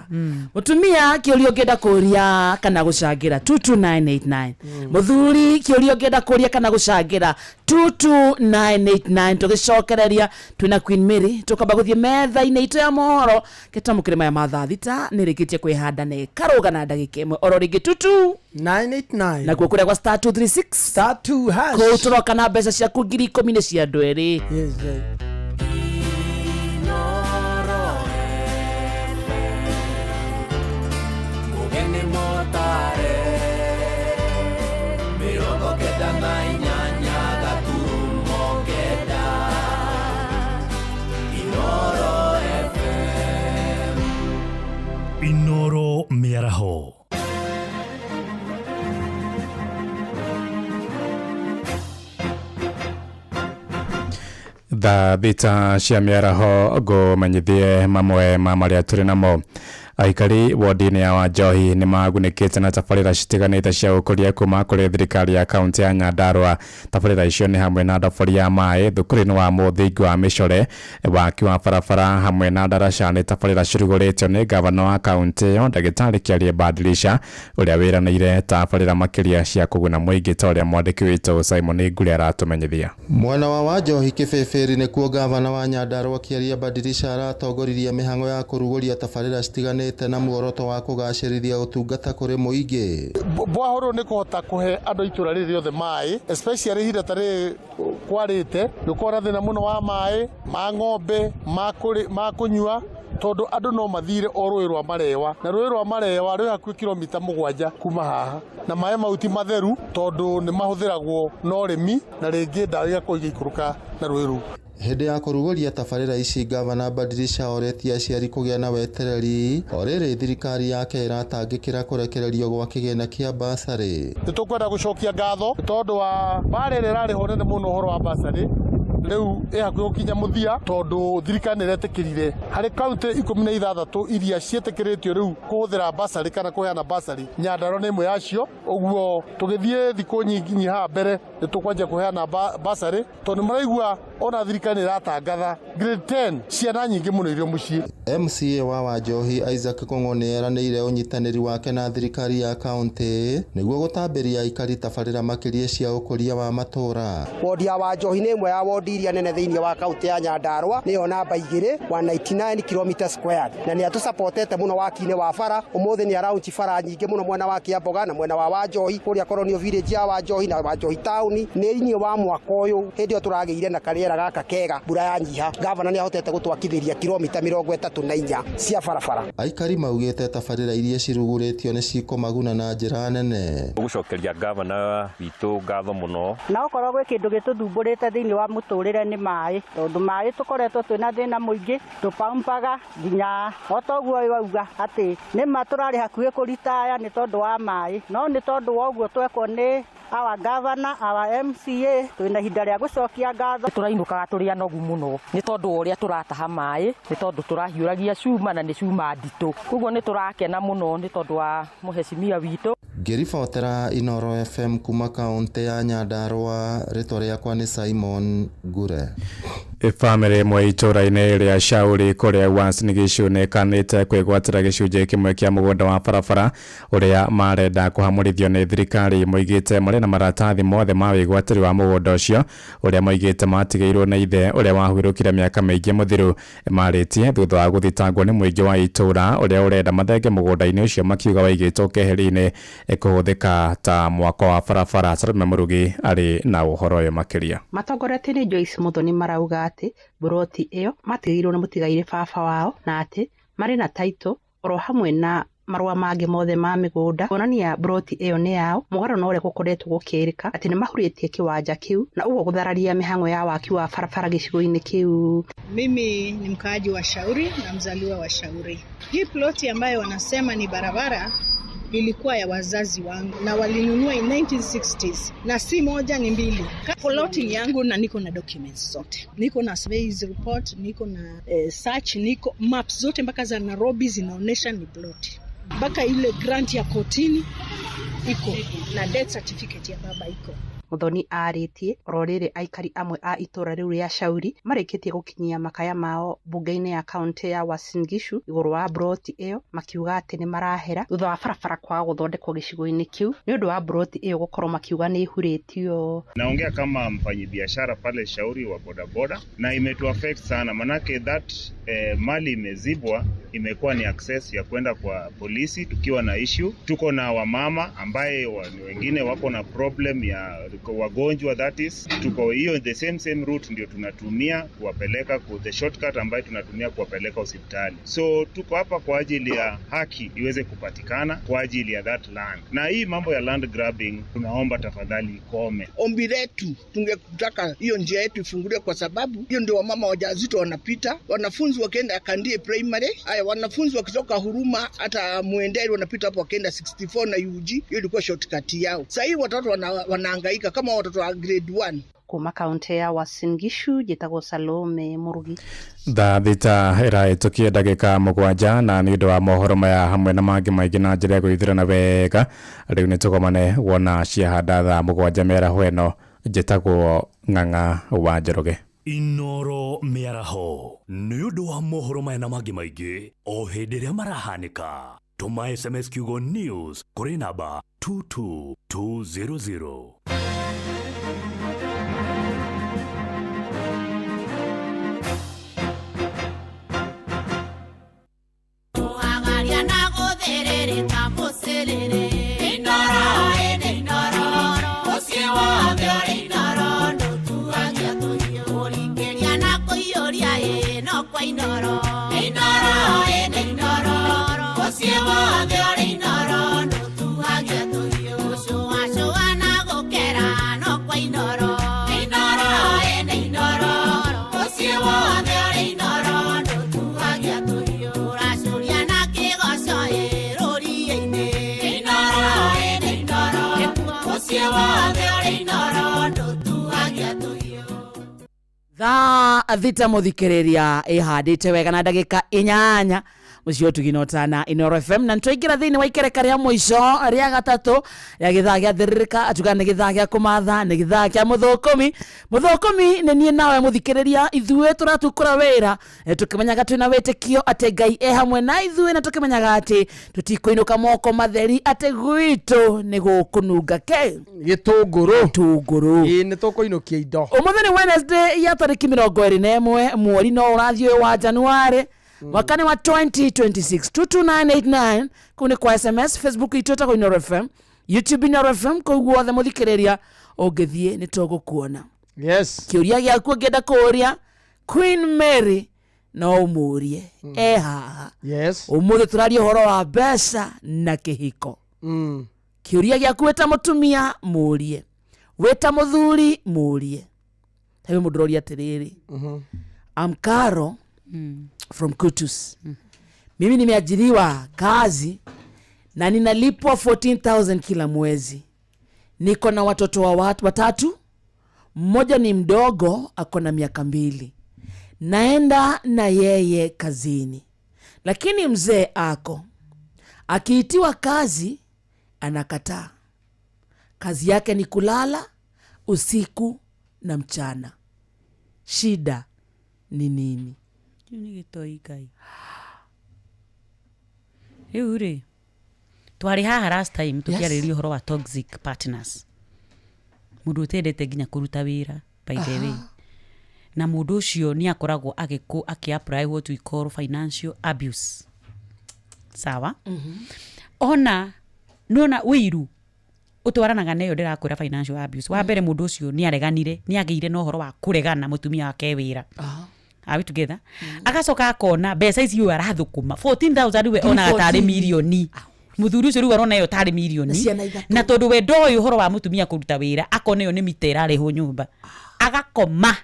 mutumia kĩũria ũngĩenda kũria kana gũcangĩra 22989 mũthuri kĩũria ũngĩenda kũria kana gũcangĩra 22989 tũgĩcokereria twĩna Queen Mary tũkamba gũthiĩ metha-inĩ itũ ya mohoro gĩtamũkĩre maya ma thaa thita nĩrĩkĩtie kwĩhanda na ĩkarũga na ndagĩka ĩmwe oro rĩngĩ 22989 nakuo kũrĩa gwa star 236 star 2 hash kũu tũroka na mbeca ciaku 10,000 nĩ cia andũ erĩ. Yes, yes. Inoro mĩaraho thaa thita cia mĩaraho ngũmenyithie mamwe ma marĩa tũrĩ namo. Aikari wodi-inĩ ya Wanjohi nĩ magunĩkĩte na tabarĩra citiganĩte cia ũkũria kuma kũrĩ thirikari ya kaunti ya Nyandarua. Tabarĩra icio nĩ hamwe na ndobori ya maĩ thukuru-inĩ wa mũthingi wa Mĩcore, waki wa barabara hamwe na ndaraca. Nĩ tabarĩra cirugũrĩtio nĩ gavana wa kaunti ĩyo ndagĩtarĩ Kĩarie Badilisha ũrĩa wĩranĩire tabarĩra makĩria cia kũguna mũingĩ ta ũrĩa mwandĩki witũ Simon Ngure aratũmenyithia. Mwena wa Wanjohi Kĩbĩbĩri nĩkuo gavana wa Nyandarua Kĩarie Badilisha aratongoririe mĩhang'o ya kũrugũria tabarĩra citiganĩte na muoroto wa kũgacĩrithia ũtungata kũrĩ mũingĩ. Bwahoro nĩ kũhota kũhe andũ itũra rĩrĩ rĩothe maĩ especially ihinda ta rĩrĩ kwarĩte nĩ ũkoragwo na thĩna mũno wa maĩ ma ng'ombe ma kũnyua tondũ andũ no mathire o rũĩ rwa Marewa na rũĩ rwa Marewa rwĩ hakuhĩ kilomita 7 kuma haha na maĩ mau ti matheru tondũ nĩ mahũthĩragwo na ũrĩmi na rĩngĩ ndawa igakorwo igĩikũrũka na rũĩ rũu. Hĩndĩ ya kũrugũria tabarĩra ici gavana Badilisha oretie aciari kũgĩa na wetereri o rĩrĩ thirikari yake ĩratangĩkĩra kũrekererio gwa kĩgĩna kĩa basarĩ. Nĩ tũkwenda gũcokia ngatho tondũ wa mbara ĩrĩa ĩrarĩ ho nene mũno ũhoro wa basarĩ rĩu ĩ hakuhĩ gũkinya mũthia tondũ thirikari nĩ ĩretĩkĩrire harĩ kaunti 16 iria ciĩtĩkĩrĩtio rĩu kũhũthĩra basarĩ kana kũheana basarĩ, Nyandarua nĩ ĩmwe yacio. Ũguo tũgĩthiĩ thikũ nyingĩ haha mbere Nĩ tũkwanjia kũheana basarĩ tondũ nĩ maraigua ona thirikari nĩ ĩratangatha grade 10 ciana nyingĩ mũno irio mũciĩ. MCA wa Wanjohi Isaac Kong'o nĩ eranĩire ũnyitanĩri wake na thirikari ya kaunti nĩguo gũtambĩria aikari tabarĩra makĩria cia ũkũria wa matũũra. Wodi ya Wanjohi nĩ ĩmwe ya wodi iria nene thĩinĩ wa kaunti ya Nyandarua, nĩyo namba 2 199 km squared, na nĩ atũsapotete mũno waki-inĩ wa bara. Ũmũthĩ nĩ araunchi bara nyingĩ mũno mwena wa Kiamboga na mwena wa Wanjohi kũrĩa Colonial Village ya Wanjohi na Wanjohi town. Nĩ inĩ wa mwaka ũyũ hĩndĩ ĩyo tũragĩire na karĩera gaka kega, mbura yanyiha, gavana nĩ ahotete gũtwakithĩria kilomita 34 cia barabara. Aikari maugĩte tabarĩra iria cirugũrĩtio nĩ cikũmaguna na njĩra nene. Gũcokeria gavana witũ ngatho mũno. Na okorwo gwĩ kĩndũ gĩtũthumbũrĩte thĩinĩ wa mũtũrĩre nĩ maĩ, tondũ maĩ tũkoretwo twĩna thĩna mũingĩ, tũpampaga nginya o toguo wauga atĩ nĩma tũrarĩ hakuhĩ kũritaya nĩ tondũ wa maĩ, no nĩ tondũ wa ũguo twekwo nĩ our governor, our MCA, twĩna ihinda rĩa gũcokia ngatho. Tũrainũkaga tũrĩ anogu mũno nĩ tondũ wa ũrĩa tũrataha maĩ, nĩ tondũ tũrahiũragia cuma na nĩ cuma nditũ, koguo nĩ tũrakena mũno nĩ tondũ wa mũhecimia witũ. Ngĩribotera Inoro FM kuma kaunti ya Nyandarua, rĩtwa rĩakwa nĩ Simon Ngure. Bamĩrĩ ĩmwe itũũra-inĩ rĩa Shauri kũrĩa Uasin Gishu nĩĩkanĩte kwĩgwatĩra gĩcunjĩ kĩmwe kĩa mũgũnda wa barabara ũrĩa marenda kũhamũrithio nĩ thirikari. Moigĩte marĩ na maratathi mothe ma wĩgwatĩri wa mũgũnda ũcio ũrĩa moigĩte matigĩirwo nĩ ithe ũrĩa wahurũkire mĩaka mĩingĩ mũthiru. Marĩtie thutha wa gũthitangwo nĩ mũingĩ wa itũũra ũrĩa ũrenda mathenge mũgũnda-inĩ ũcio, makiuga waigĩtwo keheri-inĩ kũhũthĩka ta mwako wa barabara. Salome Mũrugi arĩ na ũhoro ũyũ makĩria. Matongoretie nĩ Joyce Muthoni marauga atĩ buroti ĩyo matigĩirwo nĩ mũtigairĩ baba wao na atĩ marĩ na title oro hamwe na marũa mangĩ mothe ma mĩgũnda kuonania buroti ĩyo nĩ yao, mũgarũ na ũrĩa gũkoretwo gũkĩrĩka atĩ nĩ mahurĩtie kĩwanja kĩu na ũguo gũthararia mĩhang'o ya waki wa barabara gĩcigo-inĩ kĩu. Mimi ni mkaaji wa Shauri na mzaliwa wa Shauri. Hii ploti ambayo wanasema ni barabara ilikuwa ya wazazi wangu na walinunua in 1960s, na si moja ni mbili. Ploti ni yangu na niko na documents zote, niko na surveys report, niko na search, niko maps zote mpaka za Nairobi zinaonesha ni ploti, mpaka ile grant ya kotini iko na death certificate ya baba iko. Muthoni arĩtie oro rĩrĩ aikari amwe a itũra rĩu rĩa Shauri marĩkĩtie gũkinyia makaya mao bunge-inĩ ya kaunti ya Uasin Gishu igũrũ wa broti ĩyo, makiuga atĩ nĩ marahera thutha wa barabara kwaga gũthondekwo gĩcigo-inĩ kĩu nĩ ũndũ wa broti ĩyo gũkorwo makiuga nĩ ĩhurĩtio. Naongea kama mfanyibiashara pale Shauri wa bodaboda, na imetu affect sana manake that mali imezibwa, imekuwa ni access ya kwenda kwa polisi tukiwa na issue. Tuko na wamama ambaye wengine wako na problem ya wagonjwa, that is tuko hiyo the same route ndio tunatumia kuwapeleka ku the shortcut ambayo tunatumia kuwapeleka hospitali. So tuko hapa kwa ajili ya haki iweze kupatikana kwa ajili ya that land, na hii mambo ya land grabbing tunaomba tafadhali ikome. Ombi letu tungetaka hiyo njia yetu ifunguliwe, kwa sababu hiyo ndio wamama wajawazito wanapita, wanafunzi wakienda Kandie primary, haya wanafunzi wakitoka Huruma hata Muenderi wanapita hapo wakienda 64 na UG, hiyo ilikuwa shortcut yao. Sasa hii watoto wanahangaika kama watoto wa grade 1. Kuma kaunti ya Uasin Gishu njĩtagwo Salome Mũrugi. Thaa thita ĩrahĩtũkia ndagĩka 7 na nĩ ũndũ wa mohoro maya hamwe na mangĩ maingĩ na njĩra ya gũithĩrana wega, rĩu nĩ tũgomane wona ciahanda thaa 7 mĩaraho ĩno. Njĩtagwo Ng'ang'a wa Njoroge. Inoro mĩaraho nĩ ũndũ wa mohoro maya na mangĩ maingĩ o hĩndĩ ĩrĩa marahanĩka. Tũma SMS kiugo news kũrĩ namba 22200. Thaa thita mũthikĩrĩria ĩhandĩte wega na ndagĩka 8. Mũciĩ wa ũtugi na ũtana Inoro FM, na nĩtwaingĩra thĩinĩ wa ikereka rĩa mũico rĩa gatatũ rĩa gĩthaa gĩa thĩrĩrĩka. Tuga nĩ gĩthaa gĩa kũmatha, nĩ gĩthaa kĩa mũthũkũmi. Mũthũkũmi nĩ niĩ nawe mũthikĩrĩria, ithuĩ tũratukũra wĩra tũkĩmenyaga twĩna wĩtĩkio atĩ Ngai e hamwe na ithuĩ, na tũkĩmenyaga atĩ tũtikũinũka moko matheri, atĩ gwitũ nĩ gũkũnunga ke gĩtũngũrũ. Tũngũrũ. Ĩĩ, nĩ tũkũinũkia indo. Ũmũthĩ nĩ Wednesday ya tarĩki 21 mweri no ũrathiĩ ũyũ wa Januarĩ, mwaka nĩ wa 2026. 22989 kũu nĩ kwa SMS, Facebook itũ ĩtagwo Inoro FM, YouTube Inoro FM, kũu guothe mũthikĩrĩria ũngĩthiĩ nĩ tũgũkuona. Yes. Kĩũria gĩaku ũngĩenda kũũria Queen Mary no ũmũrie e haha. Yes. Ũmũthĩ tũraria ũhoro wa mbeca na kĩhiko. Kĩũria gĩaku wĩta mũtumia mũrie, wĩta mũthuri mũrie. He mũndũ ũroria atĩrĩrĩ, I'm Caro from Kutus. Mimi nimeajiriwa kazi na ninalipwa 14,000 kila mwezi. Niko na watoto wa watatu, mmoja ni mdogo ako na miaka 2. Naenda na yeye kazini, lakini mzee ako akiitiwa kazi anakataa. Kazi yake ni kulala usiku na mchana. Shida ni nini? Kĩu nĩ gĩtoi Ngai. Rĩu rĩ, twarĩ haha last time tũkĩarĩrĩria ũhoro wa toxic partners, mũndũ ũtendete nginya kũruta wĩra, by the way, na mũndũ ũcio nĩ akoragwo agĩkũ akĩ-apply what we call financial abuse, sawa? Ona nona wĩiru ũtwaranaga na ĩyo ndĩrakwĩra financial abuse. Wa mbere, mũndũ ũcio nĩ areganire, nĩ agĩire na ũhoro wa kũregana mũtumia wake wĩra. Are we together? Agacoka akona mbeca ici ũyũ arathũkũma 14,000, we onaga tarĩ 14. Mirioni. Mũthuri ũcio rĩu arona ĩyo tarĩ mirioni. Na ciana ithatũ. Na tondũ we ndoĩ ũhoro wa mũtumia kũruta wĩra, akona ĩyo nĩ mita ĩrarĩhwo nyũmba, agakoma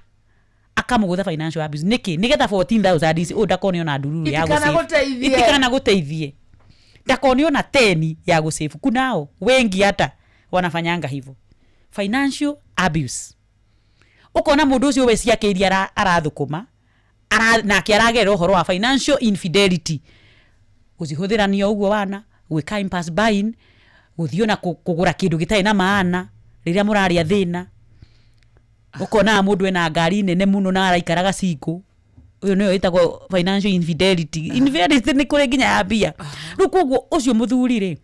akamũgũtha. Financial abuse nĩkĩ? Nĩgetha 14,000 ici ũyũ ndakone ona ndururu ya gũsave. Itikanagũteithie. Itikanagũteithie, ndakone ona 10 ya gũsave. Kunao wengi hata wanafanyanga hivyo, financial abuse. Ũkona mũndũ ũcio we ciake iria arathũkũma nake aragerera ũhoro wa financial infidelity, gũcihũthĩrania ũguo wana gwĩka impulse buying, gũthiĩ ona kũgũra kĩndũ gĩtarĩ na maana rĩrĩa mũrarĩa thĩna. Ũkonaga mũndũ ena ngari nene mũno na araikaraga single. Ũyũ nĩyo ĩtagwo financial infidelity. Infidelity nĩ kũrĩ nginya ya mbia. Rĩu koguo ũcio mũthuri rĩ,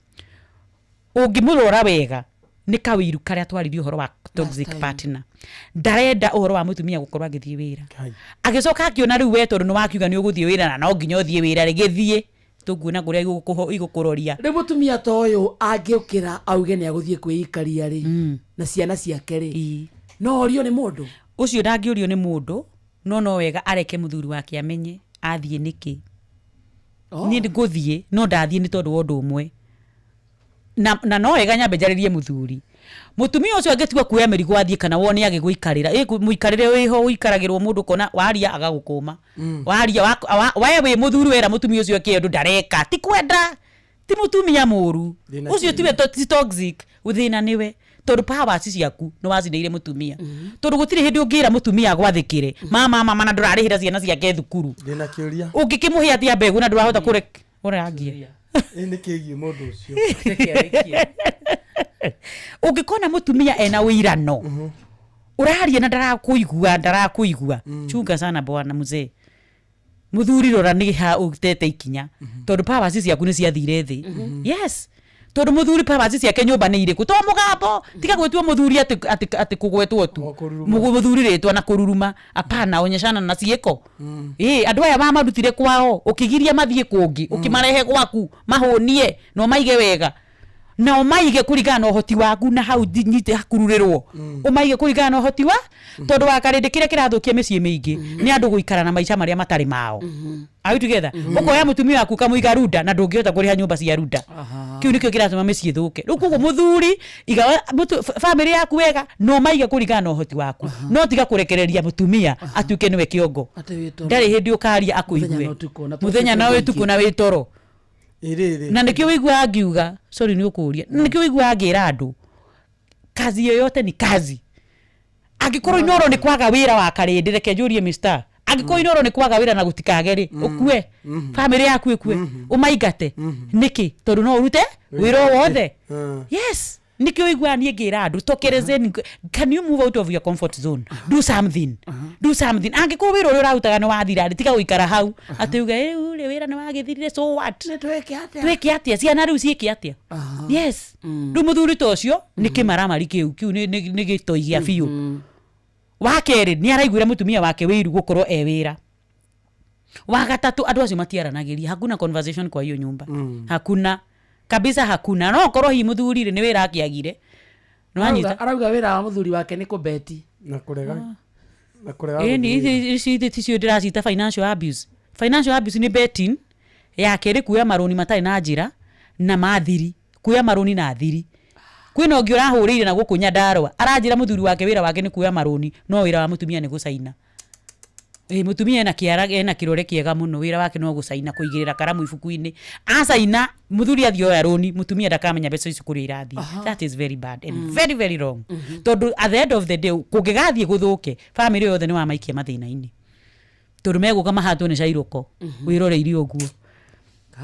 ũngĩmũrora wega, nĩ kawĩiru karĩa twaririe ũhoro wa toxic partner, ndarenda ũhoro wa mũtumia gũkorwo agĩthiĩ wĩra. Agĩcoka akĩona rĩu we tondũ nĩ wakiuga nĩ ũgũthiĩ wĩra na no nginya ũthiĩ wĩra rĩ, gĩthiĩ tũkuona kũrĩa igũkũroria. Rĩu mũtumia ta ũyũ angĩũkĩra auge nĩ agũthiĩ kwĩikaria rĩ na ciana ciake rĩ, no orio nĩ mũndũ? Ũcio ndangĩũrio nĩ mũndũ, no wega areke mũthuri wake amenye athiĩ nĩkĩ. Niĩ ngũthiĩ no ndathiĩ nĩ tondũ wa ũndũ ũmwe, na no wega nyambe njarĩrie mũthuri. Mũtumia ũcio angĩtua kuoya mĩrigo athiĩ, kana wone agĩgũikarĩra, mũikarĩre wĩho ũikaragĩrwo mũndũ kona waria agagũkũma. Waria we wĩ mũthuri wera mũtumia ũcio eke ũndũ ndareka, ti kwenda, ti mũtumia mũru. Thĩna. Ũcio tiwe ti toxic, thĩna nĩwe tondũ powers ciaku nĩ wacineire mũtumia, tondũ gũtirĩ hĩndĩ ũngĩra mũtumia agwathĩkĩre mama mama na ndũrarĩhĩra ciana ciake thukuru. Ndĩna kĩũria. Ũngĩkĩmũhe atĩa mbegũ na ndũrahota kũre ũrangie? Ĩ nĩ kĩgiĩ mũndũ ũcio. Ũngĩkona mũtumia ena ũirano ũraria na ndarakũigua, ndarakũigua, chunga sana bwana mzee. Mũthuri, rora nĩ ha ũtete ikinya, tondũ powers ciaku nĩ ciathire thĩ. Yes, tondũ mũthuri powers ciake nyũmba nĩ irĩkũ? To mũgambo, tiga gwĩtua mũthuri atĩ kũgwetwo tu. Mũthuri rĩtwa na kũruruma, apana, onyeshana na ciĩko. Ĩ andũ aya mamarutire kwao, ũkĩgiria mathiĩ kũngĩ, ũkĩmarehe gwaku mahũnie na ũmaige wega, na ũmaige kũringana na ũhoti waku, na hau nyite hakururĩrwo, ũmaige kũringana na ũhoti wa, tondũ wa karĩndĩ kĩrĩa kĩrathũkia mĩciĩ mĩingĩ nĩ andũ gũikara na maica marĩa matarĩ mao. Are we together? Ũkoya mũtumia waku ũkamũiga runda na ndũngĩhota kũrĩha nyũmba cia runda. Kĩu nĩkĩo kĩratũma mĩciĩ ĩthũke. Rĩu koguo mũthuri, iga famĩlĩ yaku wega na ũmaige kũringana na ũhoti waku, no tiga kũrekereria mũtumia atuĩke nĩwe kĩongo. Ndarĩ hĩndĩ ũkaria akũigue mũthenya na ũtukũ na wĩ toro. Ĩrĩrĩ. Na nĩkĩo wĩiguaga ngiuga, sorry, nĩ ũkũria, na nĩkĩo wĩiguaga ngĩra andũ kazi yoyote ni kazi. Angĩkorwo Inoro nĩ kwaga wĩra wa karĩndĩ, reke njũrie Mr. Angĩkorwo Inoro nĩ kwaga wĩra na gũtikage rĩ, ũkue bamĩrĩ yaku ĩkue, ũmaingate nĩkĩ? Tondũ no ũrute wĩra o wothe. Yes, nĩkĩo ũiguaga niĩ ngĩra andũ tokerezeni, can you move out of your comfort zone? Do something, do something. Angĩkorwo wĩra ũrĩa ũrarutaga nĩ wathira rĩ, tiga gũikara hau atĩ uge rĩu rĩ wĩra nĩ wagĩthirire, so what? Twĩke atĩa? Ciana rĩu ciĩke atĩa? Yes, rĩu mũthuri ta ũcio nĩ kĩmaramari kĩu kĩu nĩ gĩtoi gĩa biũ. Wa kerĩ, nĩ araiguĩra mũtumia wake wĩiru gũkorwo e wĩra. Wa gatatũ, andũ acio matiaranagĩria, hakuna conversation kwa hiyo nyumba. Hakuna kabisa, hakuna. No korwo hihi mũthuri rĩ nĩ wĩra akĩagire, nĩwanyita? Arauga wĩra wa mũthuri wake nĩ kũbeti. Na kũrega, na kũrega Ĩni gũthiĩ wĩra. Ici ticio ndĩracita financial abuse. Financial abuse nĩ betting ya kerĩ, kuoya marũni matarĩ na njĩra na mathiri, kuoya marũni na thiri. Kwĩna ũngĩ ũrahũrĩire na gũkũ Nyandarũa, aranjĩra mũthuri wake wĩra wake nĩ kuoya marũni, no wĩra wa mũtumia nĩ gũcaina. Ĩ mũtumia ena kĩara, ena kĩrore kĩega mũno, wĩra wake no gũcaina, kũigĩrĩra karamu ibuku-inĩ, acaina. Mũthuri athiĩ oya rũni, mũtumia ndakamenya mbeca icio kũrĩa irathiĩ. That is very bad and very very wrong, tondũ at the end of the day kũngĩgathiĩ gũthũke, bamĩrĩ yothe nĩ wamaikia mathĩna-inĩ, tondũ megũka mahatwo nĩ cairũko wĩroreire ũguo.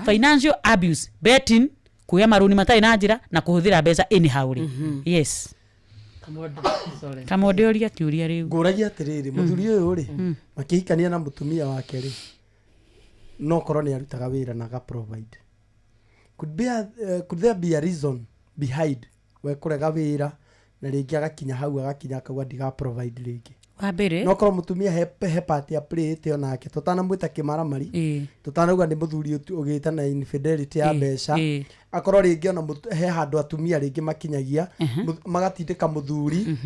Financial abuse, betting, kuoya marũni matarĩ na njĩra na kũhũthĩra mbeca anyhow rĩ. Yes. Kamonde, ũria kĩũria rĩu. Ngũragia atĩrĩrĩ, mũthuri ũyũ rĩ, makĩhikania na mũtumia wake rĩ, no korwo nĩ arutaga wĩra na aga provide, could there be a reason behind we kũrega wĩra na rĩngĩ agakinya hau, agakinya akauga ndiga provide rĩngĩ? Wa mbere, no korwo mũtumia he part ya playĩte onake, tũtanamwĩta kĩmaramari, tũtanauga nĩ mũthuri ũgĩte na infidelity ya mbeca, akorwo rĩngĩ ona he handũ atumia rĩngĩ makinyagia magatindĩka mũthuri,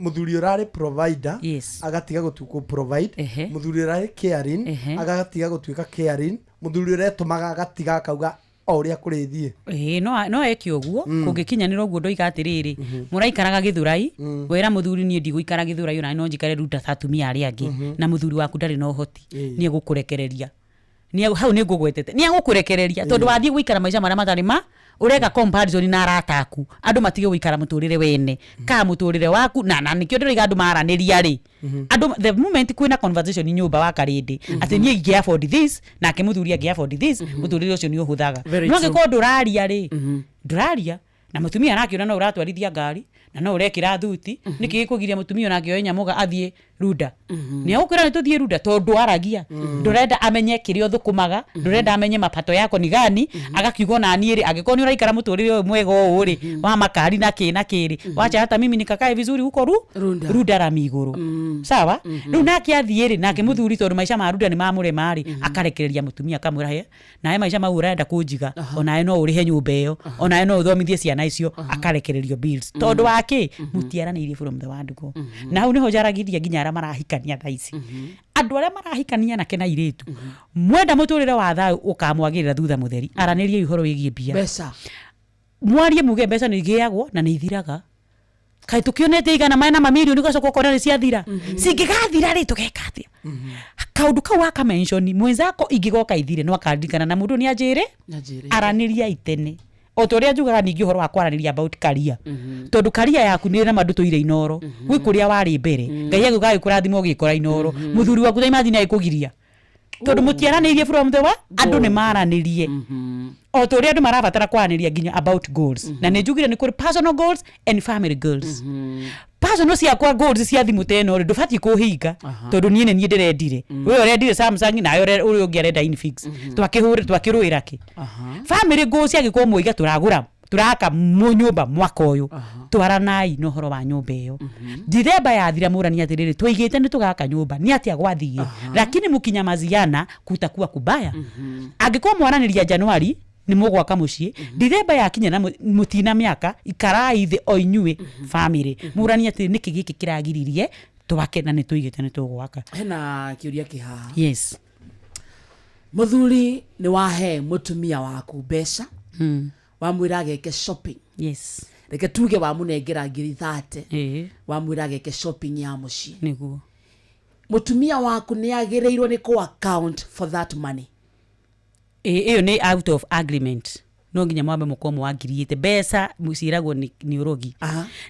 mũthuri ũrarĩ provider agatiga gũtuĩka provide, mũthuri ũrarĩ caring agatiga gũtuĩka caring, mũthuri ũretũmaga agatiga akauga o ũrĩa kũrĩthiĩ. Ĩĩ, no eke ũguo. Kũngĩkinyanĩra ũguo, ndoiga atĩrĩrĩ, mũraikaraga Gĩthũrai, wera mũthuri, niĩ ndigũikara Gĩthũrai, ona no njikare Runda ta atumia arĩa angĩ, na mũthuri waku ndarĩ na ũhoti, nĩ egũkũrekereria. Hau nĩ ngũgwetete, nĩ egũkũrekereria tondũ wathiĩ gũikara maica marĩa matarĩ ma ũreka comparison na arata aku. Andũ matige gũikara mũtũrĩre wene ka mũtũrĩre waku, na nĩkĩo ndĩroiga andũ maranĩria rĩ, andũ the moment kwĩna conversation nyũmba wa karĩndĩ atĩ niĩ ingĩ afford this nake mũthuri angĩ afford this, mũtũrĩre ũcio nĩ ũhũthaga. Very No true. angĩkorwo ndũraria rĩ, ndũraria na mũtumia arakĩona no ũratwarithia ngari na no ũrekĩra thuti, nĩkĩ gĩkũgiria mũtumia onake oe nyamũga athiĩ Runda? Nĩ agũkwĩra nĩ tũthiĩ Runda, tondũ aragia ndũrenda amenye kĩrĩa ũthũkũmaga, ndũrenda amenye mapato yako ni gani. Agakiuga ona niĩ rĩ, angĩkorwo nĩ ũraikara mũtũrĩre ũyũ mwega ũũ rĩ wa makari na kĩ na kĩ rĩ, wacha hata mimi nikakae vizuri huko ru Runda. Runda rami igũrũ. Sawa, rĩu nake athiĩ rĩ, nake mũthuri tondũ maica ma Runda nĩ mamũrema rĩ, akarekereria mũtumia, akamwĩra he nawe maica mau ũrenda kũnjiga, onawe no ũrĩhe nyũmba ĩyo, onawe no ũthomithie ciana icio. Akarekererio bills tondũ wa kĩ? Mũtiaranĩirie from the word go. Na hau nĩho njaragithia nginya arĩa marahikania thaa ici, andũ arĩa marahikania, anake na airĩtu, mwenda mũtũrĩre wa thayũ ũkamwagĩrĩra thutha mũtheri, aranĩriai ũhoro wĩgiĩ mbia. Mbeca. Mwarie muge mbeca nĩ igĩagwo na nĩ ithiraga. Kaĩ tũkĩonete igana mena mamirioni, ũgacoka ũkona nĩ ciathira? Cingĩgathira rĩ, tũgeka atĩa? Kaũndũ kau wakamention mwenzako, ingĩgoka ithire no akaririkana na mũndũ nĩ anjĩre. Nyanjĩrĩte. Aranĩria itene o ta ũrĩa njugaga ningĩ ũhoro wa kwaranĩria about career, tondũ career yaku nĩ na mandũ tũire Inoro gwĩ kũrĩa warĩ mbere, Ngai agĩũka agĩkũrathima ũgĩkora Inoro, mũthuri waku ta imagine agĩkũgiria tondũ mũtiaranĩirie from the wa. Andũ nĩ maranĩrie o ta ũrĩa andũ marabatara kwaranĩria nginya about goals, na nĩ njugire nĩ kũrĩ personal goals and family goals. Personal ciakwa goals cia thimũ ta ĩno rĩ, ndũbatiĩ kũhinga tondũ niĩ nĩ niĩ ndĩrendire, we ũrendire Samsung, nawe ũrĩa ũngĩ arenda Infinix, twakĩhũrĩ twakĩrũĩra kĩ? Family goals ciangĩkorwo mwoiga tũragũra, tũraka nyũmba mwaka ũyũ, twaranai na ũhoro wa nyũmba ĩyo. Dithemba yathira, mũrani atĩrĩrĩ, twaigĩte nĩ tũgaka nyũmba, nĩ atĩa gwathiĩ? Lakini mũkinyamaziana kutakuwa kubaya. Angĩkorwo mwaranĩria Januari nĩ mũgwaka mũciĩ, Dithemba yakinya na mũtina mĩaka, ikarai thĩ o inyuĩ family, mũrani atĩrĩ, nĩkĩ gĩkĩ kĩragiririe twake na nĩ tũigĩte nĩ tũgwaka? Hena kĩũria kĩ haha. Yes. Mũthuri, nĩ wahe mũtumia waku mbeca, wamwĩra ageke shopping. Reke tuge wamũnengera 30,000, wamwĩra ageke shopping ya mũciĩ. Mũtumia waku nĩ agĩrĩirwo nĩ kũ account for that money? Ĩyo nĩ out of agreement. No nginya mwambe mũkorwo mwangiriĩte mbeca ciĩragwo nĩ ũrogi,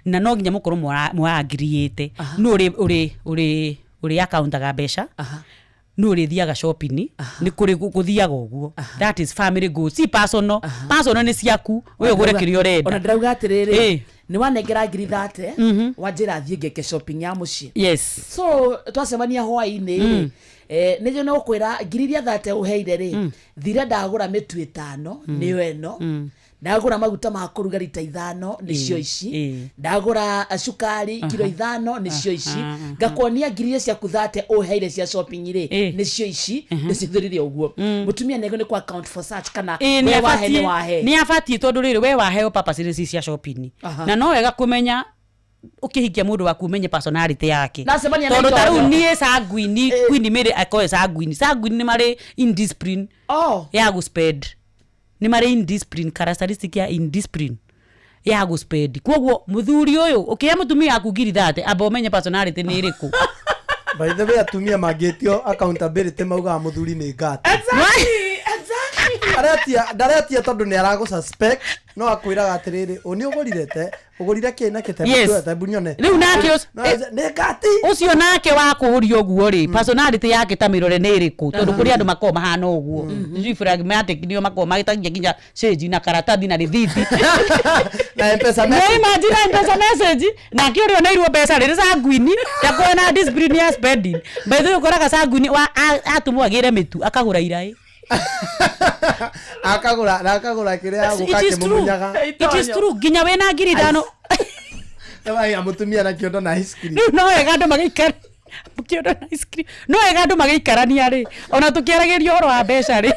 na no nginya mũkorwo mwangiriĩte nũ ũrĩ ũrĩ ũrĩ Ũrĩa akauntaga mbeca nä å rä thiaga shopping nä kå rä gå thiaga å guo. That is family goals, si personal. Personal nä ciaku, we å gå re kä rä a å renda. Ona ndĩrauga atĩrĩrĩ, nĩ wanengera 30,000, wanjĩra thiĩ ngeke shopping ya mũciĩ. So twacemania hwaĩ-inĩ rĩ, nĩnjũ nĩ gũkwĩra ngiri iria 30 ũheire rĩ, thire ndagũra mĩtu 5, nĩyo ĩno, ndagũra maguta ma kũruga rita 5, nĩcio ici, ndagũra cukari kiro 5, nĩcio ici. Ngakuonia ngiri iria ciaku 30 ũheire cia shopping rĩ, nĩcio ici, ndĩcithũrire ũguo. Mũtumia nego nĩ kũ account for such kana Ĩĩ, we wahe nĩ wahe? Nä abatiä tondå rä rä we waheo purpose ci cia shopping. Na no wega kũmenya ũkĩhikia mũndũ waku ũmenye personality yake. Nacemania na Tondũ ta rĩu itonyo. niĩ sanguini, Queen Mary akoe sanguini, sanguini nĩ marĩ indiscipline ya gũspend, nĩ marĩ indiscipline, characteristic ya indiscipline ya gũspend. Koguo mũthuri ũyũ ũkĩhe mũtumia waku 30,000, amba ũmenye personality nĩ ĩrĩkũ. By the way, atumia mangĩtio accountability maugaga mũthuri nĩ ngati. Aretia ndaretia tondũ nĩ aragũ suspect, no akwĩraga atĩrĩrĩ, ũ nĩ ũgũrire te ũgũrire kĩ na kĩ? Yes. Tebu nyone. Rĩu nake nĩ ngati. Ũcio nake wa kũũria ũguo rĩ, personality yake ta mĩrore nĩ ĩrĩkũ, tondũ kũrĩ andũ makoragwo mahana ũguo. Sijui phlegmatic nĩo makoragwo magĩtagia nginya change na karatathi na rĩthiti na M-Pesa No message. imagine M-Pesa message, nake ũrĩa oneirwo mbeca rĩ nĩ sanguini, ndakoragwo na discipline ya spending. By the way, ũkoraga sanguini wa atũmwo agĩre mĩtu akagũra iraĩ. Akagũra na akagũra kĩrĩa It gũka is true. kĩmũmunyaga. It is true, nginya wĩna 5,000. Aya mũtumia na kĩondo na ice cream. Rĩu no wega andũ magĩikara kĩondo na ice cream, no wega andũ magĩikarania rĩ, ona tũkĩaragĩria ũhoro wa mbeca rĩ,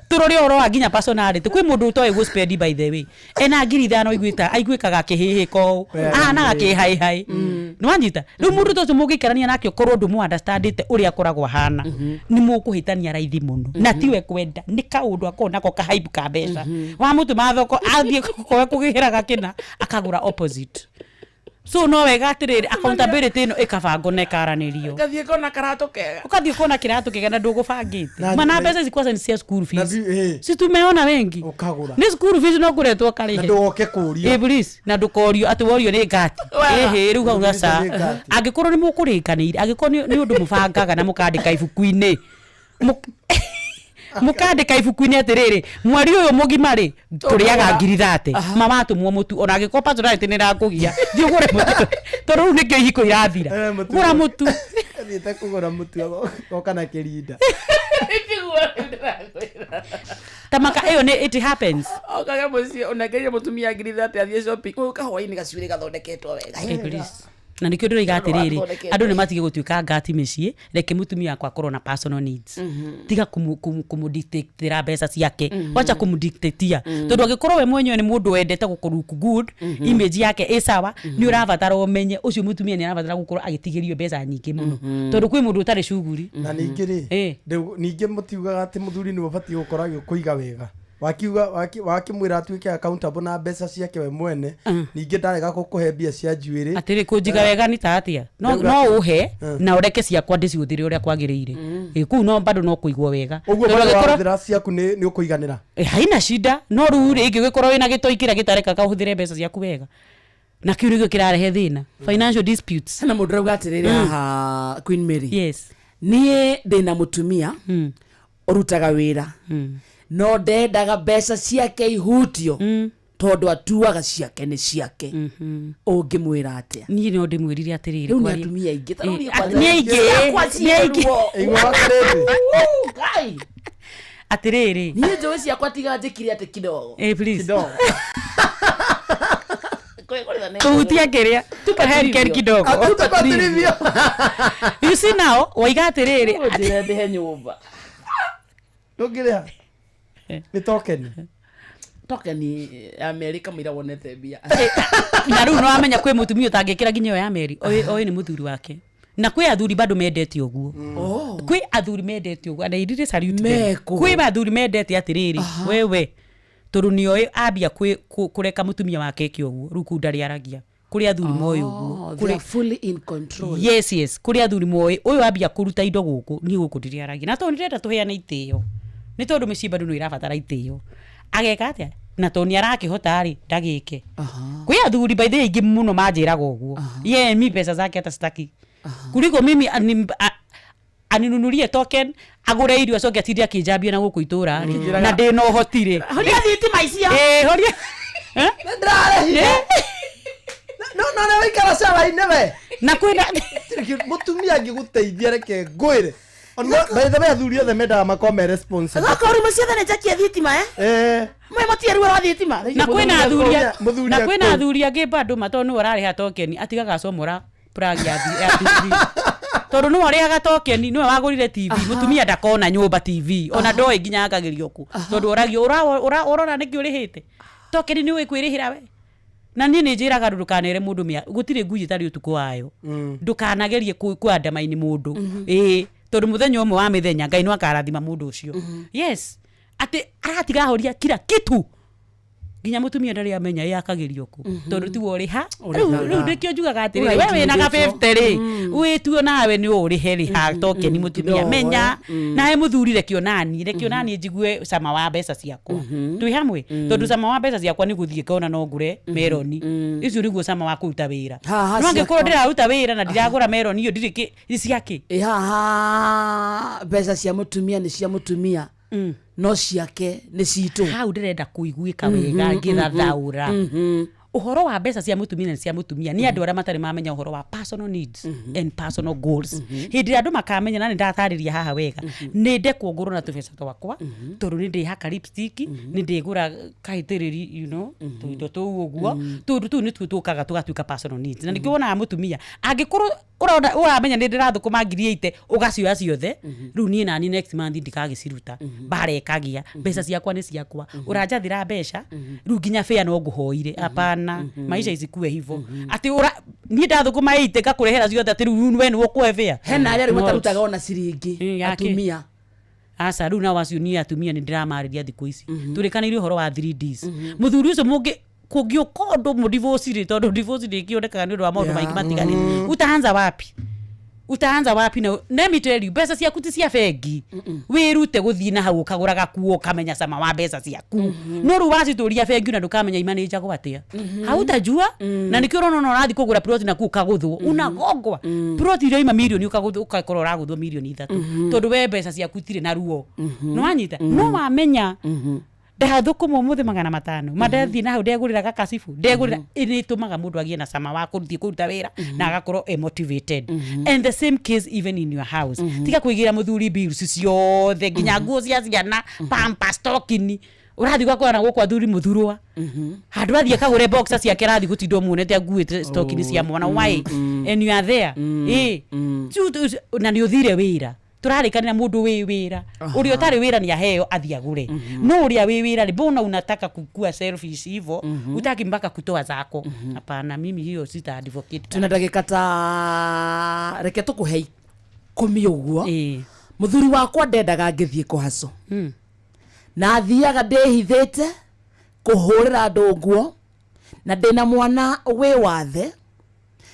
tũrore ũhoro wa nginya personality. Kwĩ mũndũ ũtoĩ gũ spend. By the way, ena 5,000 aiguĩta aiguĩkaga akĩhĩhĩka ũũ, ahanaga kĩhaĩhaĩ, nĩ wanyita? Rĩu mũndũ ta ũcio mũngĩikarania nake ũkorwo ndũmũ understandĩte ũrĩa akoragwo ahana, nĩ mũkũhĩtania raithi mũno. Na tiwe kwenda, nĩ kaũndũ akoragwo nako kahaibu ka mbeca. Wamũtũma thoko athiĩ koe kũgĩraga kĩna akagũra opposite. So no wega atĩrĩrĩ, accountability ĩno ĩkabangwo na ĩkaranĩrio. Ngathiĩ kona karatũ kega. Ũkathiĩ kuona kĩratũ kĩega na ndũgũbangĩte. Mana mbeca ici kwanza ni cia school fees, Eh. si tumeona wengi Ũkagũra. nĩ school fees no kũretwo karĩhe. Na ndũgoke kũũrio. Eh, please, na ndũkorio atĩ worio nĩ ngati. Wega. Ĩhĩ, rĩu hau Nĩ gaca ngati. Angĩkorwo nĩ mũkũrĩkanĩire, angĩkorwo nĩ ũndũ mũbangaga na mũkandĩka ibuku-inĩ, mũkandĩka ibuku-inĩ atĩrĩrĩ, mweri ũyũ mũgima rĩ tũrĩaga 30,000, ma watũmwo mũtu, ona angĩkorwo personality nĩ ĩrakũgia, thiĩ ũgũre mũtu, tondũ rĩu nĩkĩo ihiko irathira. Gũra mũtu. Thiĩte kũgũra mũtu goka na kĩrinda. Tamaka ĩyo nĩ it happens. Okage mũciĩ ũnengerie mũtumia 30,000 athiĩ shopping, ũka hwaĩ-inĩ gacuĩrĩ gathondeketwo wega. Eh, please. Na nĩkĩo ndĩroiga atĩrĩrĩ, andũ nĩ matige gũtuĩka ngati mĩciĩ. Reke mũtumia wakwa akorwo na personal needs. Tiga kũmũdictatĩra mbeca ciake. Wacha kũmũdictatia, tondũ angĩkorwo we mwenyewe nĩ mũndũ wendete gũkũ look good, image yake ĩ sawa, nĩ ũrabatara ũmenye ũcio mũtumia nĩ arabatara gũkorwo agĩtigĩrio mbeca nyingĩ mũno, tondũ kwĩ mũndũ ũtarĩ cuguri. Na ningĩ rĩ, ningĩ mũtiugaga atĩ mũthuri nĩwe ũbatiĩ gũkorwo agĩkũiga wega? Wakiuga wakĩmwĩra atuĩke accountable na mbeca ciake we mwene, ningĩ ndarega gũkũhe mbia cia njuĩrĩ. Atĩrĩ, kũnjiga wega nĩ ta atĩa? No Ndauga no atĩ- ũhe na ũreke ciakwa ndĩcihũthĩre ũrĩa kwagĩrĩire. Ĩ, kũu no bado no kũigwo wega. Ũguo Tondũ bado angĩkorwo- wahũthĩra ciaku nĩ ũkũiganĩra. Eh, haina shida, no rĩu rĩ ingĩgĩkorwo wĩna gĩtoi kĩrĩa gĩtarekaga ũhũthĩre mbeca ciaku wega, na kĩu nĩkĩo kĩrarehe thĩna, financial disputes. Na mũndũ rauga atĩrĩrĩ haha, Queen Mary, yes, niĩ ndĩna mũtumia ũrutaga wĩra, no ndendaga mbeca ciake ihutio tondũ atuaga ciake nĩ ciake. Ũngĩmwĩra atĩa? Niĩ no ndĩmwĩrire atĩrĩrĩ, Rĩu nĩ atumia aingĩ ta rĩu niĩ Eh, kwanza- nĩ aingĩ, Ciakwa nĩ aingĩ. ciĩruo. Igua karĩndĩ. Woo, Ngai. Atĩrĩrĩ, niĩ njũĩ ciakwa tiga njĩkire atĩ kidogo. Eh, please. Tũhutia kĩrĩa tupe kidogo. You see now waiga atĩrĩrĩ, njĩre ndĩhe nyũmba. Ndũngĩrĩha nĩ tokeni. Tokeni ya merĩ kamũira wonete mbia. Na rĩu nĩwamenya kwĩ mũtumia ũtangĩkĩra nginya ĩyo ya meri, oĩ nĩ mũthuri wake, na kwĩ athuri bado mendete ũguo. Kwĩ athuri mendete ũguo, and I really salute them. Mekũ. Kwĩ athuri mendete atĩrĩrĩ, wewe tondũ nĩoĩ ambia kũreka mũtumia wake eke ũguo, rĩu kũu ndarĩaragia. Kũrĩ athuri moĩ ũguo. Oh, they are fully in control. Yes, kũrĩ athuri moĩ ũyũ ambia kũruta indo gũkũ, niĩ gũkũ ndirĩaragia, na tondũ nĩndĩrenda tũheane itĩo, nĩ tondũ mĩciĩ bado no ĩrabatara itĩo, ageka atĩa? Na tondũ nĩ arakĩhota rĩ, ndagĩke. Kwĩ athuri by the way aingĩ mũno manjĩraga ũguo, ye mi pesa zake hata sitaki. Kuliko mimi aninunulie token, agure irio, acoke atinde akĩnjambia na gũkũ itũra na ndĩna ũhoti rĩ. Horia thitima icio. Ĩĩ, horia. Nĩndĩrarĩhire. No no nĩ waikara carainĩ we. Na kwĩna mũtumia angĩgũteithia, reke ngwĩre. By the way, athuri othe mendaga makorwo me responsible. Gaka ũrĩ mũciĩ nĩ njakia thitima, eh? Eh. Mwe matirĩ ruo rwa thitima. Na kwĩna athuri Mũthuri na kwĩna akũu. athuri angĩ bado matondũ nĩwe ũrarĩha token, atigaga acomora plug ya TV, tondũ nĩwe ũrĩhaga token, nĩwe wagũrire TV. Mũtumia ndakona nyũmba TV, ona ndoĩ nginya akagĩrio kũ, tondũ ũragio ũrona nĩkĩ ũrĩhĩte token, nĩ ũĩ kwĩrĩhĩra we. Na niĩ nĩ njĩraga andũ, ndũkanere mũndũ mĩa gũtirĩ ngui ĩtarĩ ũtukũ wayo. Ndũkanagerie kwandamaini mũndũ, ĩĩ, tondũ mũthenya ũmwe wa mĩthenya Ngai no akarathima mũndũ ũcio. Yes, atĩ aratiga ahoria kila kitu, nginya mũtumia ndarĩ amenya ĩyakagĩrio kũ, tondũ tiwe ũrĩha. Rĩu nĩkĩo njugaga atĩrĩrĩ, we wĩna ga 50 rĩ, wĩtuo nawe nĩ ũrĩhe rĩha tokeni. Mũtumia, menya nawe mũthuri, reke onani, reke onani njigue cama wa mbeca ciakwa twĩ hamwe, tondũ cama wa mbeca ciakwa nĩ gũthiĩ ngona no ngũre meroni icio, nĩguo cama wa kũruta wĩra. Haha No angĩkorwo ciakwa. ndĩraruta wĩra na ndiragũra meroni iyo, ndirĩ kĩ nĩ ciakĩ. Ĩ haha mbeca cia mũtumia nĩ cia mũtumia, no ciake nĩ citũ. Hau ndĩrenda kũiguĩka wega ngĩthathaũra ũhoro wa mbeca cia mũtumia na cia mũtumia nĩ andũ arĩa matarĩ mamenya ũhoro wa personal needs and personal goals. Hĩndĩ ĩrĩa andũ makamenya, na nĩ ndatarĩria haha wega, nĩ ndekwo ngũrwo na tũbeca twakwa, tondũ nĩ ndĩhaka lipstick, nĩ ndĩgũra kahĩtĩrĩri, tũindo tũu ũguo, tũndũ tũu nĩtuo tũkaga tũgatuĩka personal needs. Na nĩkĩo wonaga mũtumia angĩkorwo ũrona ũramenya nĩ ndĩrathũkũma 80,000, ũgacioya ciothe, rĩu niĩ nani next month ndikagĩciruta, mbara ĩkagĩa. Mbeca ciakwa nĩ ciakwa, ũranjathĩra mbeca rĩu nginya bĩa no ngũhoire? Hapana, maisha isikue hivo atĩ ũra niĩ ndathũkũma 80 ngakũrehera ciothe, atĩ rĩu we nĩwe ũkũhe bĩa. Hena arĩa rĩu Not. matarutaga ona ciringi, Yake. atumia. Aca, rĩu nao acio niĩ atumia nĩ ndĩramarĩria thikũ ici, tũrĩkanĩire ũhoro wa 3Ds. Mũthuri ũcio mũngĩ kũngĩũka ũndũ mũdivoci rĩ, tondũ divorce ndĩkĩonekaga nĩ ũndũ wa maũndũ maingĩ matiganĩte, utaanza wapi? Utaanza wapi? Na let me tell you, mbeca ciaku ti cia bengi. Wĩrute gũthiĩ na hau ũkagũra gakuo, ũkamenya cama wa mbeca ciaku. No rĩu wacitũria bengi, na ndũkamenya imanĩnjagwo atĩa, hautajua. Na nĩkĩo ũrona ona ũrathiĩ kũgũra plot na kuu ũkagũthwo, unagongwa plot iria ima mirioni, ũkagũthwo, ũgakorwo ũragũthwo 3 mirioni, tondũ we mbeca ciaku itirĩ na ruo. Nĩwanyita? No wamenya ndathũkũma ũmũthĩ 500, mandathiĩ na hau ndegũrĩra gakacibu, ndegũrĩra, nĩ ĩtũmaga mũndũ agĩe na cama wa kũthiĩ kũruta wĩra na agakorwo e motivated. And the same case even in your house, tiga kũigĩra mũthuri bills ciothe, nginya nguo cia ciana, pampers, stocking. Ũrathiĩ ũgakora na gũkũ athuri mũthurwa handũ athiĩ akagũre boxer ciake, arathiĩ gũtinda muonete akuĩte stocking cia mwana. Why? And you are there, ĩ. Na nĩ ũthire wĩra, tũrarĩkanĩra mũndũ wĩ wĩra, ũrĩa ũtarĩ wĩra nĩ aheo athiĩ agũre, no ũrĩa wĩ wĩra rĩ, mbona unataka kukua selfish hivo? Utaki mpaka kutoa zako? Hapana, mimi hiyo sita advocate. Twina ndagĩka ta reke tũkũhe 10 ũguo. Mũthuri wakwa ndendaga ngĩthiĩ kũhaco, na thiaga ndĩhithĩte kũhũrĩra andũ nguo, na ndĩna mwana wĩ wathe,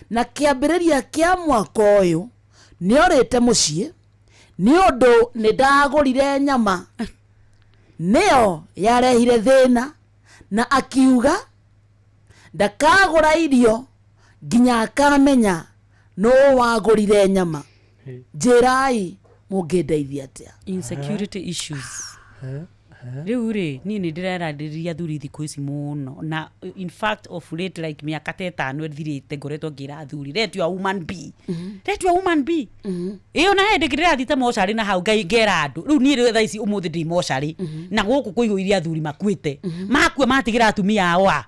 na kĩambĩrĩria kĩa mwaka ũyũ nĩorĩte mũciĩ nĩ ũndũ nĩ ndagũrire nyama, nĩyo yarehire thĩna, na akiuga ndakagũra irio nginya akamenya nũ wagũrire nyama. Njĩrai mũngĩndeithia atĩa? Insecurity issues. Rĩu rĩ, niĩ nĩ ndĩrerarĩria athuri thikũ ici mũno, na in fact of late, like mĩaka ta 5 ĩthirĩte, ngoretwo ngĩra athuri, let your woman be, let your woman be. Ĩyo na hĩndĩ ndĩrathiĩ ta mocarĩ na hau ngai ngera andũ, rĩu niĩ rĩ thaa ici ũmũthĩ ndĩ mocarĩ na gũkũ kũihũire athuri makuĩte, makua matigĩra atumia ao. A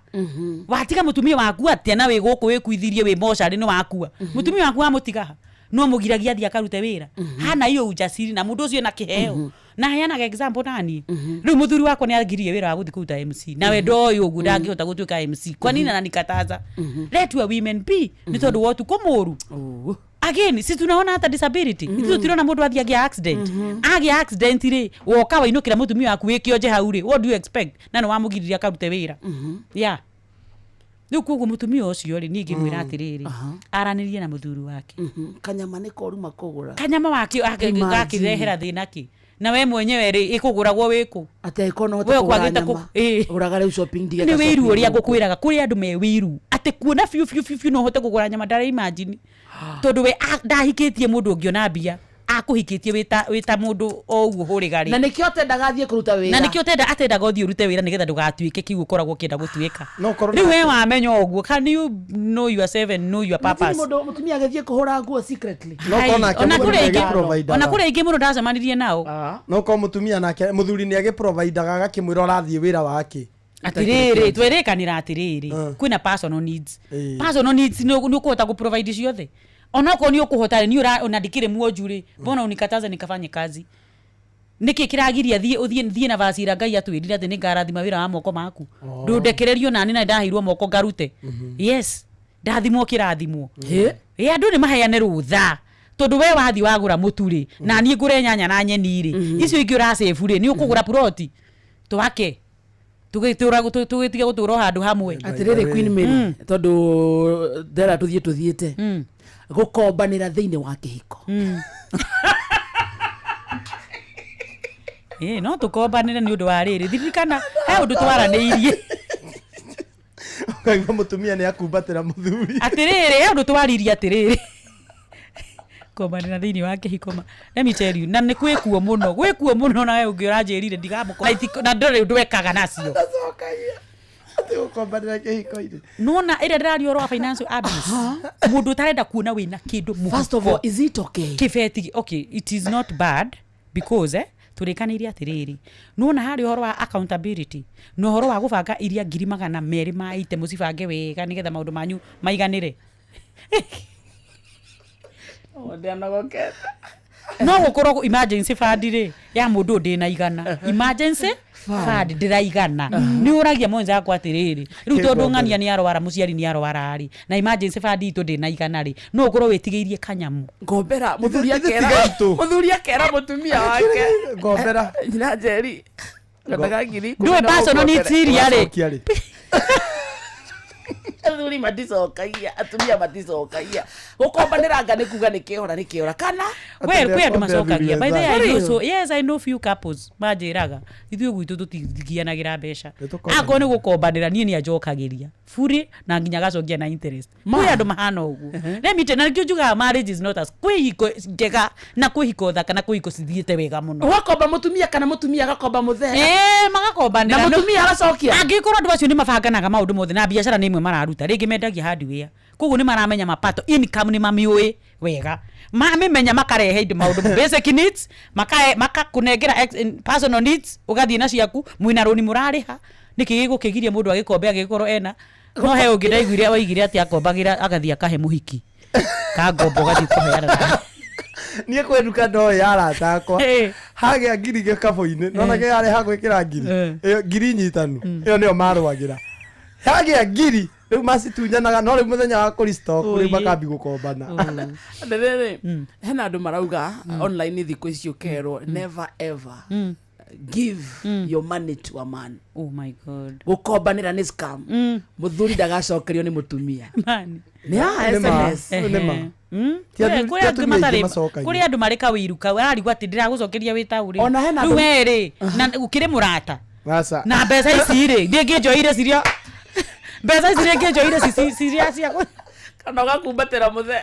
watiga mũtumia waku atĩa na wĩ gũkũ wĩkuithirie wĩ mocarĩ? Nĩ wakua, mũtumia waku wamũtiga ha? No mũgiragia athiĩ akarute wĩra, hana hiyo ujasiri, na mũndũ ũcio ena kĩheo na heanaga example. Nani rĩu mũthuri wakwa nĩ angirie wĩra wa gũthiĩ kũruta MC, nawe ndoĩ ũguo ndangĩhota gũtuĩka MC. Kwa nini ananikataza? Let your women be, nĩ tondũ wa ũtukũ mũru. Again, si tunaona hata disability, ithuĩ tũtirona mũndũ athiĩ agĩa accident, agĩa accident rĩ, woka wainũkĩra mũtumia waku wĩ kĩonje hau rĩ, what do you expect? Na nĩ wamũgiririe akarute wĩra. Yeah, rĩu koguo mũtumia ũcio rĩ, niĩ ngĩmwĩra atĩrĩrĩ, aranĩrie na mũthuri wake. Kanyama nĩ koru makũgũra. Kanyama wake Imagine. gakĩrehera thĩna kĩ? Na we mwenyewe rĩ, ĩkũgũragwo wĩkũ? Atĩ angĩkorwo no hote We kũgũra ũkwagĩte nyama, gũraga rĩu shopping ndige nĩ ka wĩiru shopping ũrĩa gũkũ. ngũkwĩraga, kũrĩ andũ me wĩiru atĩ kuona biũ biũ biũ biũ no ũhote kũgũra nyama ndara imagine. Tondu we ndahikitie mundu ungiona mbia akuhikitie wita mundu o uguo huriga ri na nikio atendaga athie kuruta wira na nikio tenda atendaga uthie urute wira nigetha ndugatuike kiu ukoragwo ukienda gutuika riu we wamenya uguo can you know yourself and know your purpose mundu mutumia agithie kuhura nguo secretly ona kuri ingi muno ndacemanirie nao no ko mutumia nake muthuri ni agiprovidaga agakimwira urathie wira wake atiriri twerikanira atiriri kwina personal needs personal needs ni ukuhota ku provide ciothe onako ni ukuhota ni ura ona ndikire muonju ri mbona unikataza nikafanye kazi niki kiragiria thie uthie thie na vacira Ngai atwirire ati ningarathima wira wa moko maku ndundekererio nani na ndaheirwo moko ngarute yes ndathimwo kirathimwo ĩ andu ni maheane rutha tondu we wathi wagura mutu ri na ni ngure nyanya na nyeni ri icio ingi urasave ri ni ukugura ploti twake tugitiga gutura handu hamwe atiriri Queen Mary tondu ndera tuthie tuthiete gukombanira thiini wa kihiko no tukombanire ni undu wa riri thirikana he undu twaranĩirie ukaigua mutumia ni akumbatira muthuri atiriri he undu twaririe atiriri kombanira thiini wa kihiko let me tell you na ni kwikuo muno na we ungi uranjirire ndigamukora na ndore undu wekaga nacio ati gukombanira kihiko-ini nona ira ndiraria ũhoro wa financial abuse mundu utarenda kuona wina kindu mũhuko. First of all, is it okay kibeti okay it is not bad because turikanire atiriri nona hari ũhoro wa accountability na ũhoro wa gũbanga iria 200 ma ite mũcibange wega nigetha maũndũ manyu maiganĩre no gukorwo emergency fund ri ya mundu ndina igana emergency fund ndiraigana ni uragia mwenza yakwa atiriri riu tondu ng'ania ni arwara muciari ni arwara ri na emergency fund itu ndina igana ri no ukorwo witigiirie kanyamu ngombera muthuri akera muthuri akera mutumia wake ngombera nyina Njeri ngataga ngiri ndwe personal needs iria ri athuri maticokagia atumia maticokagia gukombanira nga ni kuga ni kihora ni kihora kana we kwi andu macokagia by the way I know so yes I know few couples manjiraga ithuĩ gwitũ tũtithigianagira mbeca akorwo ni gukombanira niĩ ni anjokagiria buri na nginya agacokia na interest kwi andu mahana ũguo let me tell na nikĩo njugaga marriage is not as kwĩ hiko njega na kwĩ hiko thaka na kwĩ hiko cithiĩte wega mũno ũgakomba mũtumia kana mũtumia agakomba mũthee magakombanĩra na mũtumia agacokia angĩkorwo andũ acio nĩ mabanganaga maũndũ mothe na biacara nĩ imwe mararuta rĩngĩ mendagia hardware koguo nĩ maramenya mapato income nĩ mamiũĩ wega mamĩmenya makarehe indo maũndũ basic needs makakunengera personal needs ũgathiĩ na ciaku mwĩna rũni mũrarĩha nĩkĩ gĩgũkĩgiria mũndũ agĩkombe agĩkorwo ena no he ũngĩ ndaiguire waigire atĩ akombagĩra agathiĩ akahe mũhiki ka ngombo ũgathiĩ kũheana niä kwä nduka ndoä arata akwa hagä a ngiri gä kabå-inä nona gä arä ha gwä kä ra ngiri ngiri nyitanu ä yo nä yo marwagä ra hagä a ngiri rä u macitunyanaga no rä u må thenya wa kå rä u makambi gå kombana rä hena andå marauga online thikå ici å kerwo never ever give your money to a man. Oh my god gukombanira ni scam muthuri ndagacokerio ni mutumia ni a SMS kuri andu mari kawiru kau ararigwo ati ndiragucokeria wi tauri riu we ri na ukiri murata na mbeca ici ri ndinginjoire ciria mbeca ici ndinginjoire ciria cia kana ugakumbatira muthe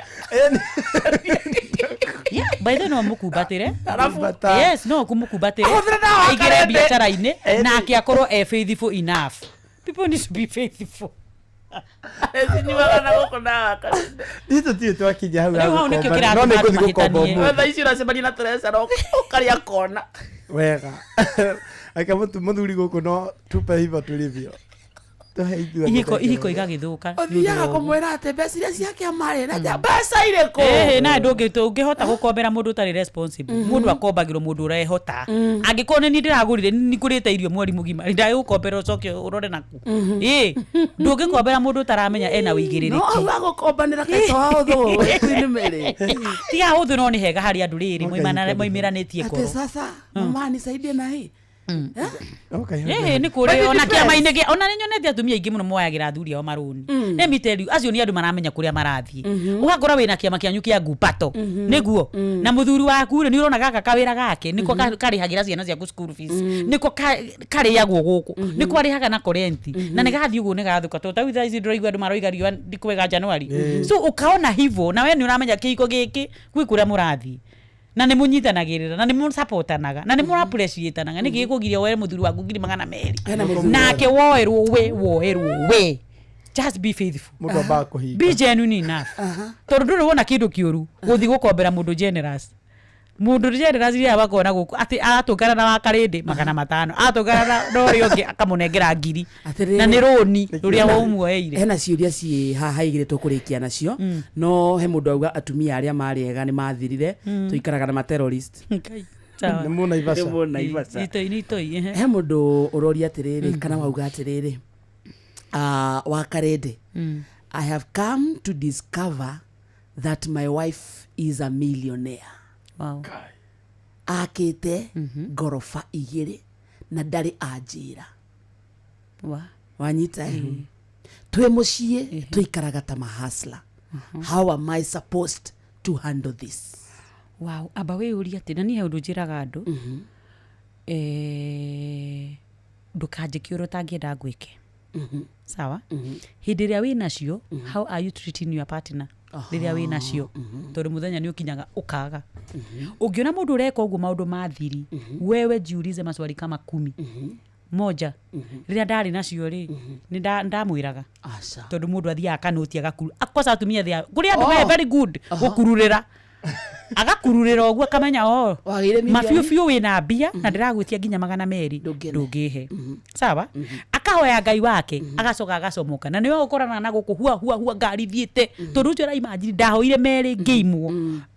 yeah by the no mukumbatire yes no kumukumbatire aigire biacara-ini nake akorwo e faithful enough. People need to be faithful. Sinyuaga na gũkũ na wakarinde ithuĩ tũtirĩ twakinya hau Rĩu hau nĩkĩo no nĩ ngũthiĩ gũkomba kĩratũma ũmũthĩ thaa ici ũracemania na Teresa na ũkarĩa kona wega aka mũthuri gũkũ no tupe hivyo tulivyo ihiko ihiko igagithuka ũthiaga kũmwĩra atĩ mbeca iria ciake amarĩ na mbeca irĩkũ na ndũngĩhota gũkombera mũndũ ũtarĩ responsible mũndũ akombagĩrwo mũndũ ũrehota angĩkorwo nĩ niĩ ndĩragũrire nĩ ngũrĩte irio mweri mũgima ndagũkombera ũcoke ũrore naku ndũngĩkombera mũndũ ũtaramenya ena wĩigĩrĩrĩki no hau agũkombanĩra kaito wa ũthũ tiga ũthũ no nĩ hega harĩ andũ rĩrĩ moimĩranĩtie ngoro atĩ sasa mama nisaidie na hii Okay, Ĩhĩ, nĩ kũrĩ ona kĩama-inĩ gĩa ona nĩ nyonete atumia aingĩ mũno moyagĩra athuri ao marũni let me tell you acio nĩ andũ maramenya kũrĩa marathiĩ ũgakora wĩna kĩama kĩanyu kĩa ngupato nĩguo na mũthuri waku rĩ nĩ ũrona gaka kawĩra gake nĩko karĩhagĩra ciana ciaku school fees nĩko karĩagwo gũkũ nĩko arĩhaga nako renti na nĩ gathiĩ ũguo nĩ gathũka tondũ ta rĩu thaa ici ndĩraigua andũ maroiga riũa ndikwega January so ũkaona hivo na we nĩ ũramenya kĩhiko gĩkĩ gwĩ kũrĩa mũrathiĩ na nä må nyitanagä rä ra na nä må sapotanaga na nä må appreciatanaga nä kä kå giria woere må thuri waku ngiri magana Hena merä mũthuri nake woerwo we woerwo we just be faithful Mũndũ ambaga kũhinga. be genuine enough tondå ndå rä wona kä ndå kä å ru gå thiä gå kombera må ndå generous må ndå generous rä makona gå kå atä aratångana na wakarä 500 atångana na å rä a å ngä akamå nengera ngiri na nä rå ni rå rä a waumuoeire hena ciũria ciĩ haha igĩrĩ tũkũrĩkia nacio no he mũndũ auga atumia arĩa marĩ ega nĩ mathirire tũikaraga na materrorist Nĩ mũ Naivasha. Nĩ mũ Naivasha. itoi nä itoi ehe. he mũndũ ũroria atĩrĩrĩ kana wauga atĩrĩrĩ wakarĩndĩ i have come to discover that my wife is a millionaire wow. akĩte ngoroba igĩrĩ na ndarĩ anjĩra Wa. wanyita eh? twĩ mũciĩ tũikaraga ta mahasla how am i supposed to handle this wow amba wä å rie atä na niä he å ndå njä raga andå ndå kanjä ke å rä a å tangä ngwä ke sawa hä ndä ä rä a wä nacio how are you treating your partner rä rä a wä nacio tondå må thenya nä å kinyaga å kaga å ngä ona må ndå å reka å guo maå ndå ma thiri wewe jiulize maswali kama kumi moja rä rä a ndarä nacio rä nä ndamwä raga aca tondå må ndå athiaga akanåti agakuru akosa atumia thea kå rä andå Oh. me very good gå kururä ra agakururä ra å guo akamenya o Wagĩire mabiå mirioni? biå wä na mbia na ndä ragwä tia nginya 200 ndå ngä he sawa akahoya ngai wake agacoka agacomoka na nä we å koranaga na gå kå hua hua hua ngari thiä te tondå å cio araimajini ndahoire merä ngä imwo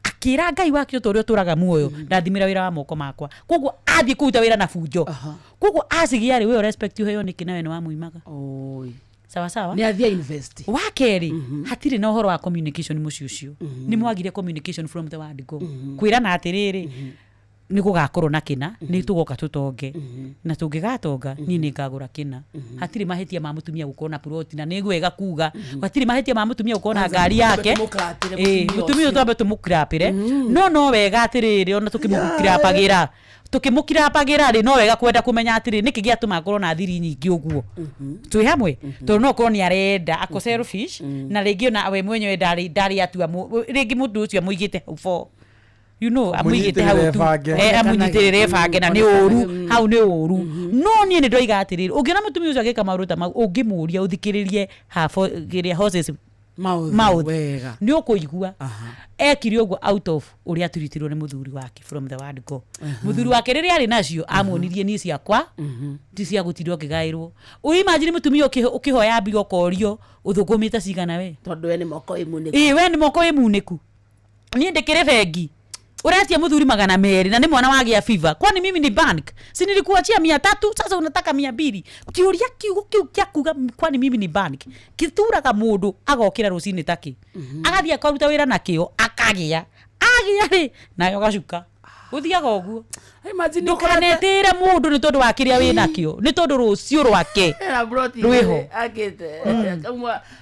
akä ra ngai wake å ta å rä a å tå raga muoyo ndathimä ra wä ra wa moko makwa koguo athiä kå ruta wä ra na bunjo koguo acigä arä we respect ũheo nä kä nawe nä wamuimaga sawa sawa nä athia invest wa kerä hatirä na å horo wa communication må ciä å cio nä mwagire communication from the word go kwä rana atä rä rä nä gå gakorwo na kä na nä tå goka tå tonge na tå ngä gatonga niä nä ngagå ra kä na hatirä mahä tia ma må tumia gå korwo na ploti na nä wega kuga hatirä mahä tia ma må tumia gå korwo na Kwanza ngari yake tũmũclapĩre Ĩĩ, mũtumia mũtumia ũyũ ũcio. twambe tå må kirapä re no no wega atä rä rä ona tå kä må kirapagä ra tå kä må kirapagä ra rä no wega kwenda kå menya atä rä nä kä gä atå ma akorwo na thiri nyingä å guo twä hamwe tondå no korwo nä arenda ako selfish na rĩngĩ ona we mwenyewe ndarĩ atua rĩngĩ mũndũ ũcio amũigĩte hau for you know amũigĩte hau tu Amũnyitĩrĩre bange. Amũnyitĩrĩre bange na nĩ ũru hau nĩ ũru no niĩ nĩ ndoiga atĩrĩrĩ ũngĩona mũtumia ũcio agĩka maũndũ ta mau ũngĩmũria ũthikĩrĩrie kĩrĩa horses Mouth, mouth wega. nä å kå igua ekire å guo out of å rä a turitirwo nä må thuri wake from the word go må thuri wake rä rä arä nacio amuonirie niä ciakwa ti cia gå tindwo ngä gaä rwo å imagine må tumia å kä hoya mbia å korio å thå kå mä te cigana we tondå we nä moko ä munä ä we nä moko wä munä ku niä ndä kä rä bengi uretia muthuri 200 na nä mwana wagä fever kwani mimi ni bank si nilikuachia 300 sasa unataka 200 kiuria kiugo kiu kia kuga kwani mimi ni bank gituraga mundu agokira rucini taki agathie akaruta wira na kio akagia agia ri nayo gacuka guthiaga uguo ndukanetire mundu ni tondu wa kiria wi nakio ni tondu rucio rwake rwiho akite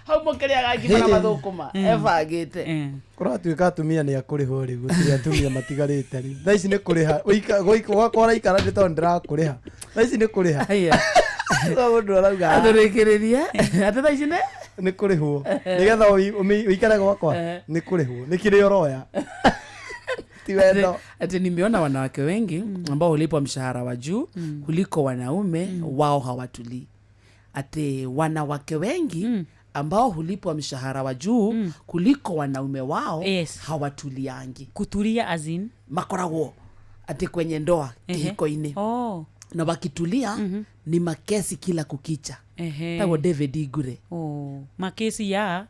hau må kä rä aga ngima na mathå kå ma ebangä te kũratuĩka atumia nĩ akũrĩhwo rĩu gũtirĩ atumia matigarĩte rĩu thaa ici nĩ kũrĩha gwakwa ũraikara nĩ tondũ ndĩrakũrĩha thaa ici nĩ kũrĩha mũndũ arauga atå rä kä rä rie atä thaa ici nä nĩ kũrĩhwo nĩgetha ũikare gwakwa nĩ kũrĩhwo nĩ kĩrĩa ũroya ti wendo ati nimeona wanawake wengi ambao hulipwa mshahara wa juu kuliko wanaume wao hawatulii ati wanawake wengi ambao hulipwa mshahara wa juu kuliko wanaume wao Yes. hawatuliangi kutulia as in makoragwo ati kwenye ndoa Ehe. kihiko-inĩ oh. na wakitulia ni makesi kila kukicha Ehe. tagwo David Igure oh. makesi ya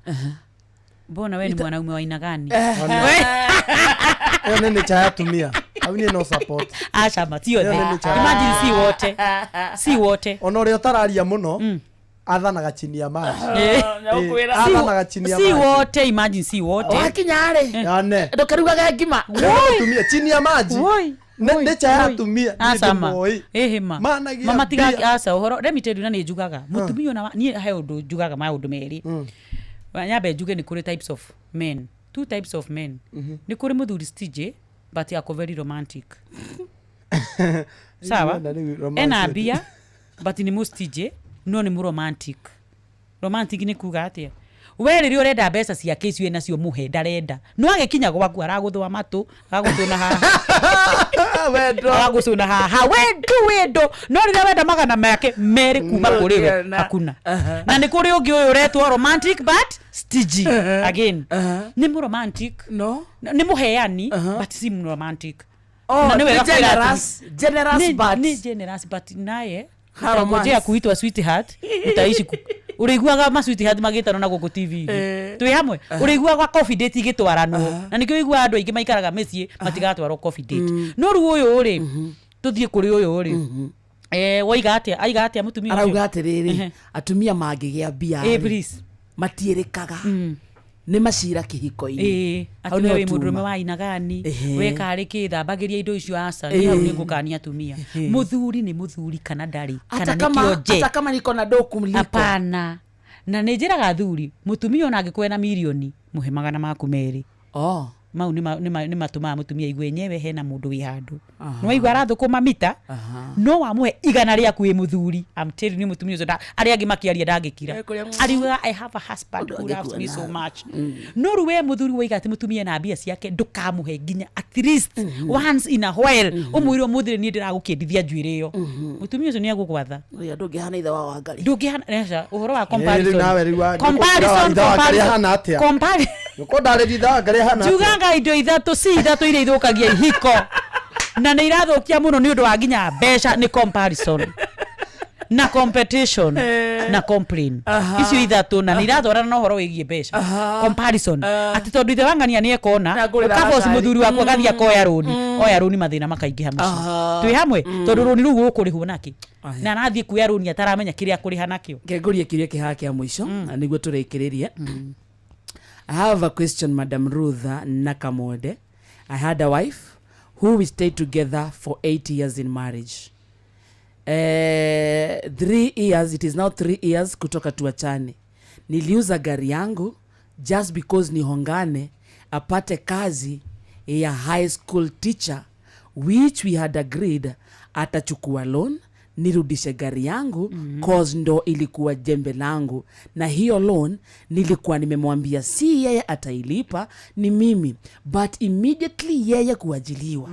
mbona we ni mwanaume wa aina gani ĩyo nĩ nĩ cha atumia au niĩ no support aca ma ti othe Ĩyo nĩ nĩ imagine si wote si wote ona ũrĩa ũtararia mũno athanaga chini ya maji Eh. athanaga chini ya si maji wote imagine si wote wakinya rĩ yane ndũkarugaga ngima mũtumia chini ya maji Woi. Nĩ cha ya atumia Acama. ndĩmoĩ. Ĩhĩma. Managia Mama tiga mbia. aca ũhoro let me tell you na nĩ njugaga mũtumia ona niĩ he ũndũ njugaga maũndũ merĩ nyambe njuge nĩ kũrĩ types of men, two types of men. Nĩ kũrĩ mũthuri stingy but ako very romantic, sawa? Ĩno rĩu romance Ena ĩno. mbia but nĩ mũstingy no nĩ mũromantic. Romantic nĩ kuga atĩa? We rĩrĩa ũrenda mbeca ciake icio enacio mũhe ndarenda, no agĩkinya gwaku aragũthũa matũ, agagũcũna haha, agagũcũna haha, wendo wendo, no rĩrĩa wenda magana make merĩ kuma kũrĩ we hakuna. Na nĩ kũrĩ ũngĩ ũyũ ũretwo romantic but stingy again. Nĩ mũromantic, no nĩ mũheani but si romantic. Oh, Na nĩ wega nĩ kwĩra generous, generous but- nĩ generous but naye Ha romance. utangojea kuitwa sweetheart utaishi ũrĩiguaga ma sweetheart magĩtanwo na gũkũ TV Eh. twĩ hamwe, ũrĩiguaga coffee date igĩtwaranwo, na nĩkĩo ũiguaga andũ aingĩ maikaraga mĩciĩ matigatwarwo coffee date. No rĩu ũyũ rĩ, tũthiĩ kũrĩ ũyũ rĩ, eh, waiga atĩa, aiga atĩa mũtumia ũcio? Arauga atĩrĩrĩ, Ehe. atumia mangĩgĩa mbia Eh, rĩ, please. matiĩrĩkaga nĩ macira kĩhiko-inĩ. Ĩĩ, Hau atĩ nĩho we wĩ mũndũrũme tuma. wa inagani, Ehe. we karĩ kĩ thambagĩria indo icio, aca. Ĩĩ. Nĩ hau nĩ ngũkania atumia, mũthuri nĩ mũthuri kana ndarĩ Hata kana nĩ kama, kĩonje. hata kama niko na do kumliko. Hapana, na nä njä raga athuri mũtumia ona angĩkorwo ena mirioni mũhe magana maku merĩ. Oh. Mau nĩ matũmaga mũtumia aigue enyewe hena mũndũ wĩ handũ. Aha. Nĩ waigua arathũkũma mita, no wamũhe igana rĩaku wĩ mũthuri, I'm telling you, mũtumia ũcio arĩa angĩ makĩaria ndangĩkira. Ariugaga I have a husband who loves me so much. No rĩu we mũthuri waiga atĩ mũtumia na mbia ciake ndũkamũhe nginya at least once in a while, ũmwĩre ũmũthĩ niĩ ndĩragũkĩndithia njuĩrĩ ĩyo, mũtumia ũcio nĩ egũgwatha. Ũrĩa ndũngĩhana ithe wa Wangari. Ndũngĩhana aca, ũhoro wa Ĩĩ, rĩu comparison. nawe rĩu wa- Comparison, ithe wa Wangari comparison, ahana atĩa? Nĩkũndarĩria ithe wa Wangari ahana atĩa? Njuganga indo ithatũ ci ithatũ iria ithũkagia ihiko na nä irathũkia mũno nĩ ũndũ wa nginya mbeca nĩ comparison na competition na complain. Aha. Icio ithatũ na nä iratwarana na ũhoro wĩgiĩ mbeca. Comparison, atĩ tondũ ithe wang'ania nĩ ekona Nĩangũrĩra ũkaboci gacari. mũthuri waku agathiĩ akoya rũni, oya rũni mathĩna makaingĩha mũciĩ. Aha. Twĩ hamwe, tondũ rũni rũu ũkũrĩhwo nakĩ na arathiĩ kuoya rũni ataramenya kĩrĩa akũrĩha nakĩo. Ngengũrie kĩũria kĩhaha kĩa mũico na nĩguo tũrĩkĩrĩrie. I have a question, Madam Ruth Nakamode. I had a wife who we stayed together for 8 years in marriage. 3 years, it is now 3 years kutoka tuachane. Niliuza gari yangu just because nihongane apate kazi ya high school teacher which we had agreed atachukua loan nirudishe gari yangu, cause ndo ilikuwa jembe langu, na hiyo loan nilikuwa nimemwambia si yeye atailipa, ni mimi. But immediately yeye kuajiliwa,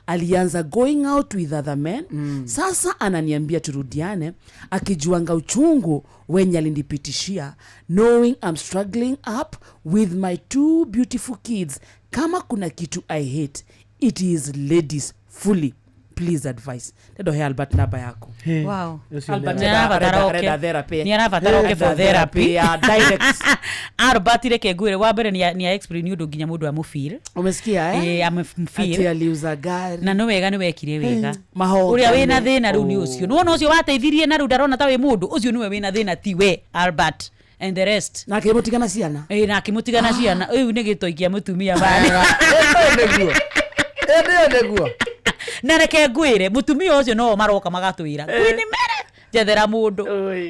alianza going out with other men. Sasa ananiambia turudiane akijuanga uchungu wenye alinipitishia, knowing I'm struggling up with my two beautiful kids. Kama kuna kitu I hate, it is ladies fully. Please advice. Ndohe Albert namba yako. Wow. Albert Nĩ arabatara arenda- oke. arenda therapy. Nĩ arabatara oke for Arenda therapy. ya direct. Albert reke ngwĩre wa mbere nĩ a explain nĩ ũndũ nginya mũndũ amũfeel. Umesikia, eh? Eh, amũfeel. Ati aliuza gari. Na nĩ wega nĩ wekire wega. Mahongane. Ũrĩa wĩna thĩna rĩu nĩ Oh. ũcio nĩwona ũcio wateithirie na rĩu ndarona ta wĩ mũndũ ũcio nĩwe wĩna thĩna, ti we Albert and the rest. Na akĩmũtigana ciana. Ĩ, na akĩmũtigana ciana, rĩu nĩ gĩtoi kĩa mũtumia bana. Ĩĩ nĩguo nĩguo. Na reke ngwĩre mũtumia ũcio no maroka magatwĩra kwini mere njethera mũndũ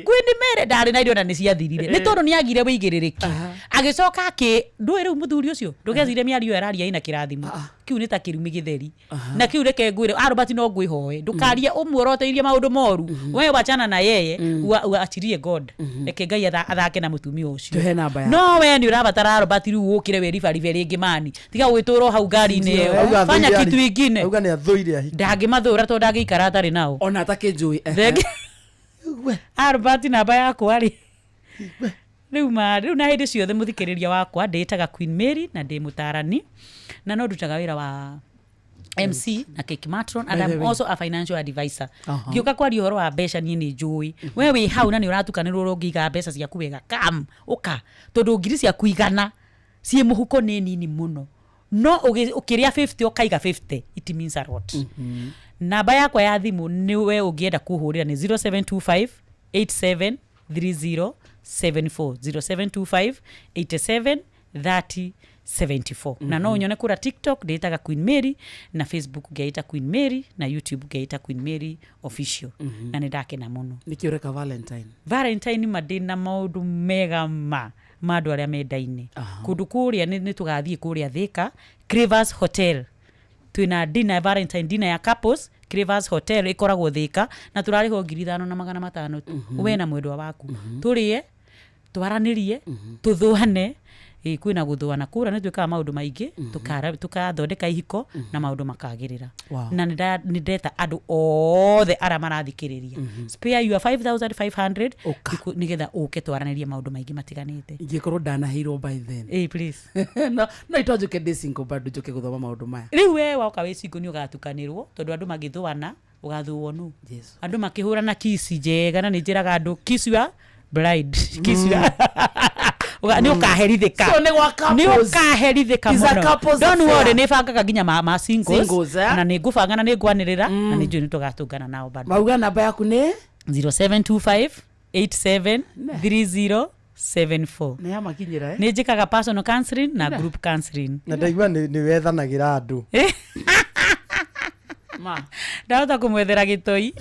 kwini mere ndarĩ na irio na nĩ ciathirire nĩ tondũ nĩ agire wĩigĩrĩrĩki agĩcoka akĩ ndũĩ rĩu mũthuri ũcio ndũgecire mĩario ĩyo araria ĩna kĩrathimo kĩu nĩ ta kĩrumi gĩtheri na kĩu reke ngwĩre Albert no ngwĩhoe ndũkarie ũmuoroteirie maũndũ moru, we wachana na yeye, uachirie God, reke Ngai athake na mũtumia ũcio. Tuhe namba yaku. No we nĩ ũrabatara Albert rĩu ũkĩre wĩribaribe rĩngĩ mani tiga gwĩtũra o hau ngari-inĩ ĩyo, Auga fanya athũire kitu ingine. Auga nĩ athũire ahiki. Ndangĩmathũra tondũ ndangĩikara atarĩ nao. Ona atakĩnjũĩ. Thenge Albert namba yakwa rĩ rĩu ma rĩu na hĩndĩ ciothe mũthikĩrĩria wakwa ndĩĩtaga Queen Mary na ndĩ mũtarani na no ndutaga wĩra wa MC na cake matron and By the I'm way. also a financial advisor. Aha. Ngĩũka kwaria ũhoro wa mbeca niĩ nĩ njũĩ we wĩ hau na nĩ ũratukanĩrwo ũrĩa ũngĩiga mbeca ciaku wega kam ũka tondũ ngiri ciaku igana ciĩ mũhuko nĩ nini mũno no ũkĩrĩa 50 ũkaiga 50, it means a lot. Namba yakwa ya thimũ nĩ we ũngĩenda kũhũrĩra nĩ 0725 87 30 74, 0725 87 30 74 na no ũnyone kũrĩa TikTok ndĩtaga Queen Mary, na Facebook ngeita Queen Mary, na YouTube ngeita Queen Mary Official. Na nĩ ndakena mũno. Nĩkĩ ũreka Valentine? Valentine ma ndĩna maũndũ mega ma andũ arĩa mendaine. Kũndũ kũrĩa nĩ tũgathiĩ kũrĩa Thika Cravers Hotel, twĩna dinner, Valentine dinner ya couples, Cravers Hotel ĩkoragwo Thika, na tũrarĩhwo 5,500 tu. We na mwendwa waku tũrĩe, twaranĩrie, tũthũane. Ĩ, kwĩna gũthũana kũrĩa, nĩ twĩkaga maũndũ maingĩ, tũkathondeka ihiko na maũndũ makagĩrĩra. Na nĩ ndeta andũ othe arĩa marathikĩrĩria, spare your 5500 nĩgetha ũke twaranĩrie maũndũ maingĩ matiganĩte. Ingĩkorwo ndanaheirwo by then. Ĩ, please. No itonjuke ndĩ single bado njoke gũthoma maũndũ maya. Rĩu we woka wĩ single nĩ ũgatukanĩrwo, tondũ andũ magĩthũana ũgathũo nũ. Andũ makĩhũrana kici njega, na nĩ njĩraga andũ, kiss your bride, kiss your nĩ ũkaherithĩka. So nĩ gwa couples. Nĩ ũkaherithĩka It's a mũno. couples Don't affair. worry, nĩ bangaga nginya ma singles, Singles, eh? Na nĩ ngũbanga na nĩ ngwanĩrĩra na nĩ njũĩ nĩ tũgatũngana nao bado. Mauga namba yaku nĩ? 0725 87 30 74. Nĩ yamakinyĩra, eh? Nĩ njĩkaga personal counseling na group counseling. Na ndaigua nĩ wethanagĩra andũ. Ma. Ndahota kũmwethera gĩtoi.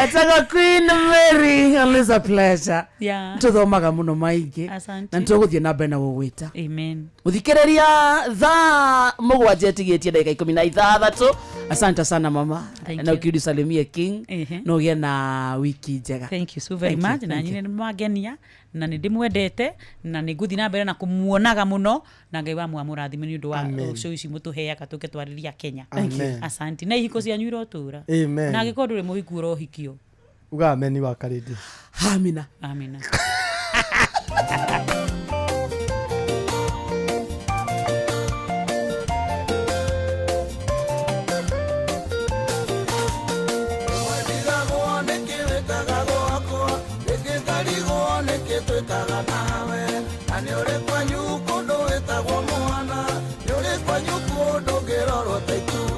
Etagwo Queen Mary, always a pleasure. Nĩtũthomaga mũno maingĩ. Asante. Na nĩtũgũthiĩ na mbere na gũgwĩta. Amen. Mũthikĩrĩria, thaa 7 ĩtigĩtie ndagĩka 16. Asante sana mama. Thank Na you. ũkiundi salimie King. Ehe. Na ũgĩe na wiki njega. Thank you so very Thank you, much. Na thank you. nyine nĩ mwangenia na nĩ ndĩmwendete na nĩ ngũthiĩ na mbere na kũmuonaga mũno, na Ngai wa mwamũrathime nĩ ũndũ wa Amen. show ici mũtũheaga tũke twarĩria Kenya. Thank you. Amen. Asante, na ihiko cianyu irotũra. Amen. Na angĩkorwo ndũrĩ mũhiku, ũrohikio. Uga ameni wa karĩndĩ. Amina. Amina. Ndigagwo nĩkĩ wĩkaga gwakwa, rĩngĩ ngarigwo nĩkĩ twĩkaga nawe, na nĩ ũrĩ kwanyu kũndũ wĩtagwo mwana, nĩ ũrĩ kwanyu kũndũ ngĩrorwo ta itumbĩ.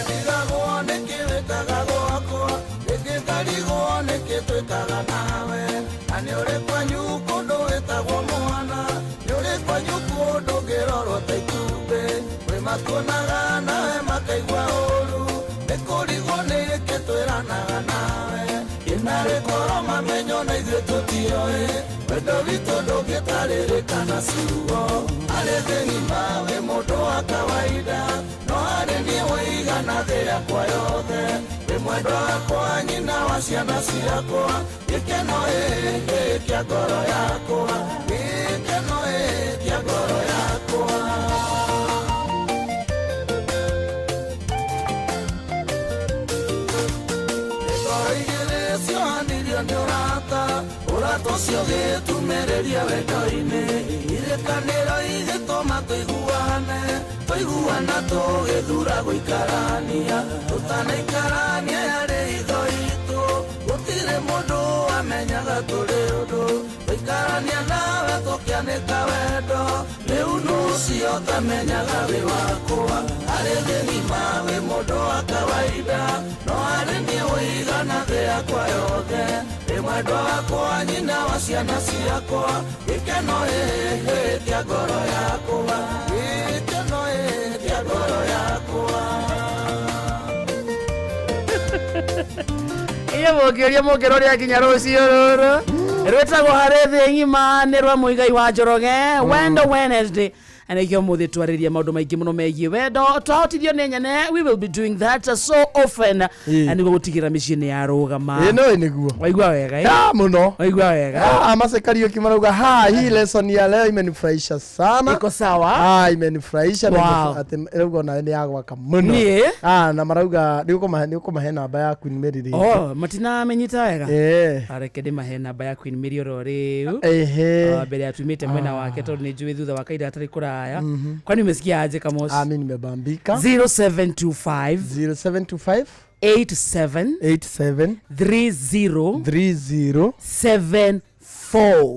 Ndigagwo nĩkĩ wĩkaga gwakwa, rĩngĩ ngarigwo nĩkĩ twĩkaga nawe, na nĩ ũrĩ kwanyu kũndũ wĩtagwo mwana, nĩ ũrĩ kwanyu kũndũ ngĩrorwo ta itumbĩ, kwĩ matuonaga nawe makaigua ũru, nĩ kũrigwo nĩkĩ twĩranaga nawe, ĩnarĩ korwo mamenyo na ithuĩ tũtioĩ, wendo witũ ndũngĩtarĩrĩka na ciugo, arĩ thĩ ng'ima wĩ mũndũ wa kawaida, no harĩ niĩ wĩigana thĩ yakwa yothe, wĩ mwendwa wakwa, nyina wa ciana ciakwa, gĩkeno ĩĩ kĩa ngoro yakwa, gĩkeno ĩĩ kĩa ngoro yakwa. Ngoro igĩrĩ ciohanirio nĩ ũrata, ũrata ũcio ũgĩtumĩrĩria wendo-inĩ, irĩkanĩro igĩtũma tũiguane, tũiguana tũgĩthura gũikarania, tũtanaikarania yarĩ hitho itũ, gũtirĩ mũndũ wamenyaga tũrĩ ũndũ, gũikarania nawe tũkĩanĩka wendo, rĩu nũ ũcio ũtamenyaga wĩ wakwa, harĩ thĩ ng'ima wĩ mũndũ wa kawaida, no harĩ niĩ wĩigana thĩ yakwa yothe, wĩ mwendwa wakwa, nyina wa ciana ciakwa, gĩkeno ĩĩ kĩa ngoro yakwa, gĩkeno ĩĩ kĩa ngoro yakwa. Inyuĩ mũngĩũria mũngĩroria nginya rũciũ rũrũ rwĩtagwo harĩ thĩ ng'ima nĩ rwa Mũigai wa Njoroge, Wendo Wednesday, na nĩkĩo mũthĩ twarĩria maũndũ maingĩ mũno megiĩ wendo. Twahotithio nĩ nyene, we will be doing that so often na nĩguo gũtigĩrĩra mĩciĩ nĩ yarũgama. Ĩ, no nĩguo. Waigua wega, eh? Ah, mũno. Waigua wega. Ah, Mase Kariuki marauga ha, hii lesson ya leo imenifurahisha sana. Iko sawa. Ah, imenifurahisha na Wow. ati rauga nawe nĩ ya gwaka mũno. Niĩ? Ah, na marauga nĩ ũkũmahe namba ya Queen Mary rĩngĩ. Oh, matinamenyita wega. Eh. Areke ndĩmahe namba ya Queen Mary oro rĩu. Ehe. Ah, mbere ya tumĩte mwena wake tondũ nĩ njũĩ thutha wa kahinda gatarĩ kũraya. Kwani umesikia aje, Kamosi? Ah, mimi nimebambika. 0725 0725 87 87 30 30 74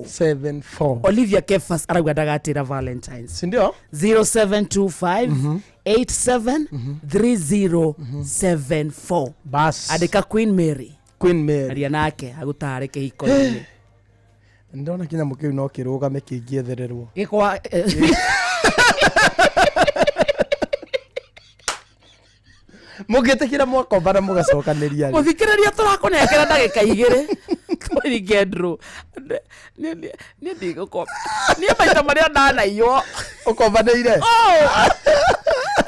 74. Olivia Kefas arauga ndagatĩra Valentines. Sindio? 0725 87 30 74. Bas. Andĩka Queen Mary. Queen Mary. Aria nake agũtare kĩhiko-inĩ. Ndona kĩnyamũ kĩu no kĩrũgame kĩngĩethererwo. Gĩkwa Mũngĩtĩkĩra mwakombana mũgacokanĩria rĩ. Mũthikĩrĩria tũrakũnengera ndagĩka igĩrĩ tũringe ndru. Niĩ ndigũkomba. Niĩ maita marĩa ndanaiywo. Ũkombanĩire?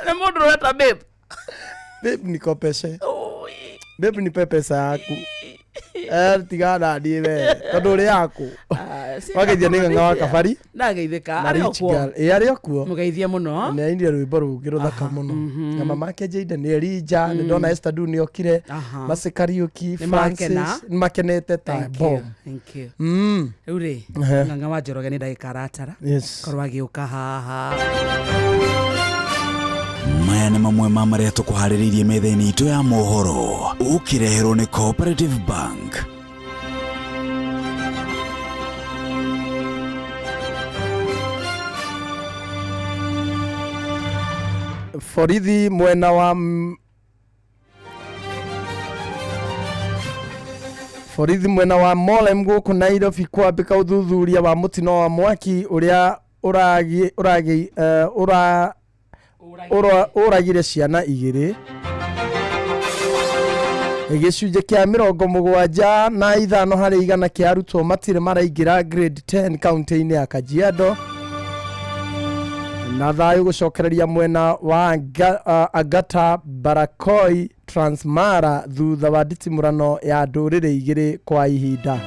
Nĩ mũndũ ũreta babe. Babe nikopeshe. Babe nipe pesa yaku. Eh tigana na niĩ we tondũ ũrĩ yaku. Wageithia nĩ ng'ang'a wa kabari. Ndageithĩka Na arĩ o Rich kuo. Girl. Ĩ arĩ o kuo. Mũgeithie mũno. Nĩ ainire rwĩmbo rũngĩ rũthaka mũno. Na mama ake Jayden nĩ Elija, nĩ ndona Esther Du nĩ okire. Aha. Mercy Kariuki, Nĩ makena. Francis, nĩ makenete ta Thank you, bomb. thank you. Mm. Rĩu rĩ, Ehe. ng'ang'a wa Njoroge nĩ ndagĩka aratara. Yes. Korwo agĩũka haha. Maya nĩ mamwe ma marĩa tũkũharĩrĩirie metha-inĩ itũ ya mohoro ũkĩreherwo nĩ Cooperative Bank. Borithi mwena wa borithi mwena wa Molem gũkũ Nairobi kwambĩka ũthuthuria wa mũtino wa mwaki ũrĩa ũragi ũragi eh, ũra ũragire ciana igĩrĩ. Gĩcunjĩ kĩa 75 harĩ igana kĩa arutwo matirĩ maraingĩra grade 10 kaunti-inĩ ya Kajiado. Na thayũ gũcokereria mwena wa Angata Barakoi Transmara thutha wa nditimũrano ya ndũrĩrĩ igĩrĩ kwa ihinda.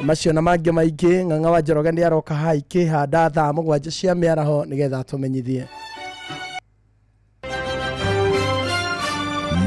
Macio na mangĩ maingĩ Ng'ang'a wa Njoroge nĩ aroka haha ikĩhanda thaa 7 cia mĩaraho nĩgetha atũmenyithie.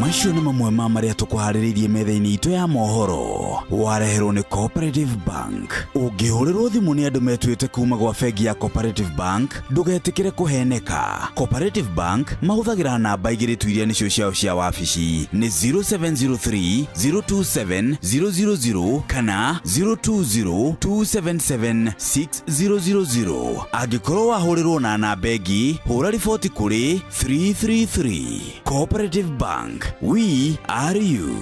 Macio nĩ mamwe ma marĩa tũkũharĩrĩirie metha-inĩ itũ ya mohoro wareherwo nĩ Cooperative Bank. Ũngĩhũrĩrwo thimũ nĩ andũ metuĩte kuma gwa bengi ya Cooperative Bank ndũgetĩkĩre kũheneka. Cooperative Bank mahũthagĩra namba igĩrĩ tu iria nĩcio ciao cia wabici nĩ 0703 027 000 kana 020 277 6000. Angĩkorwo wahũrĩrwo na namba ĩngĩ hũra riboti kũrĩ 333. Cooperative Bank, we are you.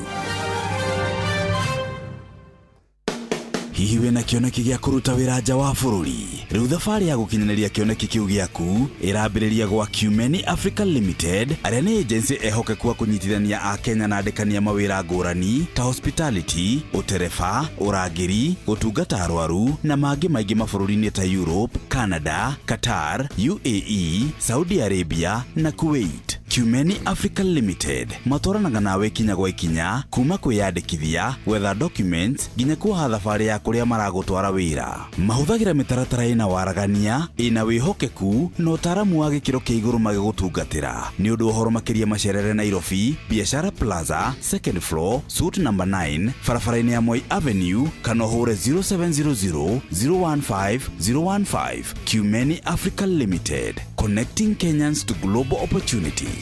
Hihi wĩna kĩoneki gĩa kũruta wĩra nja wa bũrũri? Rĩu thabarĩ ya gũkinyanĩria kĩoneki kĩu gĩaku ĩrambĩrĩria gwa Cumeni Africa Limited, arĩa nĩ agency ehokeku a kũnyitithania a Kenya na andĩkani a mawĩra ngũrani ta hospitality, ũtereba, ũrangĩri, gũtungata arwaru na mangĩ maingĩ mabũrũri-inĩ ta Europe, Canada, Qatar, UAE, Saudi Arabia na Kuwait. Cumeni Africa Limited matwaranaga nawe ikinya gwa ikinya kuma kwĩyandĩkithia, gwetha documents nginya kuoha thabarĩ ya kũrĩa maragũtwara wĩra. Mahũthagĩra mĩtaratara ĩna waragania, ĩna wĩhokeku na ũtaaramu wa gĩkĩro kĩa igũrũ magĩgũtungatĩra. Nĩ ũndũ wa ũhoro makĩria macerere Nairobi, Biashara Plaza, second floor, suite number 9, barabara-inĩ ya Moi Avenue kana ũhũre 0700 015 015. Cumeni Africa Limited, connecting Kenyans to global opportunities.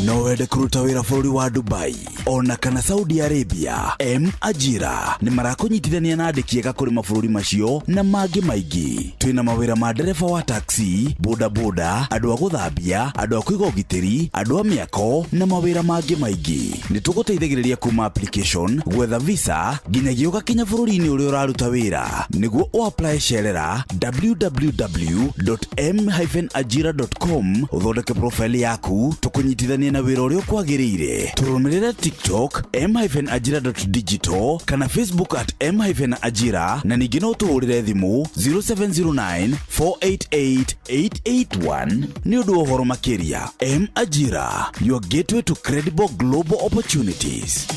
No wende kũruta wĩra bũrũri wa Dubai ona kana Saudi Arabia? M Ajira nĩ marakũnyitithania na andĩki ega kũrĩ mabũrũri macio na mangĩ maingĩ. Twĩna mawĩra ma ndereba wa taxi, bodaboda, andũ a gũthambia, andũ a kũiga ũgitĩri, andũ a mĩako na mawĩra mangĩ maingĩ. Nĩ tũgũteithagĩrĩria kuma application, gwetha visa nginyagia ũgakinya bũrũri-inĩ ũrĩa ũraruta wĩra. Nĩguo ũapply cerera www.m-ajira.com ũthondeke profile yaku tũkũnyitithanie na wĩra ũrĩa ũkwagĩrĩire. Tũrũmĩrĩre TikTok m-ajira.digital kana Facebook at m-ajira na ningĩ no ũtũhũrĩre thimũ 0709 488 881 nĩ ũndũ wa ũhoro makĩria. M Ajira, your gateway to credible global opportunities.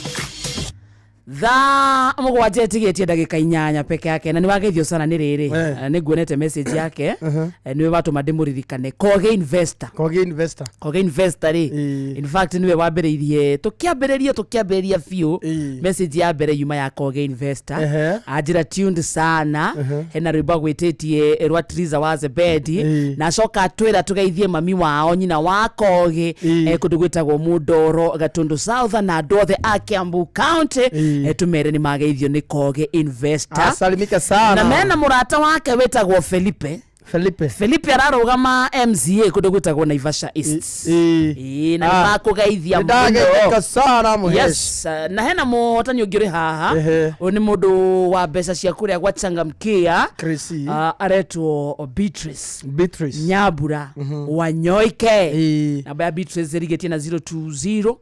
Thaa 7 ĩtigĩtie ndagĩka 8 peke yake, na nĩ wageithio sana nĩ rĩrĩ. Nĩ nguonete message yake. Nĩwe watũma ndĩmũririkane, Koge Investor. Koge Investor. Koge Investor rĩ, in fact nĩwe wambĩrĩirie, tũkĩambĩrĩria biũ, message ya mbere yuma ya Koge Investor. Anjĩra tuned sana. Hena rwĩmbo agwĩtĩtie rwa Triza wa Zebedi, na acoka atwĩra tũgeithie mami wao, nyina wa Koge, kũndũ gwĩtagwo Mũndoro, Gatundu South, na andũ othe a Kiambu County, tũmere nĩ mageithio nĩ Koge Investor. Asalimike sana. Na mena mũrata wake wĩtagwo Felipe. Felipe. Felipe ararũgama MCA kũndũ gwĩtagwo Naivasha East. Ĩĩ, na Ah. nĩmakũgeithia. Nĩndageithĩka sana, Mũhesh. Yes, na hena mũhotani ũngĩ ũrĩ haha. Ũyũ nĩ mũndũ wa mbeca cia kũrĩa gwa Changamkia. Aretwo Beatrice. Beatrice Nyambura Wanyoike. Namba ya Beatrice ĩrigĩtie na 020.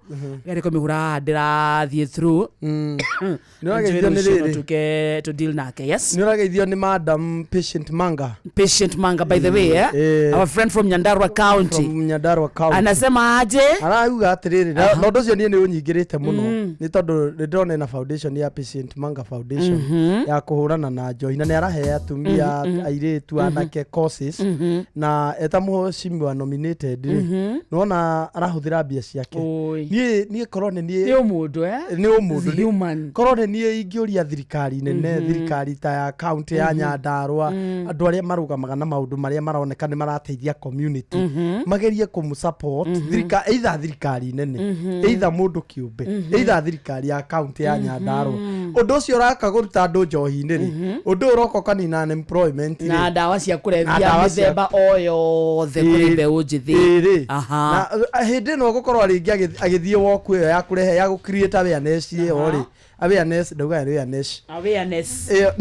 Garĩko mĩhũra haha ndĩrathiĩ through. Nĩũrageithio nĩ Njũĩ rũciũ no rĩrĩ. tũke to deal nake, yes. Nĩ ũrageithio nĩ Madam Patient Manga. Patient Manga, by the way, eh? Our friend from Nyandarua County. From Nyandarua County. Anasema aje? Arauga atĩrĩrĩ, na ũndũ ũcio niĩ nĩ ũnyingĩrĩte mũno, nĩ tondũ nĩ ndĩrona ĩna foundation ya Patient Manga Foundation ya kũhũrana na njohi, na nĩ arahe atumia, airĩtu, anake courses, na eta mũhecimiwa nominated rĩ, nĩwona arahũthĩra mbia ciake. Niĩ korwo nĩ niĩ, Nĩ ũmũndũ, eh? Nĩ ũmũndũ. Is human. Korwo nĩ niĩ ingĩũria thirikari nene, thirikari ta ya county ya Nyandarua, andũ arĩa marũgamaga na maũndũ marĩa maroneka nĩ marateithia community, magerie kũmũ support either thirikari nene, either mũndũ kĩũmbe, either thirikari ya county ya Nyandarua. Ũndũ ũcio ũraka kũruta andũ njohi-inĩ rĩ, ũndũ ũyũ ũroka ũkanina unemployment rĩ. Na ndawa cia Na kũrebia ndawa cia- mĩthemba o yothe kũrĩ mbeũ njĩthĩ. Ĩrĩ. Aha. Na hĩndĩ ĩno gũkorwo rĩngĩ agĩthiĩ woku ĩyo ya kũrehe, ya gũ create awareness ĩyo rĩ, awareness ndauga awareness. Awareness. Ĩyo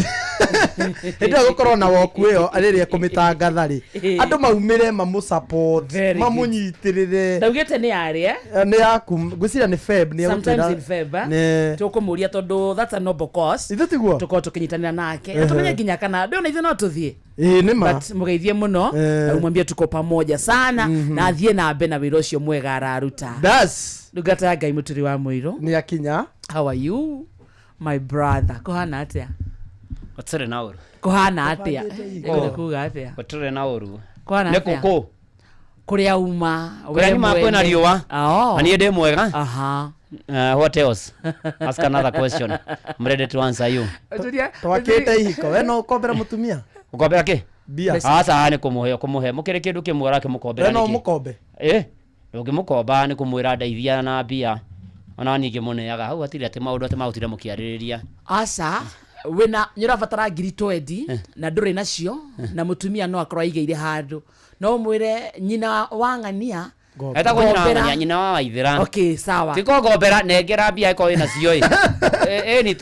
hĩndĩ ĩyo gũkorwo na woku ĩyo rĩrĩa ekũmĩtangatha rĩ, andũ maumĩre mamũ support, Very good. mamũnyitĩrĩre. Ndaugĩte nĩ yarĩ, eh? Nĩ yaku, ngwĩciria nĩ Feb nĩ Sometimes egũtwĩra- in Feb, eh? Nĩ- Tũkũmũria tondũ that's a noble cause. Ithe tiguo? Tũkorwo tũkĩnyitanĩra nake. Ehe. Tũmenye nginya kana ndĩona ithuĩ no tũthiĩ. Ĩĩ, nĩ ma. But mũgeithie mũno, na umwambie tuko pamoja sana, na athiĩ na mbe na wĩra ũcio mwega araruta. Bas. Ndungata ya Ngai mũtũri wa mũirũ. Nĩ akinya. How are you, my brother? Kũhana atĩa? Gũtirĩ na ũru. Kũhana atĩa? Ngwenda kuga atĩa? Gũtirĩ na ũru. Kũhana Nĩ atĩa? kũkũ. Kũrĩa uma? Kũrĩa nyuma kwĩna riũa. Oh. Na niĩ ndĩ mwega. Aha. What else? Ask another question. I'm ready to answer you. Twakĩte ihiko, we no ũkombera mũtumia? Ũkombera kĩ? Mbia. Aca, nĩ kũmũhe kũmũhe. Mũkĩrĩ kĩndũ kĩmwe ũrakĩmũkombera We no nĩkĩ? ũmũkombe? Ĩ, ndũngĩmũkomba, nĩ kũmwĩra ndeithia na mbia. Ona niĩ ngĩmũneaga hau hatirĩ atĩ maũndũ atĩ magũtinda mũkĩarĩrĩria. Aca, wĩna nĩ ũrabatara ngiri 20 na ndũrĩ nacio, na mũtumia no akorwo aigĩire handũ, no ũmwĩre nyina wa ng'ania. Etagwo nyina wa Ngombera. Ng'ania, nyina wa Waithĩra. Okay, sawa. Ti kũngombera, nengera mbia ĩkorwo ĩna cio ĩ. Ĩni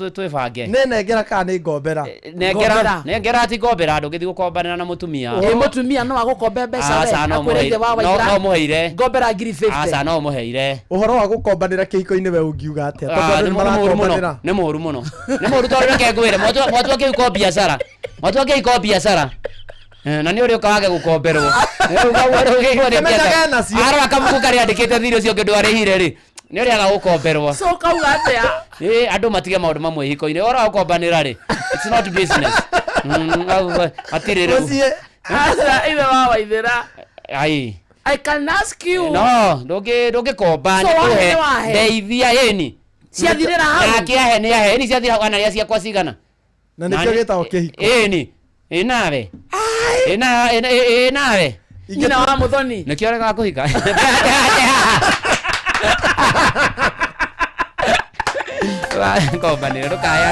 twĩbange. Nĩ nengera kana nĩ ngombera? Nengera, nengera, ti ngombera, ndũngĩthiĩ gũkombanĩra na mũtumia. Ĩ, mũtumia no agũkombe mbeca we? Aca, no Akwĩre ithe wa Waithĩra, no mũheire. Ngombera ngiri 50. Aca, no mũheire. Ũhoro wa gũkombanĩra kĩhiko-inĩ, we ũngiuga atĩa? Tondũ Ah, andũ nĩ nĩ mũru mũno. marakombanĩra. Nĩ mũru mũno, nĩ mũru tondũ reke ngwĩre, mwatua kĩhiko biacara, mwatua kĩhiko biacara. Na nĩ ũrĩ ũkawage gũkomberwo. Kĩmenyage nacio. Arora kabuku karĩa andĩkĩte thirĩ ũcio ũngĩ ndwarĩhire rĩ, nĩ ũrĩaga gũkomberwo. So ũkauga atĩa? Ĩ, andũ matige maũndũ mamwe ihiko-inĩ. Ũhoro wa gũkombanĩra rĩ, it's not business. Hau, hatirĩ rĩu. Mũciĩ. Aca, ithe wa Waithĩra, Ai. I can ask you. No, ndũngĩkomba. So Nĩ wahe kũhe. nĩ wahe. Ndeithia ĩni. Ciathirĩra hau. Nake ahe nĩ ahe ĩni, ciathira hau, anarĩa ciakwa cigana. Na nĩkĩo gĩtagwo kĩhiko. Ĩni ĩ nawe ĩ na ĩ nawe. Nyina wa Mũthoni. Nĩkĩo ũregaga kũhika. Ngombanĩre ndũkaya.